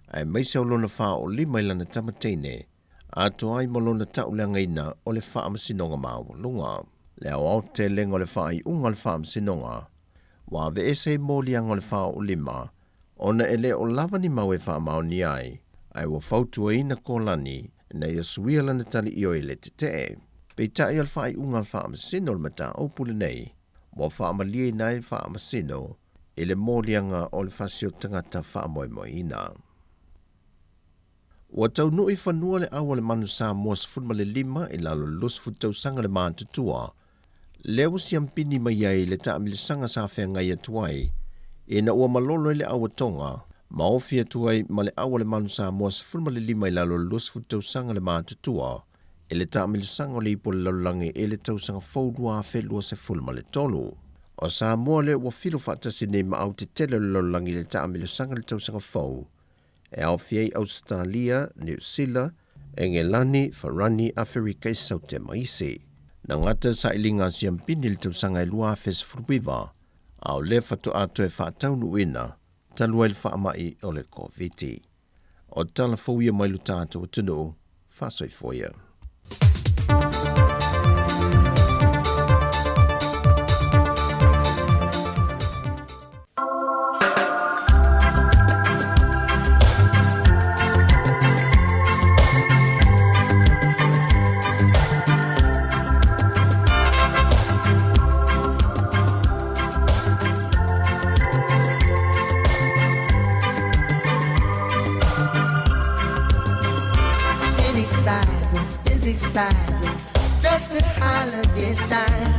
aemaise o lona faaoolima i lana tama teine, atoa ai ma lona tauleagaina o le Faamasinoga Maualuga. Le aoaotelega o le faaiuga a le Faamasinoga, ua aveese ai moliaga o le faaoolima ona e le o lava ni mau e faamaonia ai, ae ua fautuaina Kolani ina ia suia lana tali ioe i le tetee. Peitai o le faaiuga a le Faamasino o le mataupu lenei, ua faamalieina ai le Faamasino i le moliaga o le fasi o tagata faamoemoeina. Ua taunuu i fanua le au a le manu Samoa 15 i lalo o le 20 tausaga le matutua, lea ua siampini mai ai le taamilosaga sa feagai atu ai ina ua malolo ai le au a Tonga ma ofi atu ai ma le au a le manu Samoa 15 i lalo o le 20 tausaga le matutua i le taamilosaga o le Ipu o le Lalolagi i le tausaga fou 2023. O Samoa lea ua filo faatasi nei ma au tetele o le lalolagi i le taamilosaga i le tausaga fou e aofia ai Ausetalia, Niu Sila, Engelani, Farani, Aferika i Saute ma isi. Na gata sailiga a Siampini i le tausaga e 2019, a o lea faatoa toe faataunuuina talu ai le faamai o le Koviti. O tala fou ia mai lo tatou atunuu, faasoifua ia. City sidewalks, busy sidewalks, dressed in holiday style.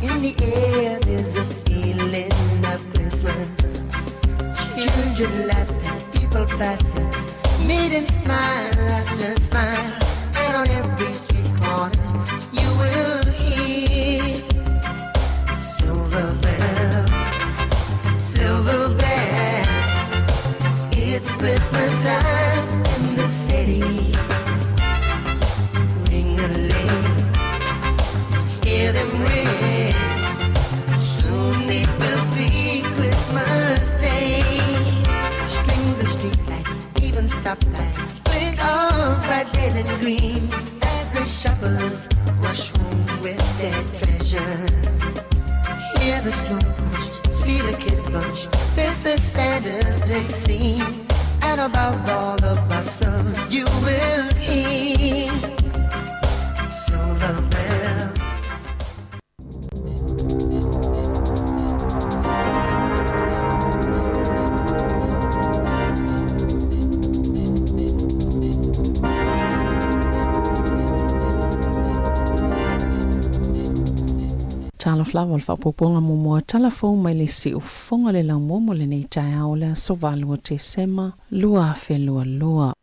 In the air, there's a feeling of Christmas. Children laughing, people passing, meeting smile after smile. And on every street corner, you will hear silver bells, silver bells. It's Christmas time in the city. Ring-a-ling, hear them ring. Soon it will be Christmas Day. Strings of streetlights, even stoplights, blink of bright red and green as the shoppers rush home with their treasures. Hear the snow crunch, see the kids bunch. This is Santa's day scene, and above all the bustle, you will hear silver bells. Talofa lava o le faaopoopoga muamua tala fou mai le siufofoga o le laumua mo lenei taeao o le aso 8 o Tesema 2022.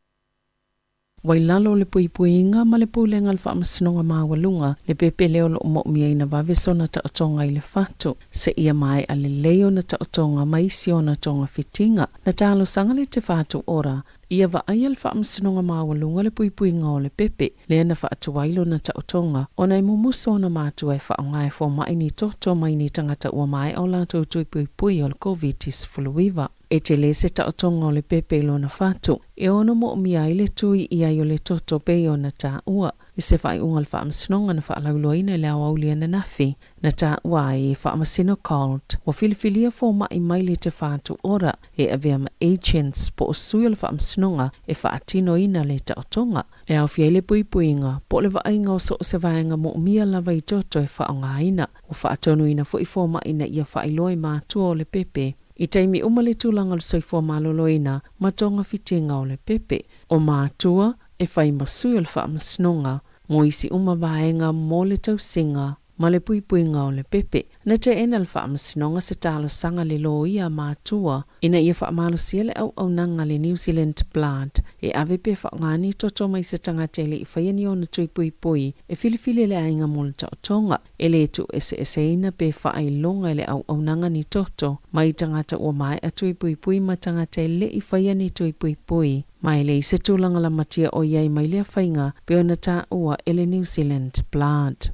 Ua i lalo o le puipuiga ma le pulega a le Faamasinoga Maualuga le pepe lea o lo o mo'omiaina vave sona taotoga i le fatu, seia maea lelei ona taotoga ma isi ona togafitiga. Na talosaga le Te Whatu Ora ia vaaia le Faamasinoga Maualuga le puipuiga o le pepe lea na faatuai lona taotoga ona e mumusu ona matua e faaaoga e fomai ni toto mai ni tagata ua maea o latou tui puipui o le Koviti-19. E tele se taotoga o le pepe i lona fatu, e ono moomia ai le tui i ai o le toto pei ona taua. I se faaiuga o le Faamasinoga na faalauiloaina i le aoauli ananafi, na taua ai e Faamasino Colt, ua filifilia fomai mai le Te Whatu Ora e avea ma agents po o sui o le Faamasinoga e faatinoina le taotoga. E aofia ai le puipuiga po o le vaaiga o so o se vaega moomia lava i toto e faaaogaina. Ua faatonuina foi fomai ina ia faailoa i matua o le pepe I taimi uma le tulaga o le soifua maloloina ma togafitiga o le pepe, o matua e fai ma sui o le faamasinoga mo isi uma vaega mo le tausiga ma le puipuiga o le pepe. Na teena le faamasinoga se talosaga le loia a matua ina ia faamalosia le auaunaga a le New Zealand Blood e ave pe faaaoga ni toto mai se tagata e le i faia ni ona tui puipui e filifili le aiga mo le taotoga. E le tuueseeseina pe faailoga e le auaunaga ni toto mai tagata ua maea tui puipui ma tagata e le i faia ni tui puipui, ma e leai se tulaga lamatia o i ai mai lea faiga pei ona taua e le New Zealand Blood.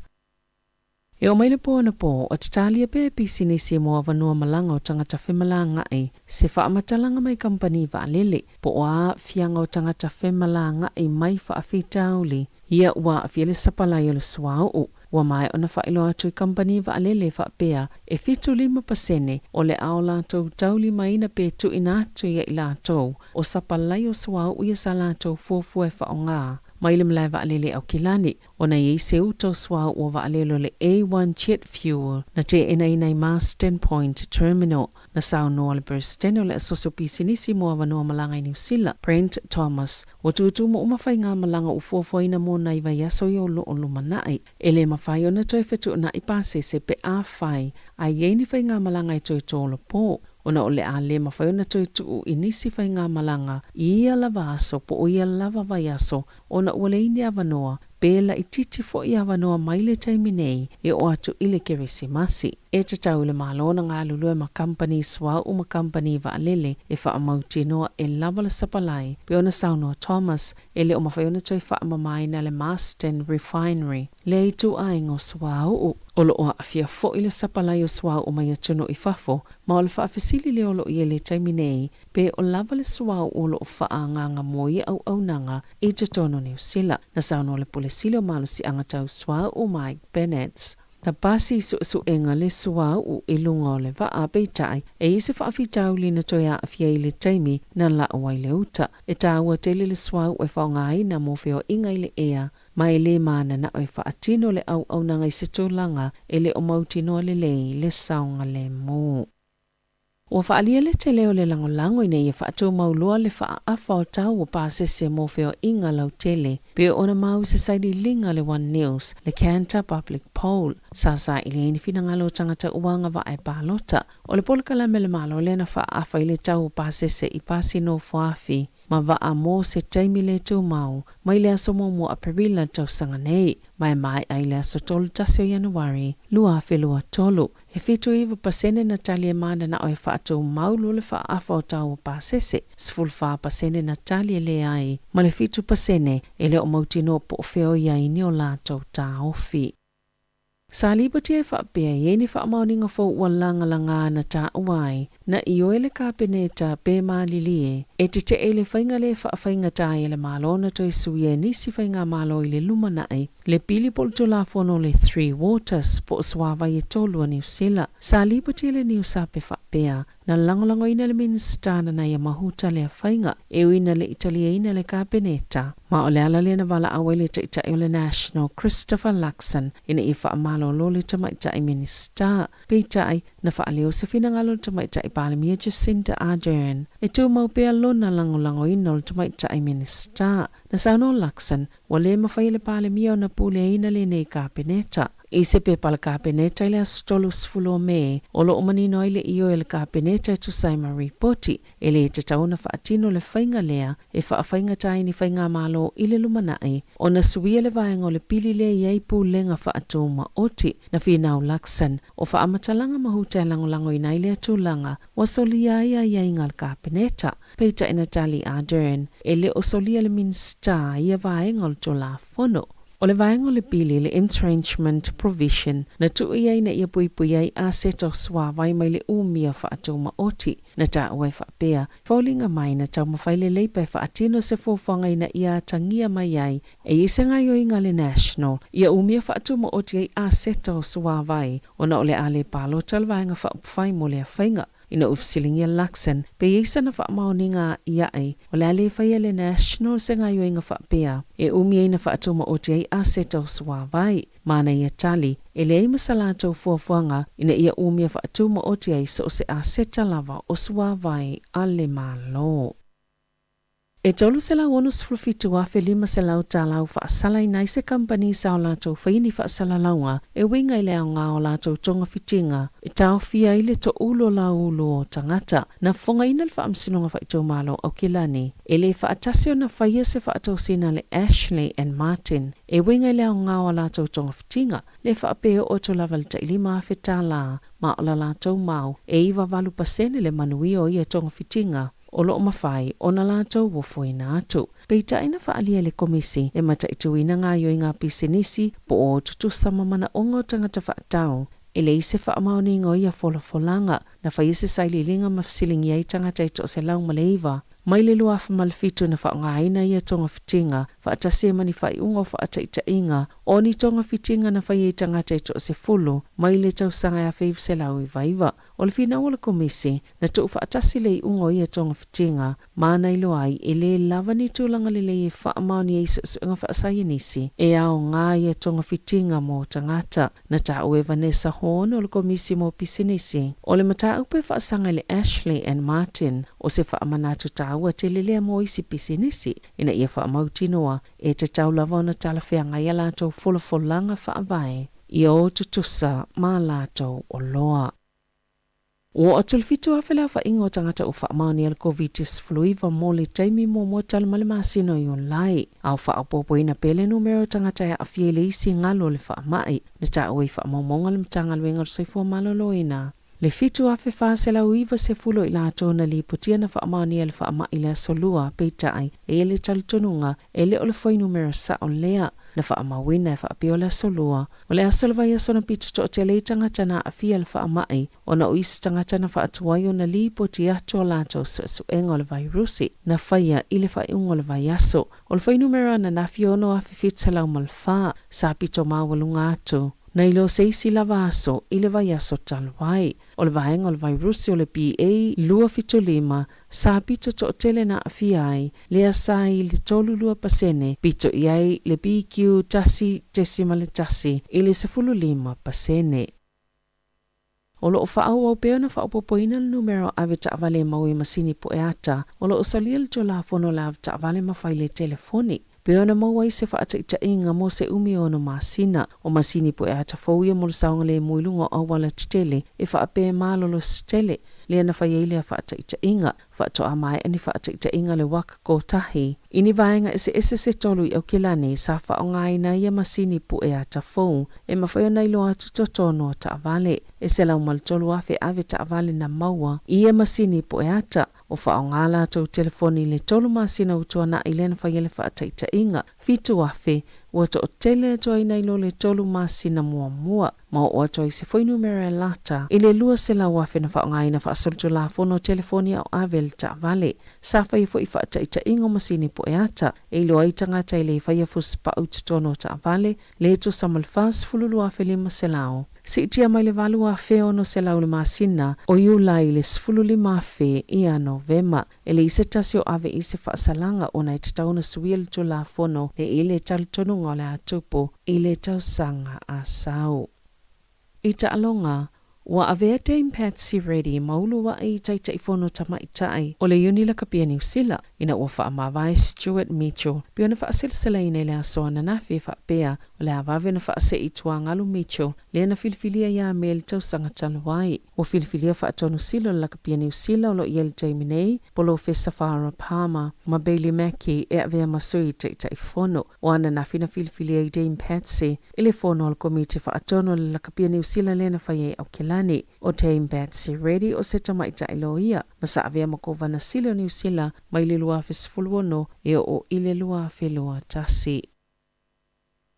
E oo mai le po anapo, o tatalia pea e pisinisi mo avanoa malaga o tagata femalagaai se faamatalaga mai kamupani vaalele, po o a aafiaga o tagata femalagaai mai faafitauli ia ua aafia le sapalai o le suauu. Ua maea ona faailoa atu i kamupani vaalele faapea e 75% o le a o latou taulimaina pe tuuina atu ia i latou o sapalai o suauu ia sa latou fuafua e faaaoga mai le malae vaalele i Aukilani ona i ai se uta o suauu o vaalele o le A1 Jet Fuel na teenaina i Marsden Point Terminal. Na saunoa le Peresetene o le Asosi o Pisinisi mo Avanoa Malaga i Niu Sila, Brent Thomas, ua tutumu uma faigamalaga ua fuafuaina mo nai vaiaso ia o lo o lumanai. E le mafai ona toe fetuunai pasese pe afai a i ai ni faigamalaga e toe tolopo, ona o le a le mafai ona toe tuu i nisi faigamalaga i ia lava aso po o ia lava vaiaso ona ua leai ni avanoa pe laitiiti foi avanoa mai le taimi nei e oo atu i le Kerisimasi. E tatau i le Malo ona galulue ma kamupani suauu ma kamupani vaalele e faamautinoa e lava le sapalai, pei ona saunoa Thomas, e le o mafai ona toe faamamaina le Marsden Refinery, le ituaiga o suauu. O lo o aafia foi le sapalai o suauu mai atunuu i fafo, ma o le faafesili lea o lo o i ai i le taimi nei, pe o lava le suauu o lo o faaagaaga mo ia auaunaga i totonu o Niu Sila. Na saunoa le Pule Sili o Malosiaga Tau Suauu Mike Bennetts, Na pasi i suesuega le suauu i luga o le vaa, peitai, e i ai se faafitauli na toe aafia i le taimi na lau ai le uta. E taua tele le suauu e faaaogaina mo feoaiga i le ea, ma e le mananao e faatino le auaunaga i se tulaga e le o mautinoa lelei le saogalemu. Ua faaalia le tele o le lagolago ina ia faatumau loa le faaafa o tau o pasese mo feoaiga lautele pei ona mau i se sailiiliga a le One News, le Kantar Public Poll. Sa saili ai ni finagalo o tagata ua agavaa e palota. O le polokalame a le Malo lea na faaafa i le tau o pasese i pasi nofoafi ma vaa mo se taimi le tumau mai le aso muamua Aperila tausaga nei, ma e maea i le aso 31 o Ianuari 2023. E 79% na tali e mananao e faatumau loa le faaafa o tau o pasese, 14% na tali e leai, ma le 7% e le o mautinoa po o fea o i ai ni o latou taofi. Sa lipoti e faapea i ai ni faamaoniga fou ua lagalagā na taua ai, na ioe le Kapeneta pe malilie e tetee i le faiga le faafaigata ai a le Malo na toe suia e nisi faigamalo i le lumanai le pili po o le Tulafono o le Three Waters po o suavai e tolu a Niu Sila. Sa lipoti e le Niusape faapea, Na lagolagoina le Minisita Nanaia Mahuta lea faiga, e ui ina le i taliaina le Kapeneta. Ma o le ala lea na valaau ai le Taitai o le National, Christopher Luxon, ina ia faamalolo le Tamaitai Minisita. Peitai, na faaleo se finagalo o le Tamaitai Palemia Jacinda Ardern e tumau pea lona lagolagoina o le Tamaitai Minisita. Na saunoa Luxon, ua le mafai e le Palemia ona puleaina lenei Kapeneta. I se pepa a le Kapeneta i le aso 30 o Me, o lo o manino ai le ioe a le Kapeneta e tusa ai ma ripoti, e le tatau ona faatino le faiga lea e faafaigata ai ni faigamalo i le lumanai ona suia le vaega o le pili lea i ai pulega faatumaoti. Na finau Luxon, o faamatalaga mahuta e lagolagoina ai lea tulaga ua solia ai aiaiga a le Kapeneta. Peitai na tali Ardern, e le o solia le Minisita ia vaega o le Tulafono. O le vaega o le pili, le entrenchment provision, na tuu i ai ina ia puipui ai aseta o suavai mai le umia faatumaoti. Na taua e faapea, foliga mai na taumafai le Labour e faatino se fuafuaga ina ia atagia mai ai e i ai se gaoioiga a le National ia umia faatumaoti ai aseta o suavai ona o le a le palota le Vaega Faaupufai mo lea faiga. Ina ua fesiligia Luxon pe i ai sana faamaoniga iaʻe o le a le faia e le National se gaoioiga faapea e umi ai na faatumaoti ai aseta o suavai. Ma ana ia tali, e leai ma sa latou fuafuaga ina ia umia faatumaoti ai so o se aseta lava o suavai a le Malo. E $367,500 tala ua faasalaina ai se kamupani sa o latou faia ni faasalalauga e uiga i le aoga o latou togafitiga e taofia ai le toulu o lauulu o tagata. Na fofogaina le Faamasinoga Faaitumalo o Aukilani e le faatasi ona faia se faatosina a le Ashley and Martin e uiga i le aoga o a latou togafitiga le faapea e oo atu lava i le tai $5,000 tala ma o la latou mau e 98% le manuia o ia togafitiga. o lo o mafai ona latou ofoina atu. Peitai na faaalia e le Komisi e mataituina gaoioiga a pisinisi po o tutusa ma manaoga o tagata faatau. E leai se faamaoniga o ia folafolaga. Na faia se sailiiliga ma fesiligia ai tagata e 109 mai le 2007 na faaaogaina ia togafitiga faatasi ai ma ni faaiuga o faataitaiga o ni togafitiga na faia i tagata e toasefulu mai le tausaga e 1999. O le finau a le Komisi, na tuufaatasi le iuga o ia togafitiga ma na iloa ai e lē lava ni tulaga lelei e faamaonia ai suesuega faasaienisi e aoga ia togafitiga mo tagata. Na taua e Vanessa Horne o le Komisi mo Pisinisi o le mataupu e faasaga i le Ashley and Martin o se faamanatu taua tele lea mo isi pisinisi ina ia faamautinoa e tatau lava ona talafeagai a latou folafolaga faavae ia o tutusa ma latou oloa. Ua oo atu i le 7,000 le aofaiga o tagata ua faamaonia le Koviti-19 mo le taimi muamua talu mai le masina o Iulai, a o faaopoopoina pea le numera o tagata e aafia i le isi galu o le faamai, na taua i faamaumauga a le Matagaluega o le Soifua Maloloina. Le 7,490 i latou na lipotia na faamaonia le faamai i le Aso Lua, peitai, e i ai le talitonuga e le o le fuainumera sao lea na faamauina e faapea o le Aso Lua. O le aso o le vaiaso na pito toatele ai tagata na aafia i le faamai ona o isi tagata na faatuai ona lipoti atu a latou suesuega o le vairusi na faia i le faaiuga o le vaiaso. O le fuainumera ananafi 6,704 sa pito maualuga atu nai lo se isi lava aso i le vaiaso talu ai. O le vaega o le vairusi o le BA.2.75 sa pito toatele na aafia ai, lea sa i le 32%, pito i ai le BQ.1.1 i le 15%. O lo o faaauau pea ona faaopoopoina le numera o avetaavale e maua i masini pueata o lo o salia le Tulafono o le Avetaavale ma Faile Telefoni. Pei ona maua ai se faataitaiga mo se umi e ono masina, o masini pueata fou ia mo le saogalemu i luga o auala tetele e faapea e malolosi tele, lea na fai ai lea faataitaiga. Faatoa maea ni faataitaiga le waka kotahi i ni vaega eseese se tolu i Aukilani sa faaaogaina ai ia masini pueata fou e mafai ona iloa atu totonu o taavale. E 103,000 ave taavale na maua i ia masini pueata. O faaaoga latou telefoni i le tolu masina ua tuanai lea na fai ai le faataitaiga, 7,000, ua toatele atu ai nai lo le tolu masina muamua, ma oo atu ai se fuainumera e lata i le 200,000 na faaaogaina faasolitulafono telefoni a o ave le taavale. Sa faia foi faataitaiga o masini pueata e iloa ai tagata e le faia fusipau i totonu o taavale, le tusa ma le 42,500. Siitia mai le 8,600 i le masina o Iulai i le 15,000 ia Novema. E leai se tasi o ave i se faasalaga ona e tatau ona suia le Tulafono le i le talitonuga o le a tupu i le tausaga a sau. I taaloga, ua avea Dame Patsy Reddy ma uluai Taitaifono Tamaitai o le Iuni Lakapi a Niu Sila ina ua faamavae Stuart Mitchell pei ona faaselaselaina i le aso ananafi e faapea O le a vave ona faasee i tuagalu Mitchell, lea na filifilia ia Me i le tausaga talu ai. Ua filifilia faatonu sili o le lakapia Niu Sila o lo o i ai i le taimi nei, Polofesa Farah Palmer ma Bailey Mackey e avea ma sui Taitaifono. O ananafi na filifilia ai Dame Patsy i le fono a le Komiti Faatonu o le Lakapia Niu Sila lea na fai ai Aukilani. O Dame Patsy Reddy o se tamaitai loia ma sa avea ma Kovana Sili o Niu Sila mai le 2016 e oo i le 2021.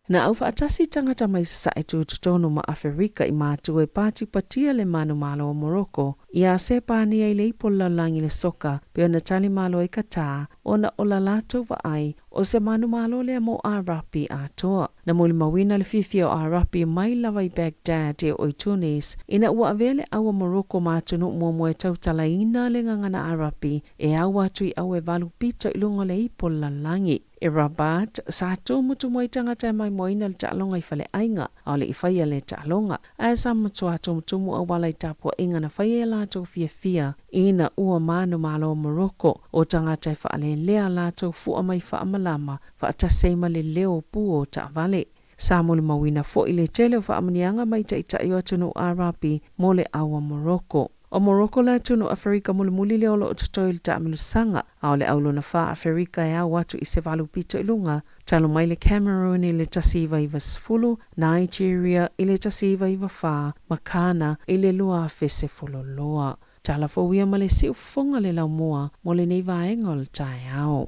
Na aufaatasi tagata mai Sasae tutotonu ma Aferika i matua e patipatia le manumalo o Moroko iā Sepania i le ipo lalolagi le soka pei ona tali malo ai Qatar ona o la latou vaai o se manumalo lea mo Arapi atoa. Na molimauina le fiafia o Arapi mai lava i Baghdad e oo i Tunis ina ua avea le au a Moroko ma atunuu muamua e tautalaina le gagana Arapi e au atu i au e valu pito i luga o le ipo lalolagi. I Rabat, sa tumutumu ai tagata e maimoaina le taaloga i faleaiga, a o le i faia lea taaloga, ae sa matua tumutumu auala i tapuaiga na faia e latou fiafia ina ua manumalo o Morocco o tagata e faalelea a latou fua mai faamalama faatasi ai ma le leo pū o taavale. Sa molimauina foi le tele o faamanuiaga mai taitai o atunuu Arapi mo le au a Morocco. O Morocco le atunuu Aferika mulimuli lea o lo o totoe i le taamilosaga, a o le au lona fa Aferika e ao atu i se valu pito i luga, talu mai le Cameroon i le 1990, Nigeria i le 1994 ma Ghana i le 2012. Tala fou ia ma le siufofoga le laumua mo lenei vaega o le taeao.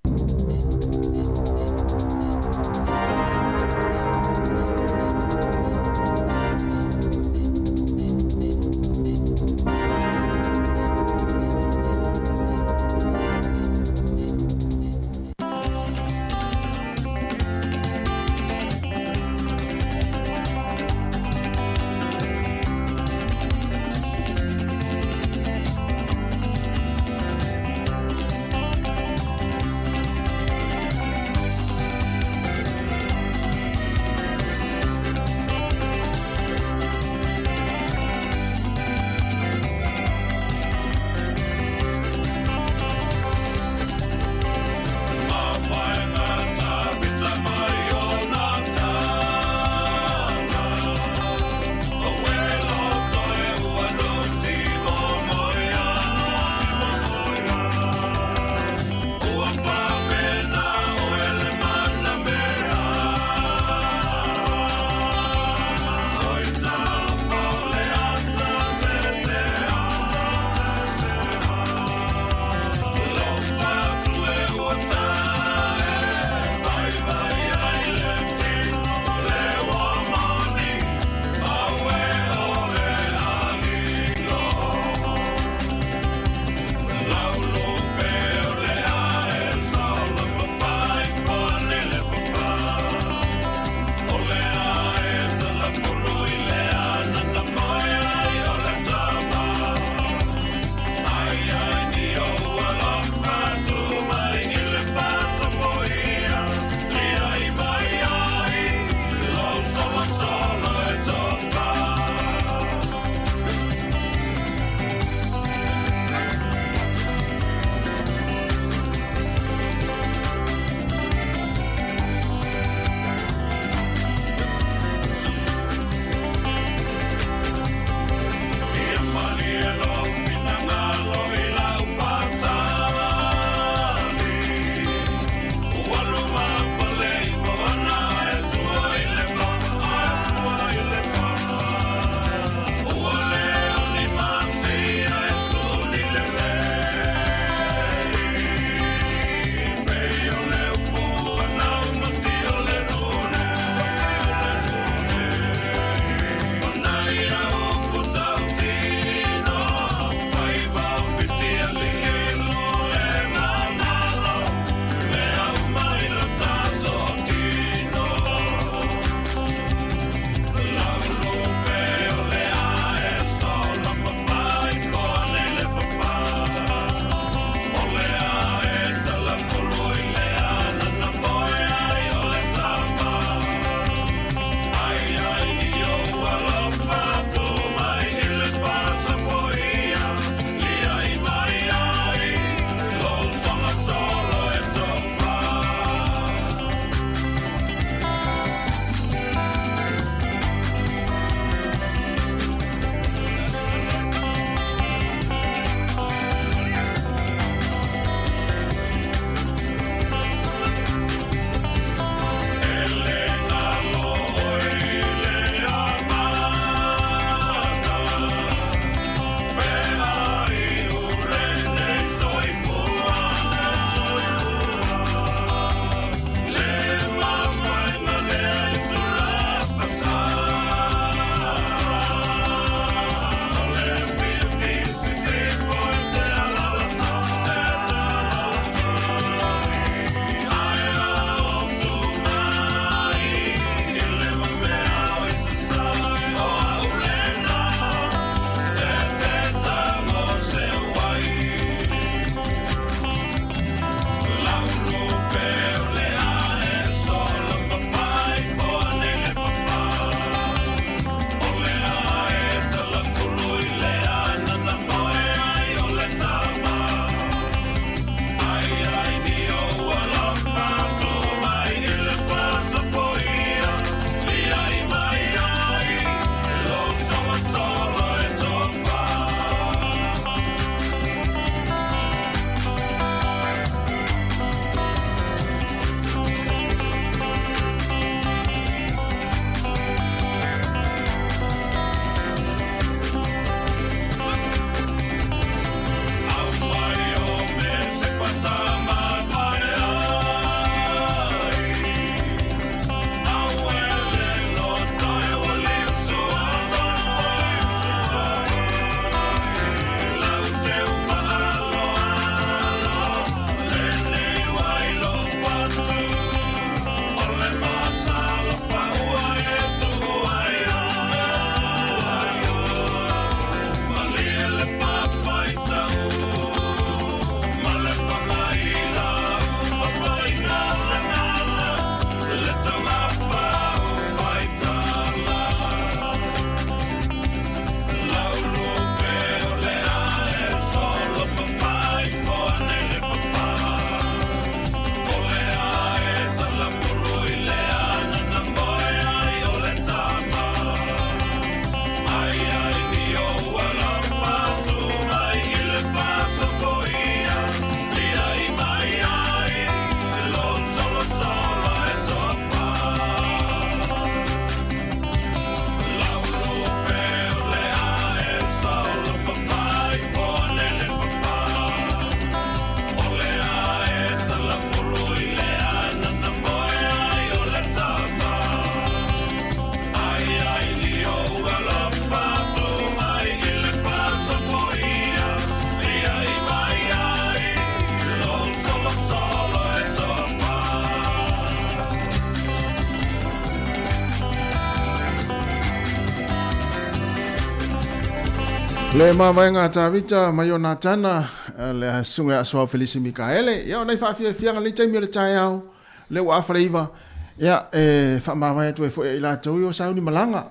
Le mavaega a Tavita mai o Natana, le susuga ia Suao Felisi Mikaele. Ia, o nei faafiafiaga lenei taimi o le taeao, lea ua afa le iva, ia, e faamavae atu ai foi ia i latou ia o sauni malaga.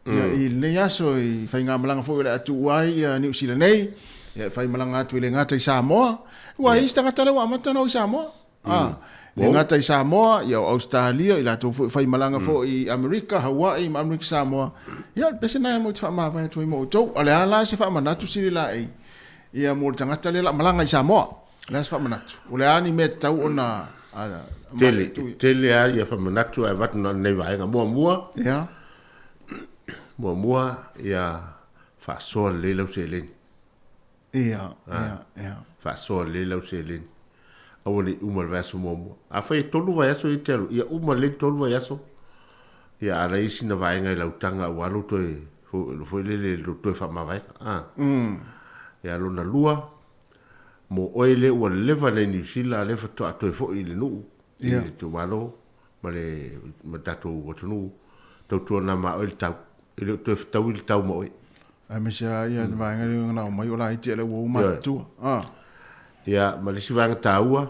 Ia, i lenei aso i faigamalaga foi o le a tuu ai ia Niu Sila nei, ia e faimalaga atu e le gata i Samoa. Ua i isi tagata lea ua amata ona o i Samoa. A, le gata i Samoa, ia o Ausetalia, i latou foi faimalaga foi i Amerika, Hawaii ma Amerika Samoa. Ia, o le pese lena e moi te faamavae atu ai ma outou. O le a la se faamanatu sili laei ia mo le tagata lea la malaga i Samoa? O le a se faamanatu? O le a ni mea e tatau ona Tele, tele lava ia faamanatu ae avatu na o lenei vaega. Muamua, Ia. Muamua, ia faasoa lelei lau seleni. Ia, ia, ia. Faasoa lelei lau seleni. Aua ne i uma i le vaiaso muamua. Afai e tolu vaiaso ia e te alu, ia uma lelei le tolu vaiaso, ia a leai sina vaega i lau taga aua lou toe, foi lele, lou toe faamavaega. A. Ia, lona lua, mo oe lea ua leva nei Niu Sila, lea faatoa toe foi i le nuu, i le itumalo ma le ma le tatou atunuu, tautuana ma oe le tau. E le o toe fetaui le tau ma oe. Aemaise lava ia le vaega lea na aumai o laiti a le ua uma matutua. Ah. Ia, ma le isi vaega taua,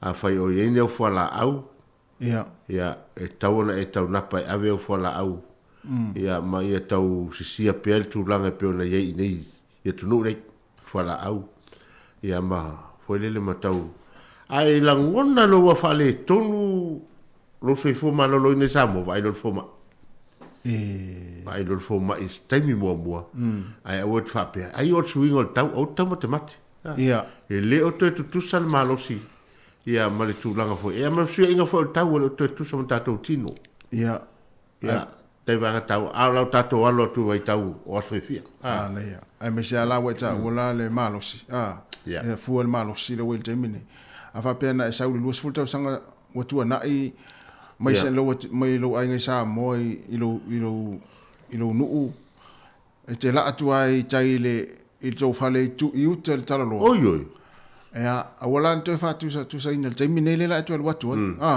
afai o i ai ni au fualaau, Ia. Ia, e tatau ona e taunapa e ave au fualaau, ia, ma ia tau sisia pea le tulaga e pei ona i ai i inei i atunuu nei, fualaau, ia ma foi lele ma tau. Ae lagona lou ua faaletonu lou soifua maloloina i Samoa, vaai loa i le fomai. Vaai loa i le fomai i se taimi muamua, ae aua e te faapea, ai o le suiga o le tau, aua te taumatemate. Ia. E le o toe tutusa le malosi ia ma le tulaga foi. Ia ma le fesuiaiga foi o le tau, e le o toe tutusa ma tatou tino. Ia. Ia, tai vaega taua, a o lau tatou alo atu i vaitau o aso e fia. A leia. Aemaise lava la ua e taua la le malosi, a, Ia. fua le malosi lea ua i le taimi nei. A faapea na e sau i le 20 tausaga ua tuanai mai se lou mai lou aiga i Samoa i i lou i lou i lou nuu, e te laa atu ai i tai i le i le tou fale i tu i uta i le Talaloa. Oi oi. Ia, aua la ne toe faatusaina i le taimi nei lea la e toe alu atu ai. A.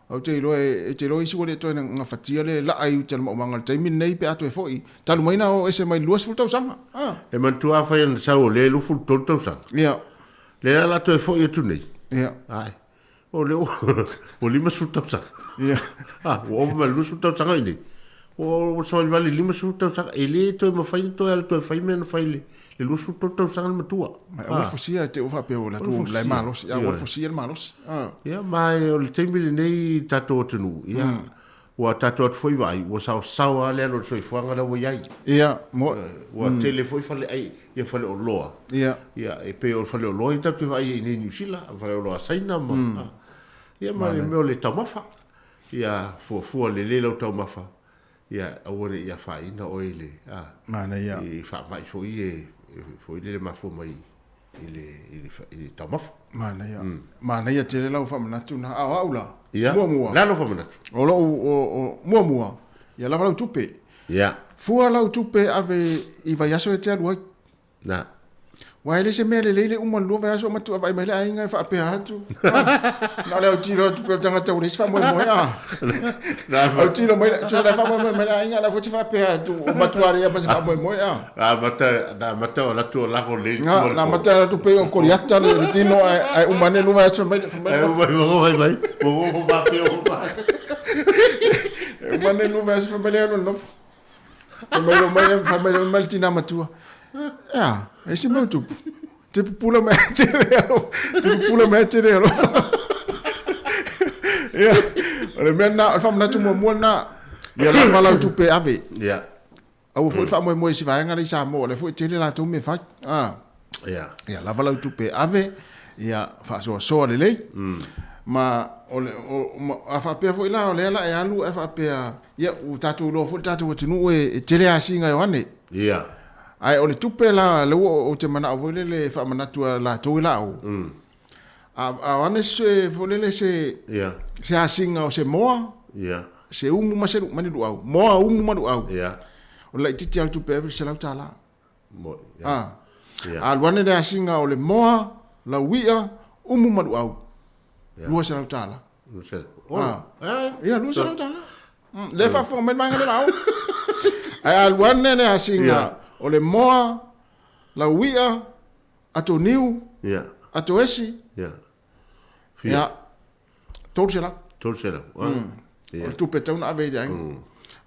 Ou te iloa e te iloa isi ua le toe gafatia le laa i uta i le maumaga i le taimi lenei pe a toe foi. Talu mai na o ese mai le 20 tausaga. Ah. E manatua afai ana sau o lea e 23 tausaga. Ia. Lea la la toe foi atu nei. Ia. Ae. O lea ua 50 tausaga. Ia. Ah, ua ova ma le 20 tausaga i nei. Ua savalivali i le 50 tausaga. E le toe mafai ona toe alu toe fai mea na fai i le 23 tausaga le matua. Ma aua le fusia e te ua faapea ua latou la e malosi, aua le fusia le malosi. Ia, ma o le taimi lenei i tatou atunuu, ia, ua tatou atu foi vaai, ua saosao lava le alu o le soifuaga lea ua i ai. Ia, mo. Ua tele foi fale ai, ia faleoloa. Ia. Ia, e pei o le faleoloa ia tatou te vaai ai i inei i Niu Sila, faleoloa a Saina ma, ia, ma le mea o le taumafa. Ia, fuafua lelei lau taumafa, Ia, aua ne i afaina oe i le, a, Manaia. i faamai foi e, foi lele mafua mai i le, i le, i le taumafa. Manaia. Manaia tele lau faamanatu na. A o au la, Ia, muamua. le a lou faamanatu? O lou, o, o, muamua, ia lava lau tupe. Ia. Fua lau tupe ave i vaiaso e te alu ai. Na. Aua e le se mea lelei le uma o le lua vaiaso o matua vaai mai le aiga e faapea atu. Na o le autilo atu pea o le tagata ua leai se faamoemoe a. Autilo mai, tusa la e faamoemoe mai le aiga, la foi te faapea atu o matua leai ma se faamoemoe a. Na amata, na amata o latou o lako lelei. Na, na amata atu pei o Koliata le, le tino ae, ae uma ane lua vaiaso mai, mai. Ae uma mai, mai, ua faapea uma. Uma ane lua vaiaso fai mai le alu nofo. Fai mai lo mai, fai mai lo mai le tina matua. Ea, e se mau tupu. Te pupula mai te le alo. Te pupula mai te le alo. Ia, o le mea na, o le faamanatu muamua lena. Ia lava lau tupe ave. Ia. Aua foi le faamoemoe i si vaega lea i Samoa, o lea foi e tele latou mea fai. Ah. Ia. Ia lava lau tupe ave, ia faasoasoa lelei. Ma o le o, ma, a faapea foi la o lea la e alu ae faapea Ia, ua tatou iloa foi le tatou atunuu e tele asiga e o ane. Ia. Ae o le tupe la, lea ua ou te manao foi lele e faamanatu a latou i lau. A o ane se foi lele se Ia. se asiga o se moa. Ia. Se umu ma se ma ni luau. Moa, umu ma luau. Ia. O le laitiiti lava o le tupe ave le $100. Mo, ia. A. Ia. A alu ane le asiga o le moa, lauia, umu ma luau. Ia. $200. $200. Ah. Eh? Ia, $200. Lea e faafofoga mai le vaega lea la. Ae alu ane le asiga o le moa, Laui'a, ato niu, Ia. ato esi. Ia. Ia. 300. 300. Ia. O le tupe e tatau ona ave i le aiga.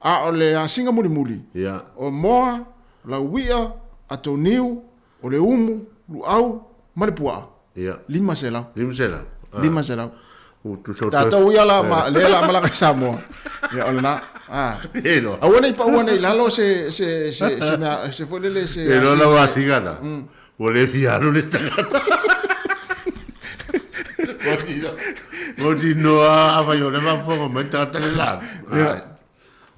A o le asiga mulimuli, Ia. o moa, laui'a, ato niu, o le umu, luau ma le puaa. Ia. 500. 500. 500. Ua tusa o Tatou ia la ma lea la malaga i Samoa. Ia o lena. Ah. E loa. Aua ne i paua nei i lalo se se se se mea se foi lele se E loa lau asiga na. Ua le fia alu le tagata. Mautinoa a afai o le faafofoga mai le tagata le la. Ia.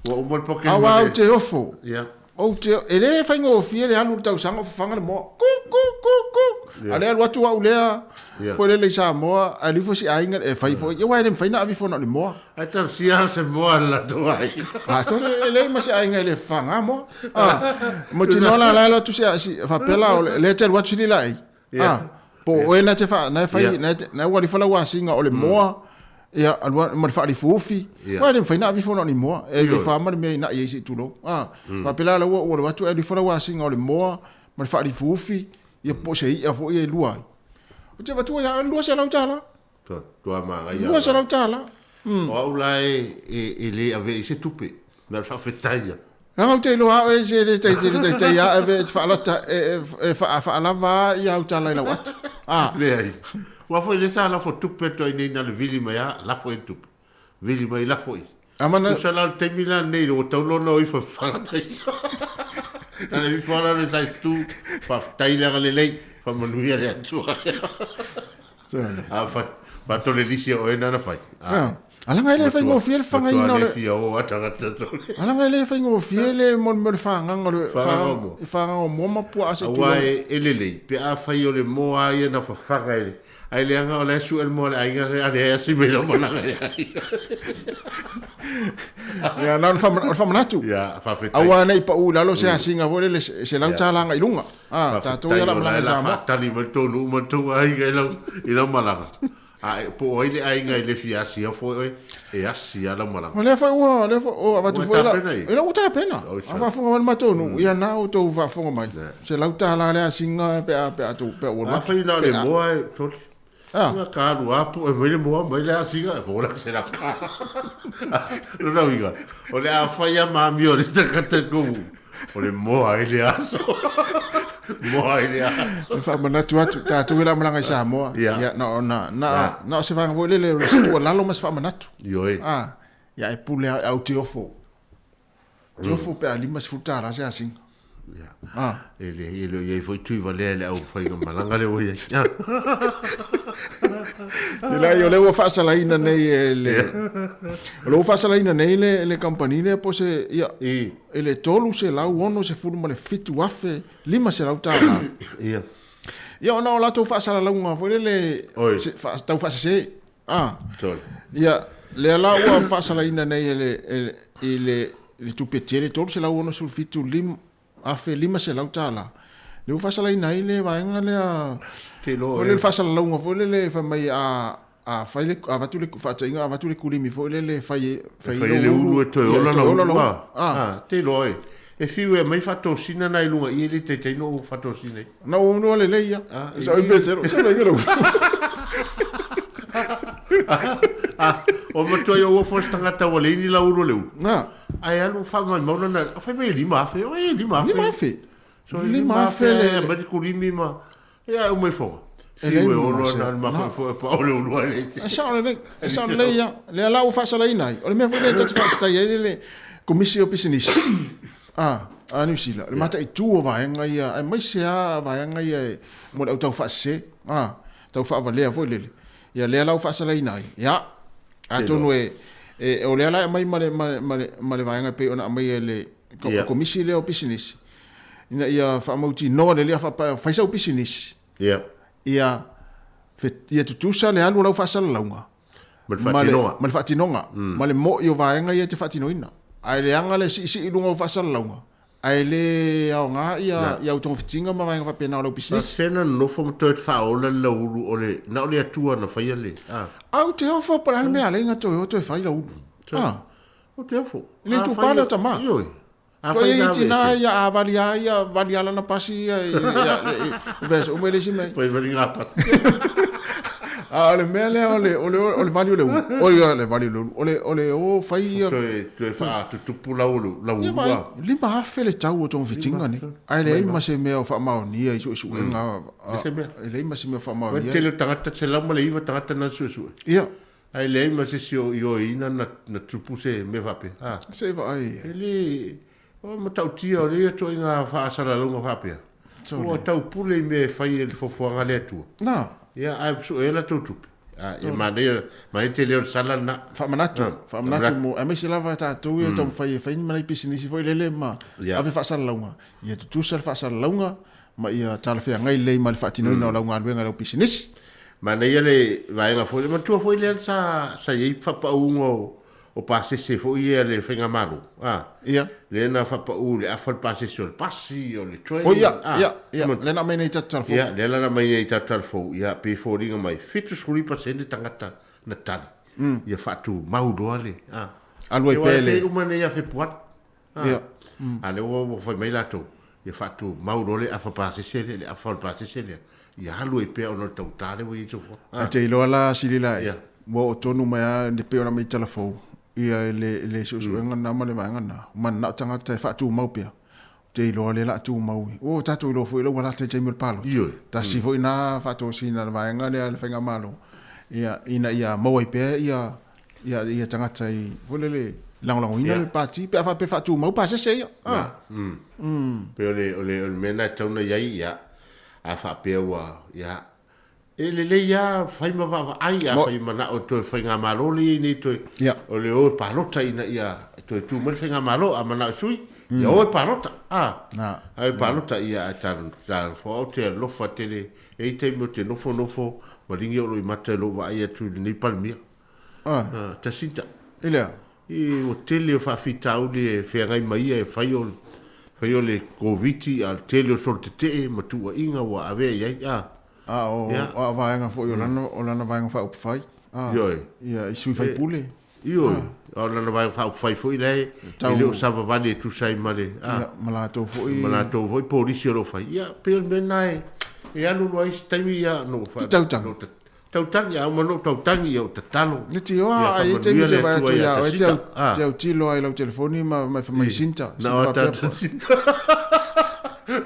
Ua uma le poke Aua ou te ofo. Ia. Ou te, e le faigofie le alu i le tausaga o fafaga le moa. Ku, ku, ku, ku. Ia. A lea alu atu au lea, Ia. foi lele i Samoa, ae alu ifo si aiga, e fai foi. Ia, aua e le mafai ona ave ifo na o le moa. Ae talosia se moa a le latou aiga. A, sole, e leai ma se aiga e le fafaga moa. A, mautinoa la, la e alu atu si, si, faapea la, o le, lea e te alu atu sili laei. Ia. A, po o oe na te wha, na e whai, Ia. na te, na ua alifa lau asiga o le moa, ia, alua, ma le whaalifuufi. Ia. Ua le mawhai na avi fona o ni moa, e Ioe. le wha ma le mea i na i eisi tulou. A, whapela la ua ua alu atu e alifa lau asiga o le moa, ma le whaalifuufi, ia po se ia fo ia e lua ai. O te vatua ia, 200 tala. Tua, tua maga ia. 200 tala. O au la e, e, e le ave i se tupe. Na le faafetai ia. Leaga ou te iloa au e se le tai le tai tai a ave e whaalata e e whaalava ia au tala i lau ata. Ah. Leai. Ua foi le sa lafo tupe atu ai nei na le vili mai a, lafo e tupe. Vili mai lafo i. Amana. Tusa la le taimi la nei, ua tau loa na o ifo e whakatai. Na le ifo ala le tai tu, whafetai le agalelei, whamanuia le Atua. A whai, whatole lisi o e nana whai. Ah. Alaga e le faigofie le fagaina o le. Matua le fia o a tagata tole. Alaga e le faigofie le mo le fagaga o le Fagaga o moa. Fagaga o moa ma puaa se Aua tulou. e, e lelei, pe afai o le moa a ia na fafaga e le, ai leaga o la e sue le moa a le aiga a leai asi mai lau malaga i le aiga. Ia, na o le o le faamanatu. Ia, faafetai. Aua ne i pau i lalo se asiga foi lele se lau tala agai i luga. Ah, tatou ia la Faafetai o la malaga e i la Samoa. faatali mai le tou nuu ma le tou aiga i lau, i lau malaga. A e, po o ai le aiga i le fia asia foi oe, e asi lava lau malaga. O lea foi ua, lea foi, ua avatu Ua foi la, tapena ia? e la ua tapena. Oi, A faafofoga mai le matou nuu, ia na outou faafofoga mai. Se lau tala le asiga pe a, pe a tou, pe a ua alu atu. Afai na o le Pe a. moa e, sorry. Ah. Nga ka alu a poe mai le moa mai le asiga, e po la se la tala. Lona uiga, o le a fai a ma amio le tagata i kou, o le moa i le aso. Moa i le aso. E faamanatu atu, tatou e la malaga i Samoa. Ia. Ia, na, na, na, Ia. na o se vaega foi lele, o le se tuualalo ma se faamanatu. Ioe. Ah, ia e pule au, au te ofo. Te ofo pe a $50 se asiga. Ia. Ah. E le, e le o i ai foi tui valea i le au faiga malaga lea ua i ai. E leai, o lea ua faasalaina nei e le... O lea ua faasalaina nei le, le kamupani lea po se, ia, I. e le $367,500. Ia. Ia, ona o latou faasalalauga foi lele, Oi. se, faa, tau faasese. Ah. Sorry. Ia, lea la ua faasalaina nei e le, e le, i le, le tupe tele, $367,500. Lea ua faasalaina ai le vaega lea, Te iloa foi e. lele faasalalauga foi lele fai mai a, a fai le, avatu le faataiga, avatu le kulimi foi lele fai, fai Fai le ulu e toe ia, ola toe lau ola lau ulu. ulu. Ah, Ah. te iloa e. E fiu e mai faatosina nai luga i e le taitai no faatosina ai. Na ou noa lelei ia. Ah, Sa oi Petero, sa mai lau. Ah, o matua ia ua foi se tagata ua leai ni lau ulu o le ulu. Na. Ae alu faamaumau lana, fai mai e 5,000, oi e 5,000. 5,000. So, e 5,000 5,000 le- e mai le kulimi ma, ia e uma i foga. E leai Fiu e ma olo se- ana le na. mafoefoe e pao le ulu ai le E sao lelei, e sao lelei ia. Lea la ua faasalaina ai. O le mea foi lea ta te faafetai ai le le komisi o pisinisi. Ah, a Niu Sila, le mataitu o vaega ia, aemaise lava vaega ia e mo le au tau faasese, ah, tau faavalea foi lele. Ia lea la ua faasalaina ai. Ia, atonu e, e, o lea la e aumai ma le, ma le, ma le, ma le vaega e pei ona aumai e le Ia. komisi lea o pisinisi, ina ia faamautinoa lelei a faapea, fai sau pisinisi. Ia. Ia, ia tutusa le alu o lau faasalalauga. Ma le faatinoga. Ma le faatinoga. Ma le mo'i o vaega ia e te faatinoina. Ae leaga le siisii i luga o faasalalauga, ae le aoga ia, ia au togafitiga ma vaega faapena o lau pisinisi. Faapefea ona nonofo ma toe faaola le lauulu o le, na o le Atua na faia le, a. Au te ofo po o le a le mea a alai na toe o toe fai lau ulu. Ah. O te ofo. E le itupa lea o tama. Ioe. Afai na aveese. Tina ia, a vali a ia, vali a lana pasi ia, i, ia, i, i vaiaso uma e leai se mea. Fai valiga pasi. A o le mea lea o le, o le, o le vali o le ulu, o ia, le vali o le ulu, o le, o le o fai ia. Toe, toe faatutupu lau, lau ulu a. 5,000 le tau o togafitiga nei, ae leai ma se mea o faamaonia i suesuega. E leai ma se mea o faamaonia. O le tele o tagata, 109 tagata na suesue. Ia. Ae leai ma se isi o ioeina na, na tupu se mea faapea. Ha. Se i vaai ia. E le, o le matautia o lea ituaiga faasalalauga faapea. Ua taupule i mea e fai e le foafoaga a le Atua. Na. Ia, ae sue ai latou tupe. A, e manaia, manaia tele o le sala lena. Faamanatu, faamanatu mo, aemaise lava tatou ia e taumafai e fai ni malai pisinisi foi lele ma ave faasalalauga. Ia tutusa le faasalalauga ma ia talafeagai lelei ma le faatinoina o lau galuega i lau pisinisi. Manaia le vaega foi lea, manatua foi lea sa, sa i ai faapauga o, o pasese foi ia a le Faigamalo, a, Ia. lea na faapau i le afa le pasese o le pasi, o le train, O ia, a, ia, ia, lea na aumai nei i tatou tala fou. Ia, lea la na aumai nei i tatou tala fou, ia, pei e foliga mai, 79% tagata na tali, ia faatumau loa le, a. Alu ai pea le. Ia, uma nei ia Fepuari. A, a lea ua fai mai latou, ia faatumau loa le afa pasese lea, le afa o le pasese lea, ia alu ai pea ona o le taugata lea ua i ai le soifua. Ae te iloa la Silila, ua oo tonu mai lava e pei ona aumai i tala fou, ia le suesuega lena ma le vaega lena, mananao tagata e faatumau pea, ou te iloa lea o le a tumau. Ua tatou iloa foi ua lata i le taimi o le palota. Tasi foi lena faatosina a le vaega lea a le Faigamalo, ia, ina ia maua ai pea ia ia, ia tagata i, foi lele, lagolagoina le pati, pe a faapea e faatumau pasese ia. Ah. Pei o le, o le, o le mea lena e tatau ona i ai, ia, a faapea ua, ia, e lelei lava fai ma vaavaai, a fai manao e toe faigamalo le i ai nei toe, o le o e palota ina ia toe tu mai le faigamalo, a manao e sui, ia o e palota, a, a o e palota, ia, ae talofa, ou te alofa tele, e i ai taimi ou te nofonofo ma ligi ou loimata i lou vaai atu i lenei Palemia. Ah. Jacinta. I le a? I ua tele o faafitauli e feagai ma ia e fai o fai o le Koviti a o le tele o solo tetee ma tuuaiga ua avea i ai a. A o a o vaega foi o lana o lana vaega faaupufai. A. Ioe. Ia i sui faipule. Ioe. A o lana vaega faaupufai foi la e e le o savavali e tusa ai ma le a. Ia ma latou foi ma latou foi polisi o lo o fai. Ia pei o le mea lena e e alu loa ai se taimi ia no Tautagi. Tautagi, a uma lou tautagi, ia ou tatalo. E tio a, ai e taimi te vai atu ia oe, te autilo ai lau telefoni ma ma fai mai sinta. Na o ta sinta.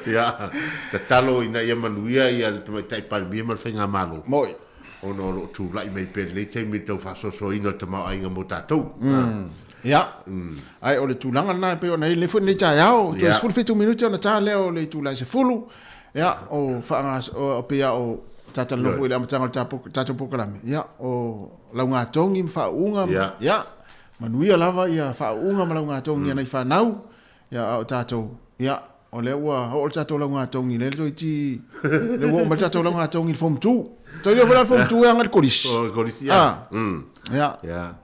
Ia, tatalo ina ia manuia ia le Tamaitai Palemia ma le Faigamalo. Moi. Ona o lo o tulai mai pea i lenei taimi i le tau faasoasoaina o le tamaoaiga mo tatou. Ia. Ae o le tulaga lena e pei ona i ai lenei foi lenei taeao, toe 17 minute ona ta lea o le itula e 10. Ia, o faagas, o pei lava o tatalanoa foi i le amataga o le tatou polokalame, ia, o laugatogi ma faauuga, ma, ia, manuia lava ia faauuga ma laugatogi a nai fanau, ia, a o tatou, ia, o lea ua oo le tatou laugatogi, lea toeitiiti, lea ua oo mai le tatou laugatogi i le Form 2. Toe iloa foi la le Form 2 e aga i le kolisi. O le kolisi, ia. Ah. Ia. Ia.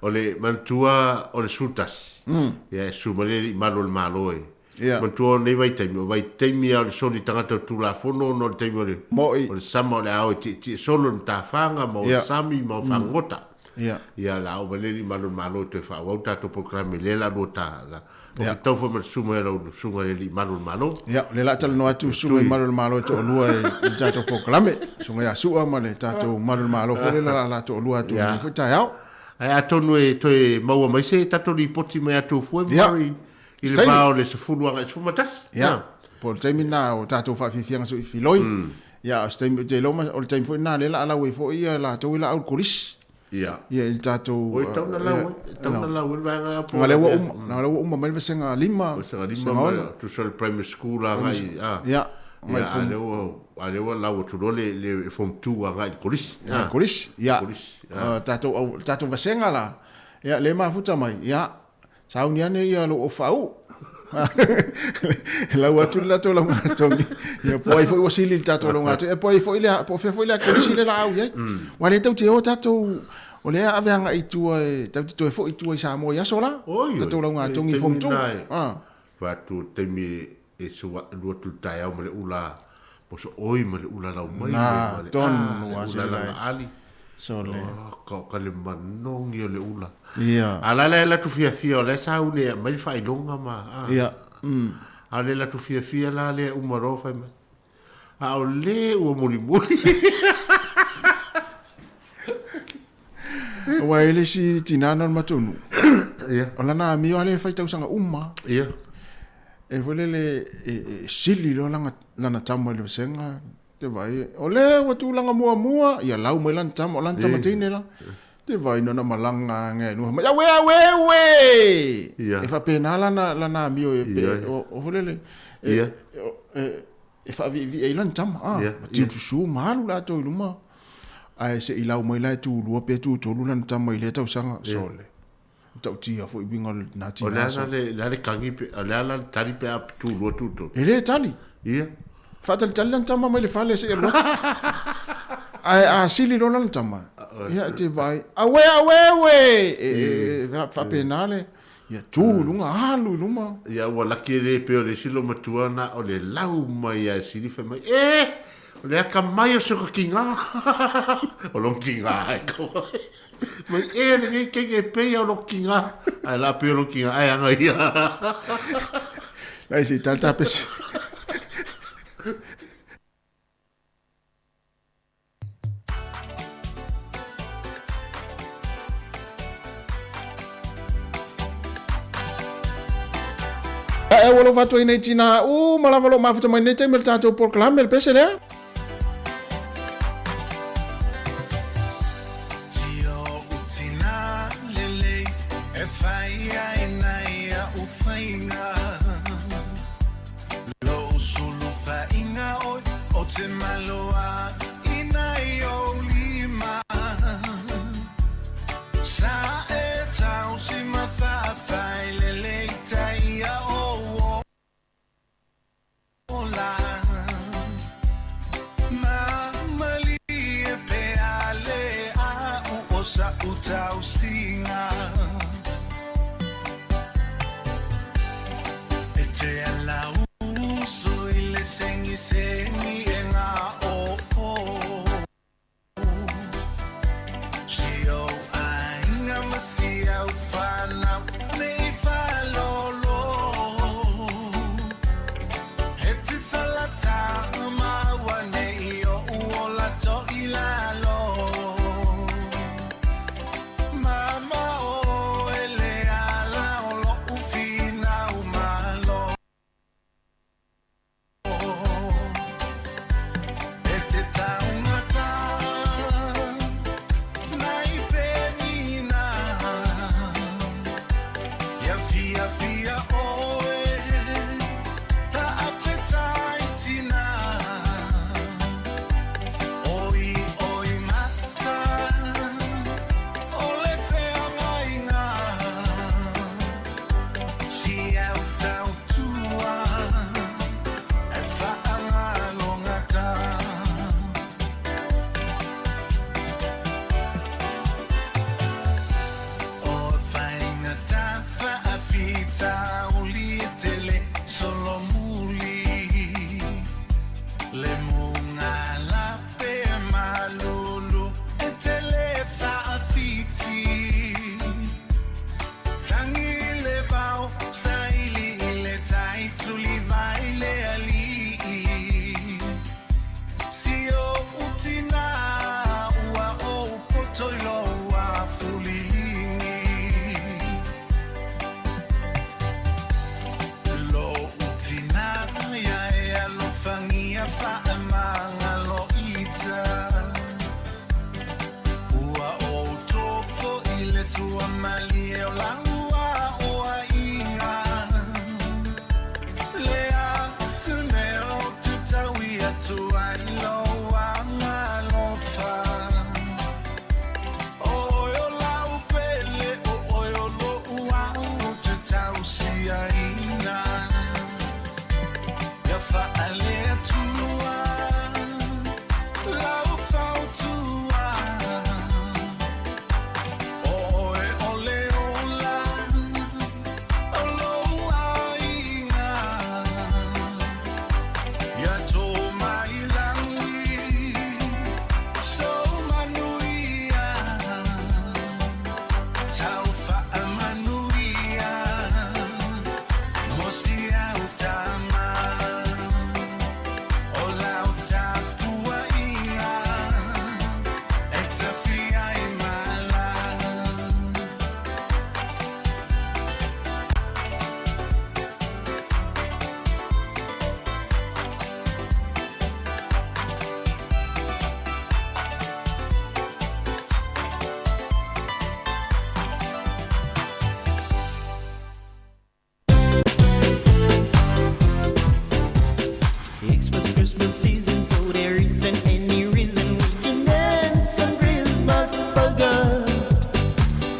O le manatua o le 11, ia, e susu mai le alii malu o le Malo e Ia. Manatua o nei vaitaimi, o vaitaimi lava o le soli tagata o le Tulafono ona o le taimi o le, Mo'i. o le sama o le a o e tietie solo i matafaga ma o Ia. sami ma o fagogota. Ia. Ia, la oo mai le alii malu o le Malo e toe faaauau tatou polokalame lea la lua ta, la, o Ia. fetau foi ma le susu mai o lau susuga i le alii malu o le Malo. Ia, o lea la a talanoa atu susuga i malu o le Malo e toalua i le tatou polokalame, susuga ia Su'a ma le tatou malu o le Malo foi lea la la toalua atu i lenei foi taeao. Ae atonu e toe maua mai se tatou lipoti mai atu fua Ia. ma i I le va o le 10 agai i le 11. Ia, po o le taimi lena o tatou faafiafiaga soifiloi. Ia, o se taimi, ou te iloa o le taimi foi lena lea o le a lau ai foi latou ia laau i le kolisi. Ia. Ia, i le tatou... Oi, tau na lau ai, tau na lau ai le vaega ia po. Leaga lea ua uma, leaga lea ua uma mai le vasega 5. Vasega 5 ma tusa o le primary school agai, a. Ia, agai i le form. Ia, a lea ua lau atu loa le form 2 agai i le kolisi. Agai i le kolisi, ia. Tatou, tatou vasega la, ia, lea e mafuta mai, ia, Sauni ane ia lou ofauu. Lau atu le latou laugatogi. Ia po ai foi ua sili le tatou laugatogi. E po ai foi le po fea foi le kolisi le laau i ai. Ua le tau te o tatou o lea ave agai i tua e tau te toe foi i tua i Samoa i aso la. Tatou laugatogi i Form 2. Ah. Fatu taimi e sua lua tu taeao ma le ula moso oi ma le ula lau mai ma le tonu a se ali. Sole. Oh, ka ka le manogi o le ula. Ia. A la le la tu fiafia o le sauni e mai faailoga ma. A. Ia. A le la tu fiafia la le uma loa fai mai. A o le ua mulimuli. Aua e le isi tinā na o le matou nuu. Ia. O lana amio lava lea e fai tausaga uma. Ia. E foi lele e sili loa lana, lana tama i le vasega, te vaai, o lea ua tulaga muamua, ia lau mai lana tama, o lana tama teine la. Te vaai na ona malaga ane ai i luga, mai, aue, aue, aue! Ia. E faapena lana, lana amio e, pe, Ia. o, o foi lele, e, Ia. e, e faaviivii ai lana tama, a, Ia, ma tiutusu ma alu latou i luma. Ae se i lau mai la e tulua pe tutolu lana tama i lea tausaga, sole. Matautia foi uiga o lena O le tina a so. la le, le a le kagi pe, o le a la le tali pe a tulua tutolu. E le tali. Ia. Faatalitali lana tama mai le fale seia alu atu. Ae a sili loa lana tama, ia e te vaai, aue, aue, aue! E, e, e faapena le, ia tu i luga, alu i luma. Ia ua laki e le pei o le isi loomatua na o le lau mai a e sili fai mai, e! O le akamai o soko kiga. O lona kiga e kau ai. Mai e lenei kenge e pei o lona kiga. Ae la pei o lona kiga ae aga ia. Lai se i tala tapesi. Ae ua alofa atu ai nei tinā uma lava o lo o mafuta mai nei taimi o le tatou polokalame le pese lea.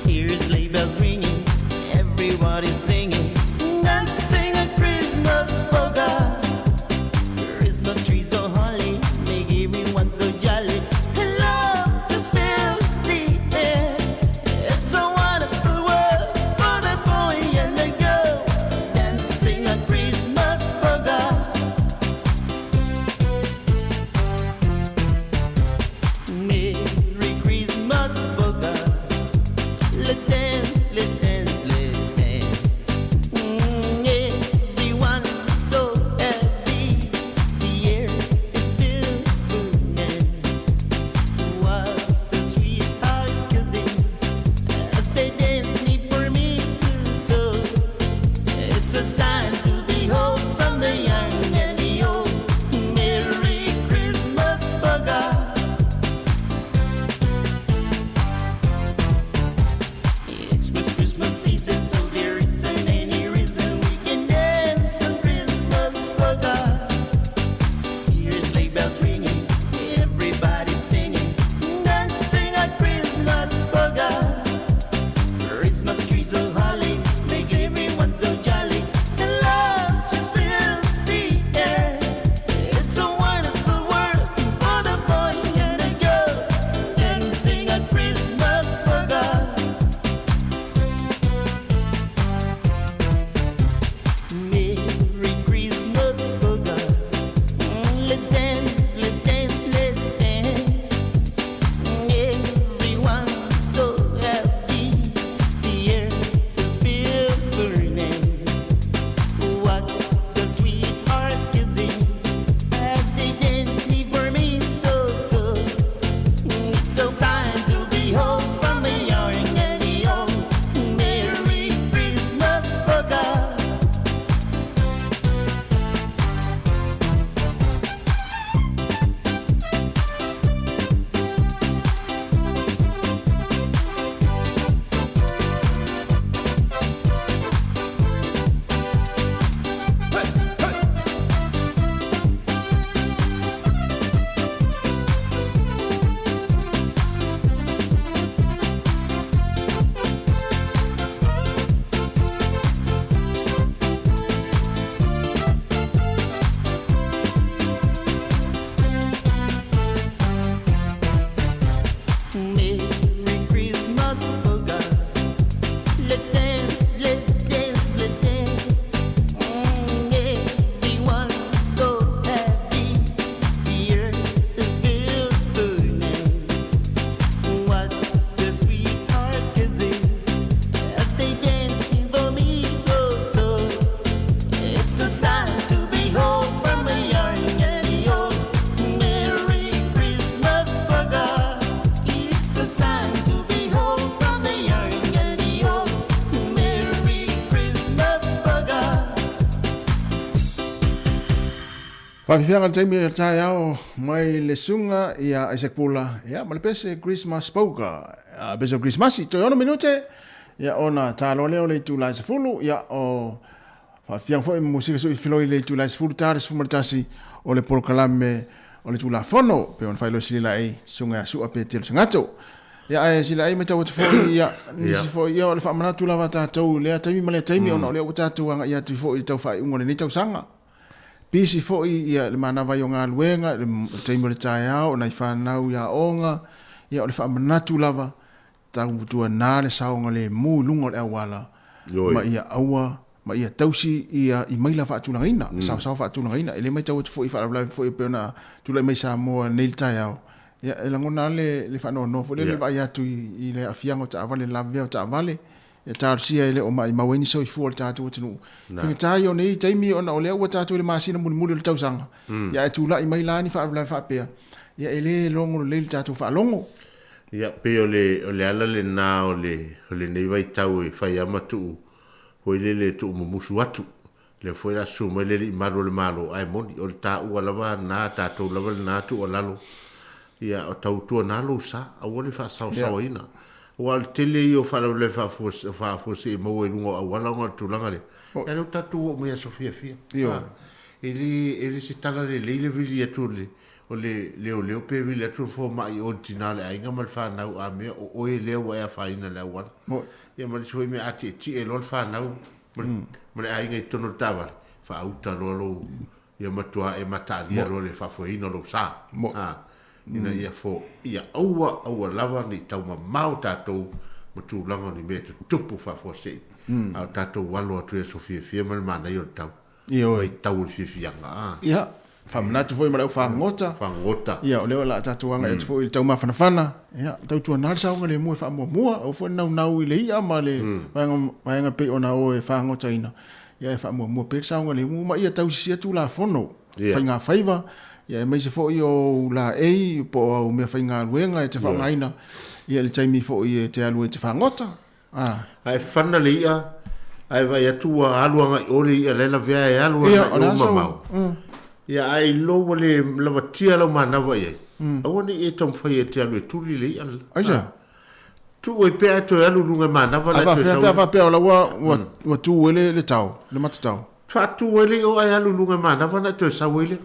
Hear sleigh bells ringing, everybody's singing, dancing a Christmas polka. Christmas trees so holly, make everyone so jolly. And love just fills the air. It's a wonderful world for the boy and the girl, dancing a Christmas polka. Merry Christmas, polka. Let's dance, let's dance, let's dance. Everyone so happy. The air is filled with What's the sweetheart kissing as they dance need for me to do? It's a sign to behold from the young and the old. Merry Christmas, polka. It's Christmas season, so there isn't any reason we can dance on Christmas polka. Hear sleigh bells ringing, everybody's singing, dancing at Christmas polka. Christmas trees so holly, make everyone so jolly, and love just fills the air. It's a wonderful world for the boy and the girl, dancing at Christmas polka. Merry Christmas, polka. Let's dance, let's dance, let's dance. Everyone so happy. The air is filled with What's the sweetheart kissing as they dance for me so too? It's a sign to behold from the young and the old. Merry Christmas, polka. Merry Christmas, polka. Let's dance, let's dance, let's dance. Everyone so happy. The earth is filled with What's the sweetheart kissing as they dance in the mistletoe? It's the sign to behold from the young and the old. Merry Christmas, polka. It's the sign to behold from the young and the old. Merry Christmas, polka. Faafiafiaga le taimi o le taeao mai le suga ia Isaac Pula ia ma le pese Christmas Polka. A pese o Christmas toe 6 minute ia ona taloa lea o le itula e 10 ia o faafiaga foi ma musika sui filoi le itula e 10 ta le 11 o le polokalame o le Tulafono pe ona faailoa silila ai suga ia Sua pe Telo Sagato. Ia ae sila ai matau atu foi ia nisi foi ia o le faamanatu lava tatou lea taimi ma lea taimi ona o lea ua tatou agai atu foi i le tau faaiuga o lenei tausaga. Pisi foi ia le manava ai o galuega, le taimi o le taeao, o nai fanau i aoga, ia o le faamanatu lava, tautuana le saogalemu i luga o le auala, ma ia aua, ma ia tausi ia i maila faatulagaina, saosaoa faatulagaina. E le matau atu foi i faalavelave foi e pei ona tulai mai Samoa nei le taeao, ia e lagona lava le faanoanoa foi lea le vaai atu i le aafiaga o taavale, le lavevea o taavale, E talosia e le o maimau ai ni soifua o le tatou atunuu. Faigata ia o nei taimi ona o lea ua tatou i le masina mulimuli o le tausaga, ia ae tulai mai la ni faalavelave faapea, ia e le logo lelei le tatou faalogo. Ia, pei o le, o le ala lena o le, o lenei vaitau e fai lava ma tuu foi lele e tuu mumusu atu. Lea foi la susu mai le alii malu o le Malo, ae moni, o le taua lava lena, tatou lava lena tuualalo, ia, o tautua na lou sa, aua le faasaosaoaina. Aua o le tele ia o faalavelave faafuasei e maua i luga o auala ona o le tulaga lea. Ia lea ua tatou oo mai i aso fiafia. E le, e le se tala lelei le vili atu o le, O le leoleo pe vili atu le fomai i o i le tina o le aiga ma le fanau a mea o oe lea ua e afaina i le auala. Ia ma le isi foi mea a tietie loa le fanau ma le, ma le aiga i totonu o le taavale, faauta loa lou, ia matua e mataalia loa le faafoeina o lou sa. A, ina ia fo, ia aua, aua lava ne i taumamao tatou ma tulaga o ni mea e tutupu faafuasei, a o tatou alo atu i aso fiafia ma le manaia o le tau. Ioe. Vaitau o le fiafiaga, a. Ia, faamanatu foi ma le au fagota. Fagota. Ia, o lea o le a tatou agai atu foi i le taumafanafana. Ia, tautuana le saogalemu e faamuamua, aua foi le naunau i le i'a ma le vaega, vaega pei ona o e fagotaina. Ia, e faamuamua pea le saogalemu ma ia tausisia Tulafono, faigafaiva, ia, aemaise foi o ou laei po o au meafaigaluega e te faaaogaina, ia, i le taimi foi e te alu ai e te fagota. Ah. Ae fana le i'a, ae vaai atu ua alu agai i o le i'a la e lavea e alu agai i o mamao. Ia ae i lou ua le lavatia lau manava i ai, aua ne i e taumafai e te alu e tuli le i'a lela. Aisea? Tuu ai pea ae toe alu i luga i manava la e toe sau. A faapea o la ua ua tu ai le tao, le matatao? Faatu ai le i'a ae alu i luga i manava ona e toe sau ai lea.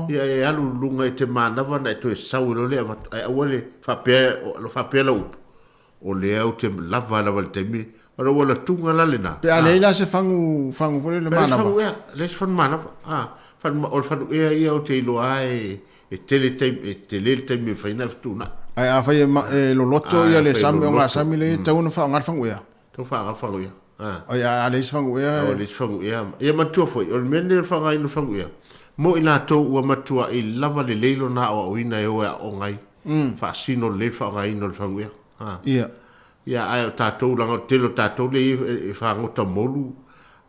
Ia e alu i luga i te manava ona e toe sau ai loa lea avatu, ae aua le faapea, faapea lau upu, O lea ou te lava lava i le taimi, o lou alatuga la lena. Pe a leai la se fagu, fagu foi lele manava. Leai se fagu ea, leai se fagu manava. A, fagu, o le fagu ea ia ou te iloa lava e, e tele taimi, e tele le taimi e mafai ona fetuunai. Ae afai e, e loloto ia le sami, o gasami lea, e tatau ona faaaoga le fagu ea. Tatau faaaoga le fagu ea. A. Ai, a leai se fagu ea. A leai se fagu ea. Ia manatua foi, o le mea lenei o le faaaogaina o le fagu ea, mo i latou ua matuai lava lelei lona aoaoina e o e aooga ai. Faasino lelei le faaaogaina o le faguea. Ia. Ia, ae o tatou, leaga o le tele o tatou lea e fagota molu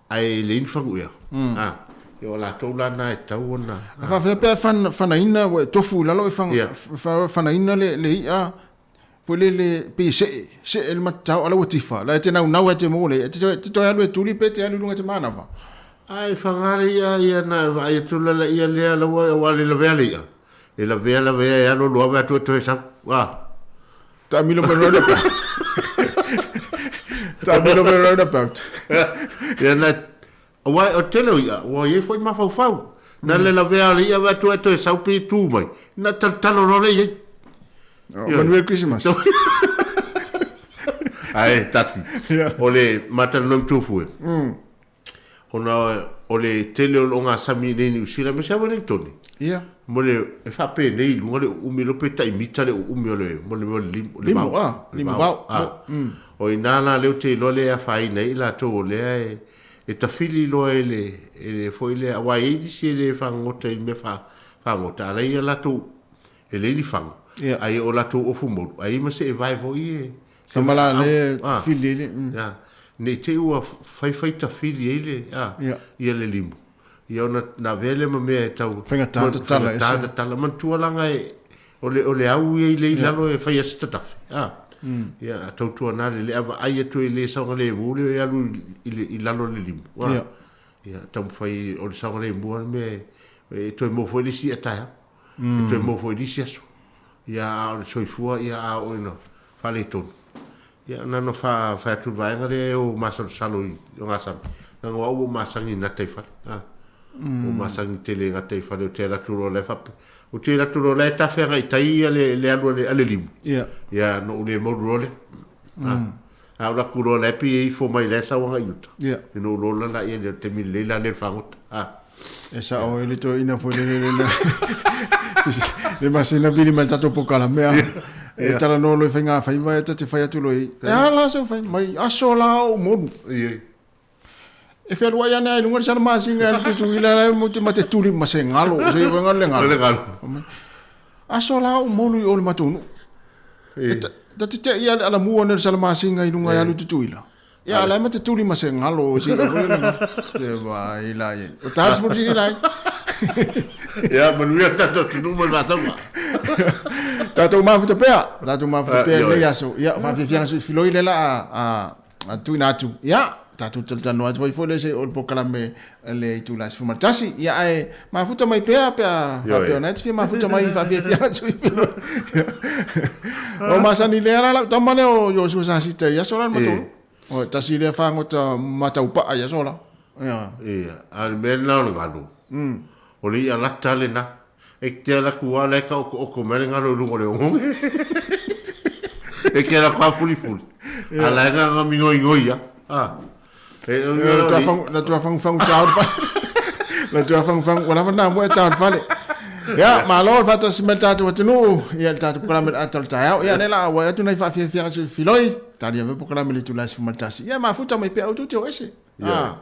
ae leai ni faguea. Ia o latou la na e tatau ona... A faapefea pe a fanaina, ua e tofu i lalo e fanaina le i'a foi lele pei e see, see le matatao a la ua tifa, la e te naunau lava e te maua le i'a, e te toe alu e tuli pe te alu i luga i te manava? Ae faga le i'a ia na vaai atu la le i'a lea la ua aua le lavea le i'a. E lavea lavea e alu alu ave atu e toe sau. Ah. Taamilo mai roundabout. Taamilo mai roundabout. Ia na aua o tele o i'a, ua i ai foi mafaufau. Na le lavea le i'a ave atu e toe sau pe tu mai. Na talotalo loa le i ai. Oh, manuia Christmas. Ae, tasi. O le matalanoa ma Tufue. Ona o le tele o ogasami i nei Niu Sila, aemaise lava i nei tone. Ia. Mo le, e faapenei i luga le uumi, iloa pe tai mita le uumi o le, mo le mea o le limu, le vao. Limu, a, limu vao. A. O i ina la lea ou te iloa lea e afaina ai i latou o lea e, e tafili loa e le, e le foi lea, aua e i ai nisi e le fagogota i le mea fa, fagogota, a la e i ai latou, e leai ni fagu, ae o latou ofu moulu, ae i ai ma seevae foi e, Tama la le fili ai le. Ia, ne i te i ua faifai tafili ai le, a, ia le limu. Ia ona na avea lea ma mea e tau... Faigata tatala ese. Faigata tatala. Manatua laga e, o le, o le au ia i le i lalo e fai ese tatafe. A, ia, tautuana le le vaai atu e le saogalemu le alu i, i, i lalo o le limu. A, ia, taumafai o le saogalemu lava le mea e, e toe maua foi le isi i'a taeao. E toe maua foi i le isi aso. Ia, a o le soifua, ia, a oo ina faaletonu. Ia, na ona fai atu i le vaega lea e o masalosalo i Ogasami, leaga o au ua ou masani i gataifale. A, ua ou masani tele i gataifale, ou te alu atu loa o la e faapea, ou te alu atu loa o la e tafe agai i tai ia le, le alu a le, a le limu. Ia. Ia, ona ou le maulu loa lea. A, a ou alu atu loa o la e pei e ifo mai o la e sau agai i uta. Ia. Ona ou lola lea, o le taimi lelei la lea o le fagota. A. E sao ai le toeaina foi lele le le masina vili mai le tatou polokalame a. E talanoa loa i faigafaiva e ta te fai atu loa i ai, e a la sau fai mai aso la ou molu. E fealuai ane a i luga o le sala masina e alu Tutuila la e ma te tuli ma se galo, se i galo le galo. Le galo. Aso la ou molu i o le matou nuu. E ta te te i a le alamua nei o le sala masina i luga e alu Tutuila. Ia, a la e ma te tuli ma se galo o si ia foi le Te vai la ia. O tā se furu lai. Ia, manuia tātou atunuu ma le vātauga. Tātou mafuta pea, tātou mafuta pea i nei aso. Ia, whaafiafianga sui filoi le la a, a tuina atu. Ia, tātou talanoa atu foi le se o le polokalame le itula e 11. Ia, ae mafuta mai pea, pea, faapea ona e te fia mafuta mai i whaafiafianga sui filoi. O masani lea la lau tama lea o Iosua Sasita i aso la le matou. O tasi lea fagota mataupa'a i aso la. Ia. Ia, a o le mea lena o le galu, o le i'a lata lena. E te ala atu lava la e taotooto mai le galo i luga o le oneone. E te ala atu lava fulifuli, a o la e na minoinoi lava. A. E, o le la tua fagufagu tao le fale. La tua fagufagu, ua lava lena moe tao le fale. Ia, malo le faatasi mai le tatou atunuu, ia le tatou polokalame le ata o le taeao. Ia, lea la a auai atu nai faafiafiaga se filoi, talia foi polokalame i le itula e 11. Ia, mafuta mai pea outou te o ese. Ah.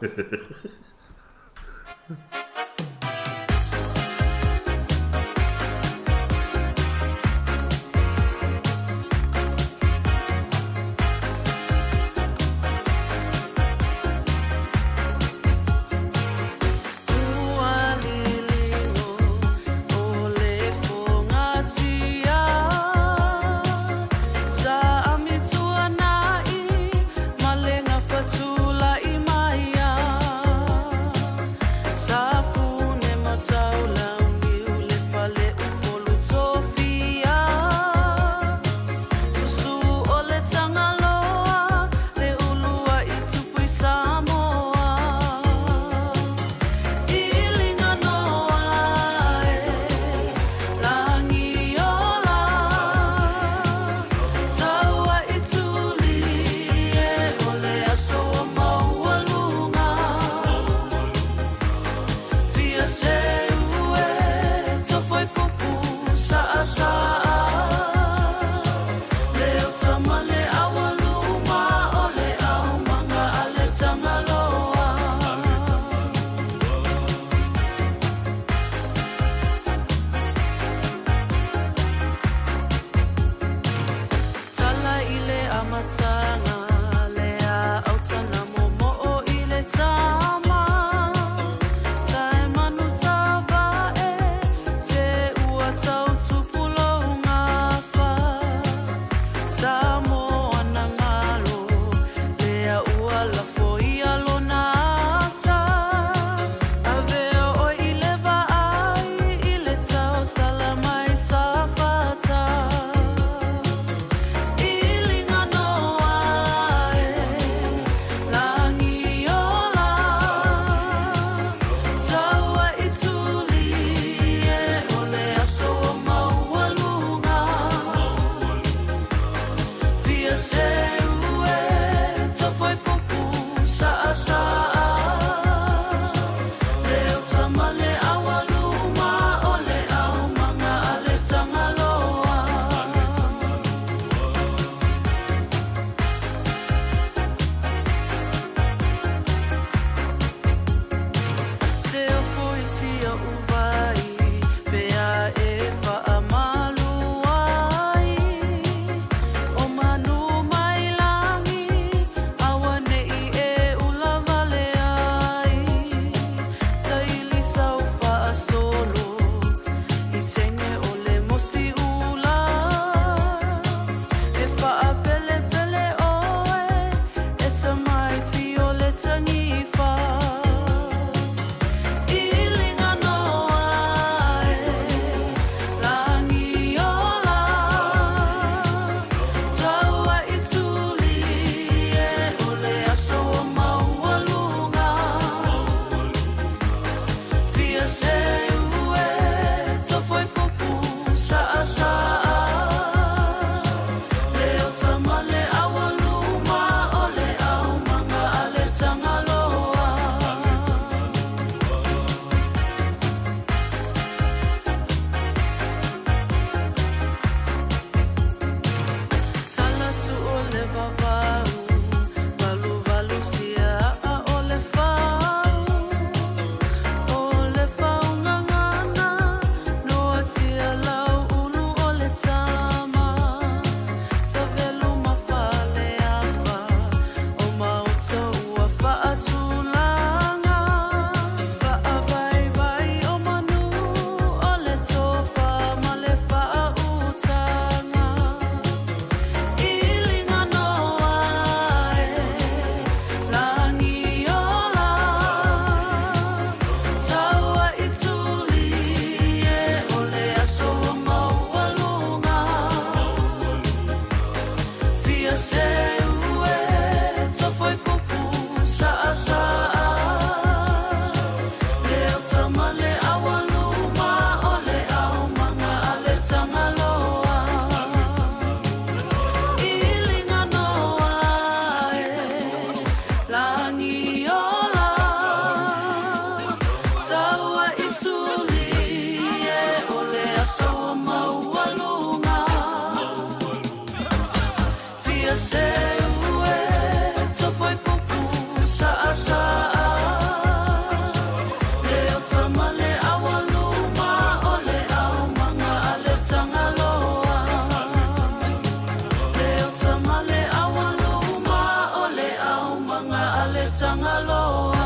Tagaloa.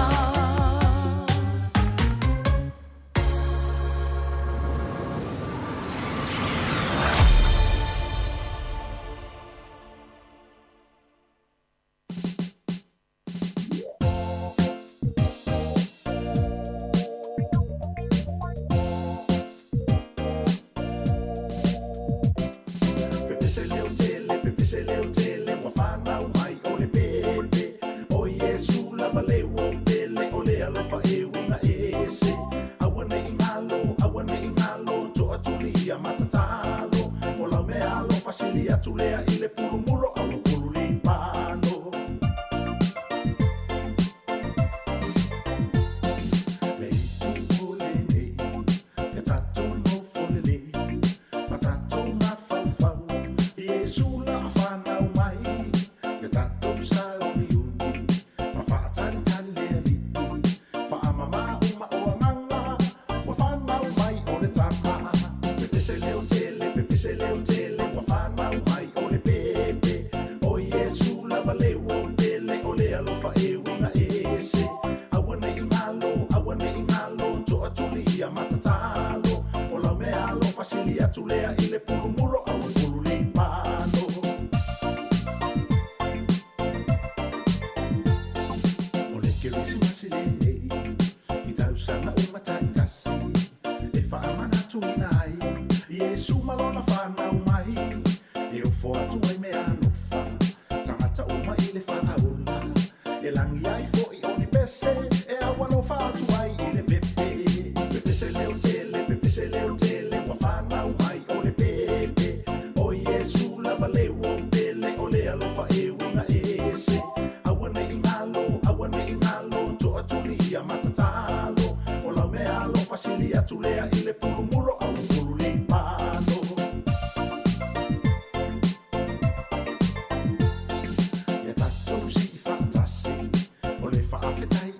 Pepese leo tele, pepese leo tele, ua fanau mai o le pepe. O Iesu lava le ua pele, o le alofa e uiga ese. Aua ne i galo, aua ne i galo, toatulia matatalo. O lau mea alofa sili atu lea i le pulumulo au pulu lipano. Le itu o lenei, ia tatou nofo lelei, ma tatou mafaufau, Iesu la fanau mai, ia tatou sauniuni, ma faatalitali le Alii, faamama uma o agaga, ua fanau mai o le tama. Pepese leo tele, pepese leo tele, ua fanau mai o le pepe. O Iesu lava le ua pele, o le alofa e uiga ese. Aua ne i galo, aua ne i galo, toatulia matatalo. O lau mea alofa sili atu lea i le pulumulo au pulu lipano. O le Kerisimasi lenei, i tausaga uma taitasi, e faamanatuina ai, Iesu ma lona fanau mai, e ofo atu ai mea alofa, tagata uma i le faaola, e lagi ai foi o ni pese, e au alofa atu ai i le pepe. Pepese leo tele, pepese leo tele, ua fanau mai o le pepe. O Iesu lava le ua pele, o le alofa e uiga ese. Aua ne i galo, aua ne i galo, toatulia matatalo. O lau mea alofa sili atu lea i le pulumulo au pulu lipano. Ia tatou sii faatasi, o le faafetai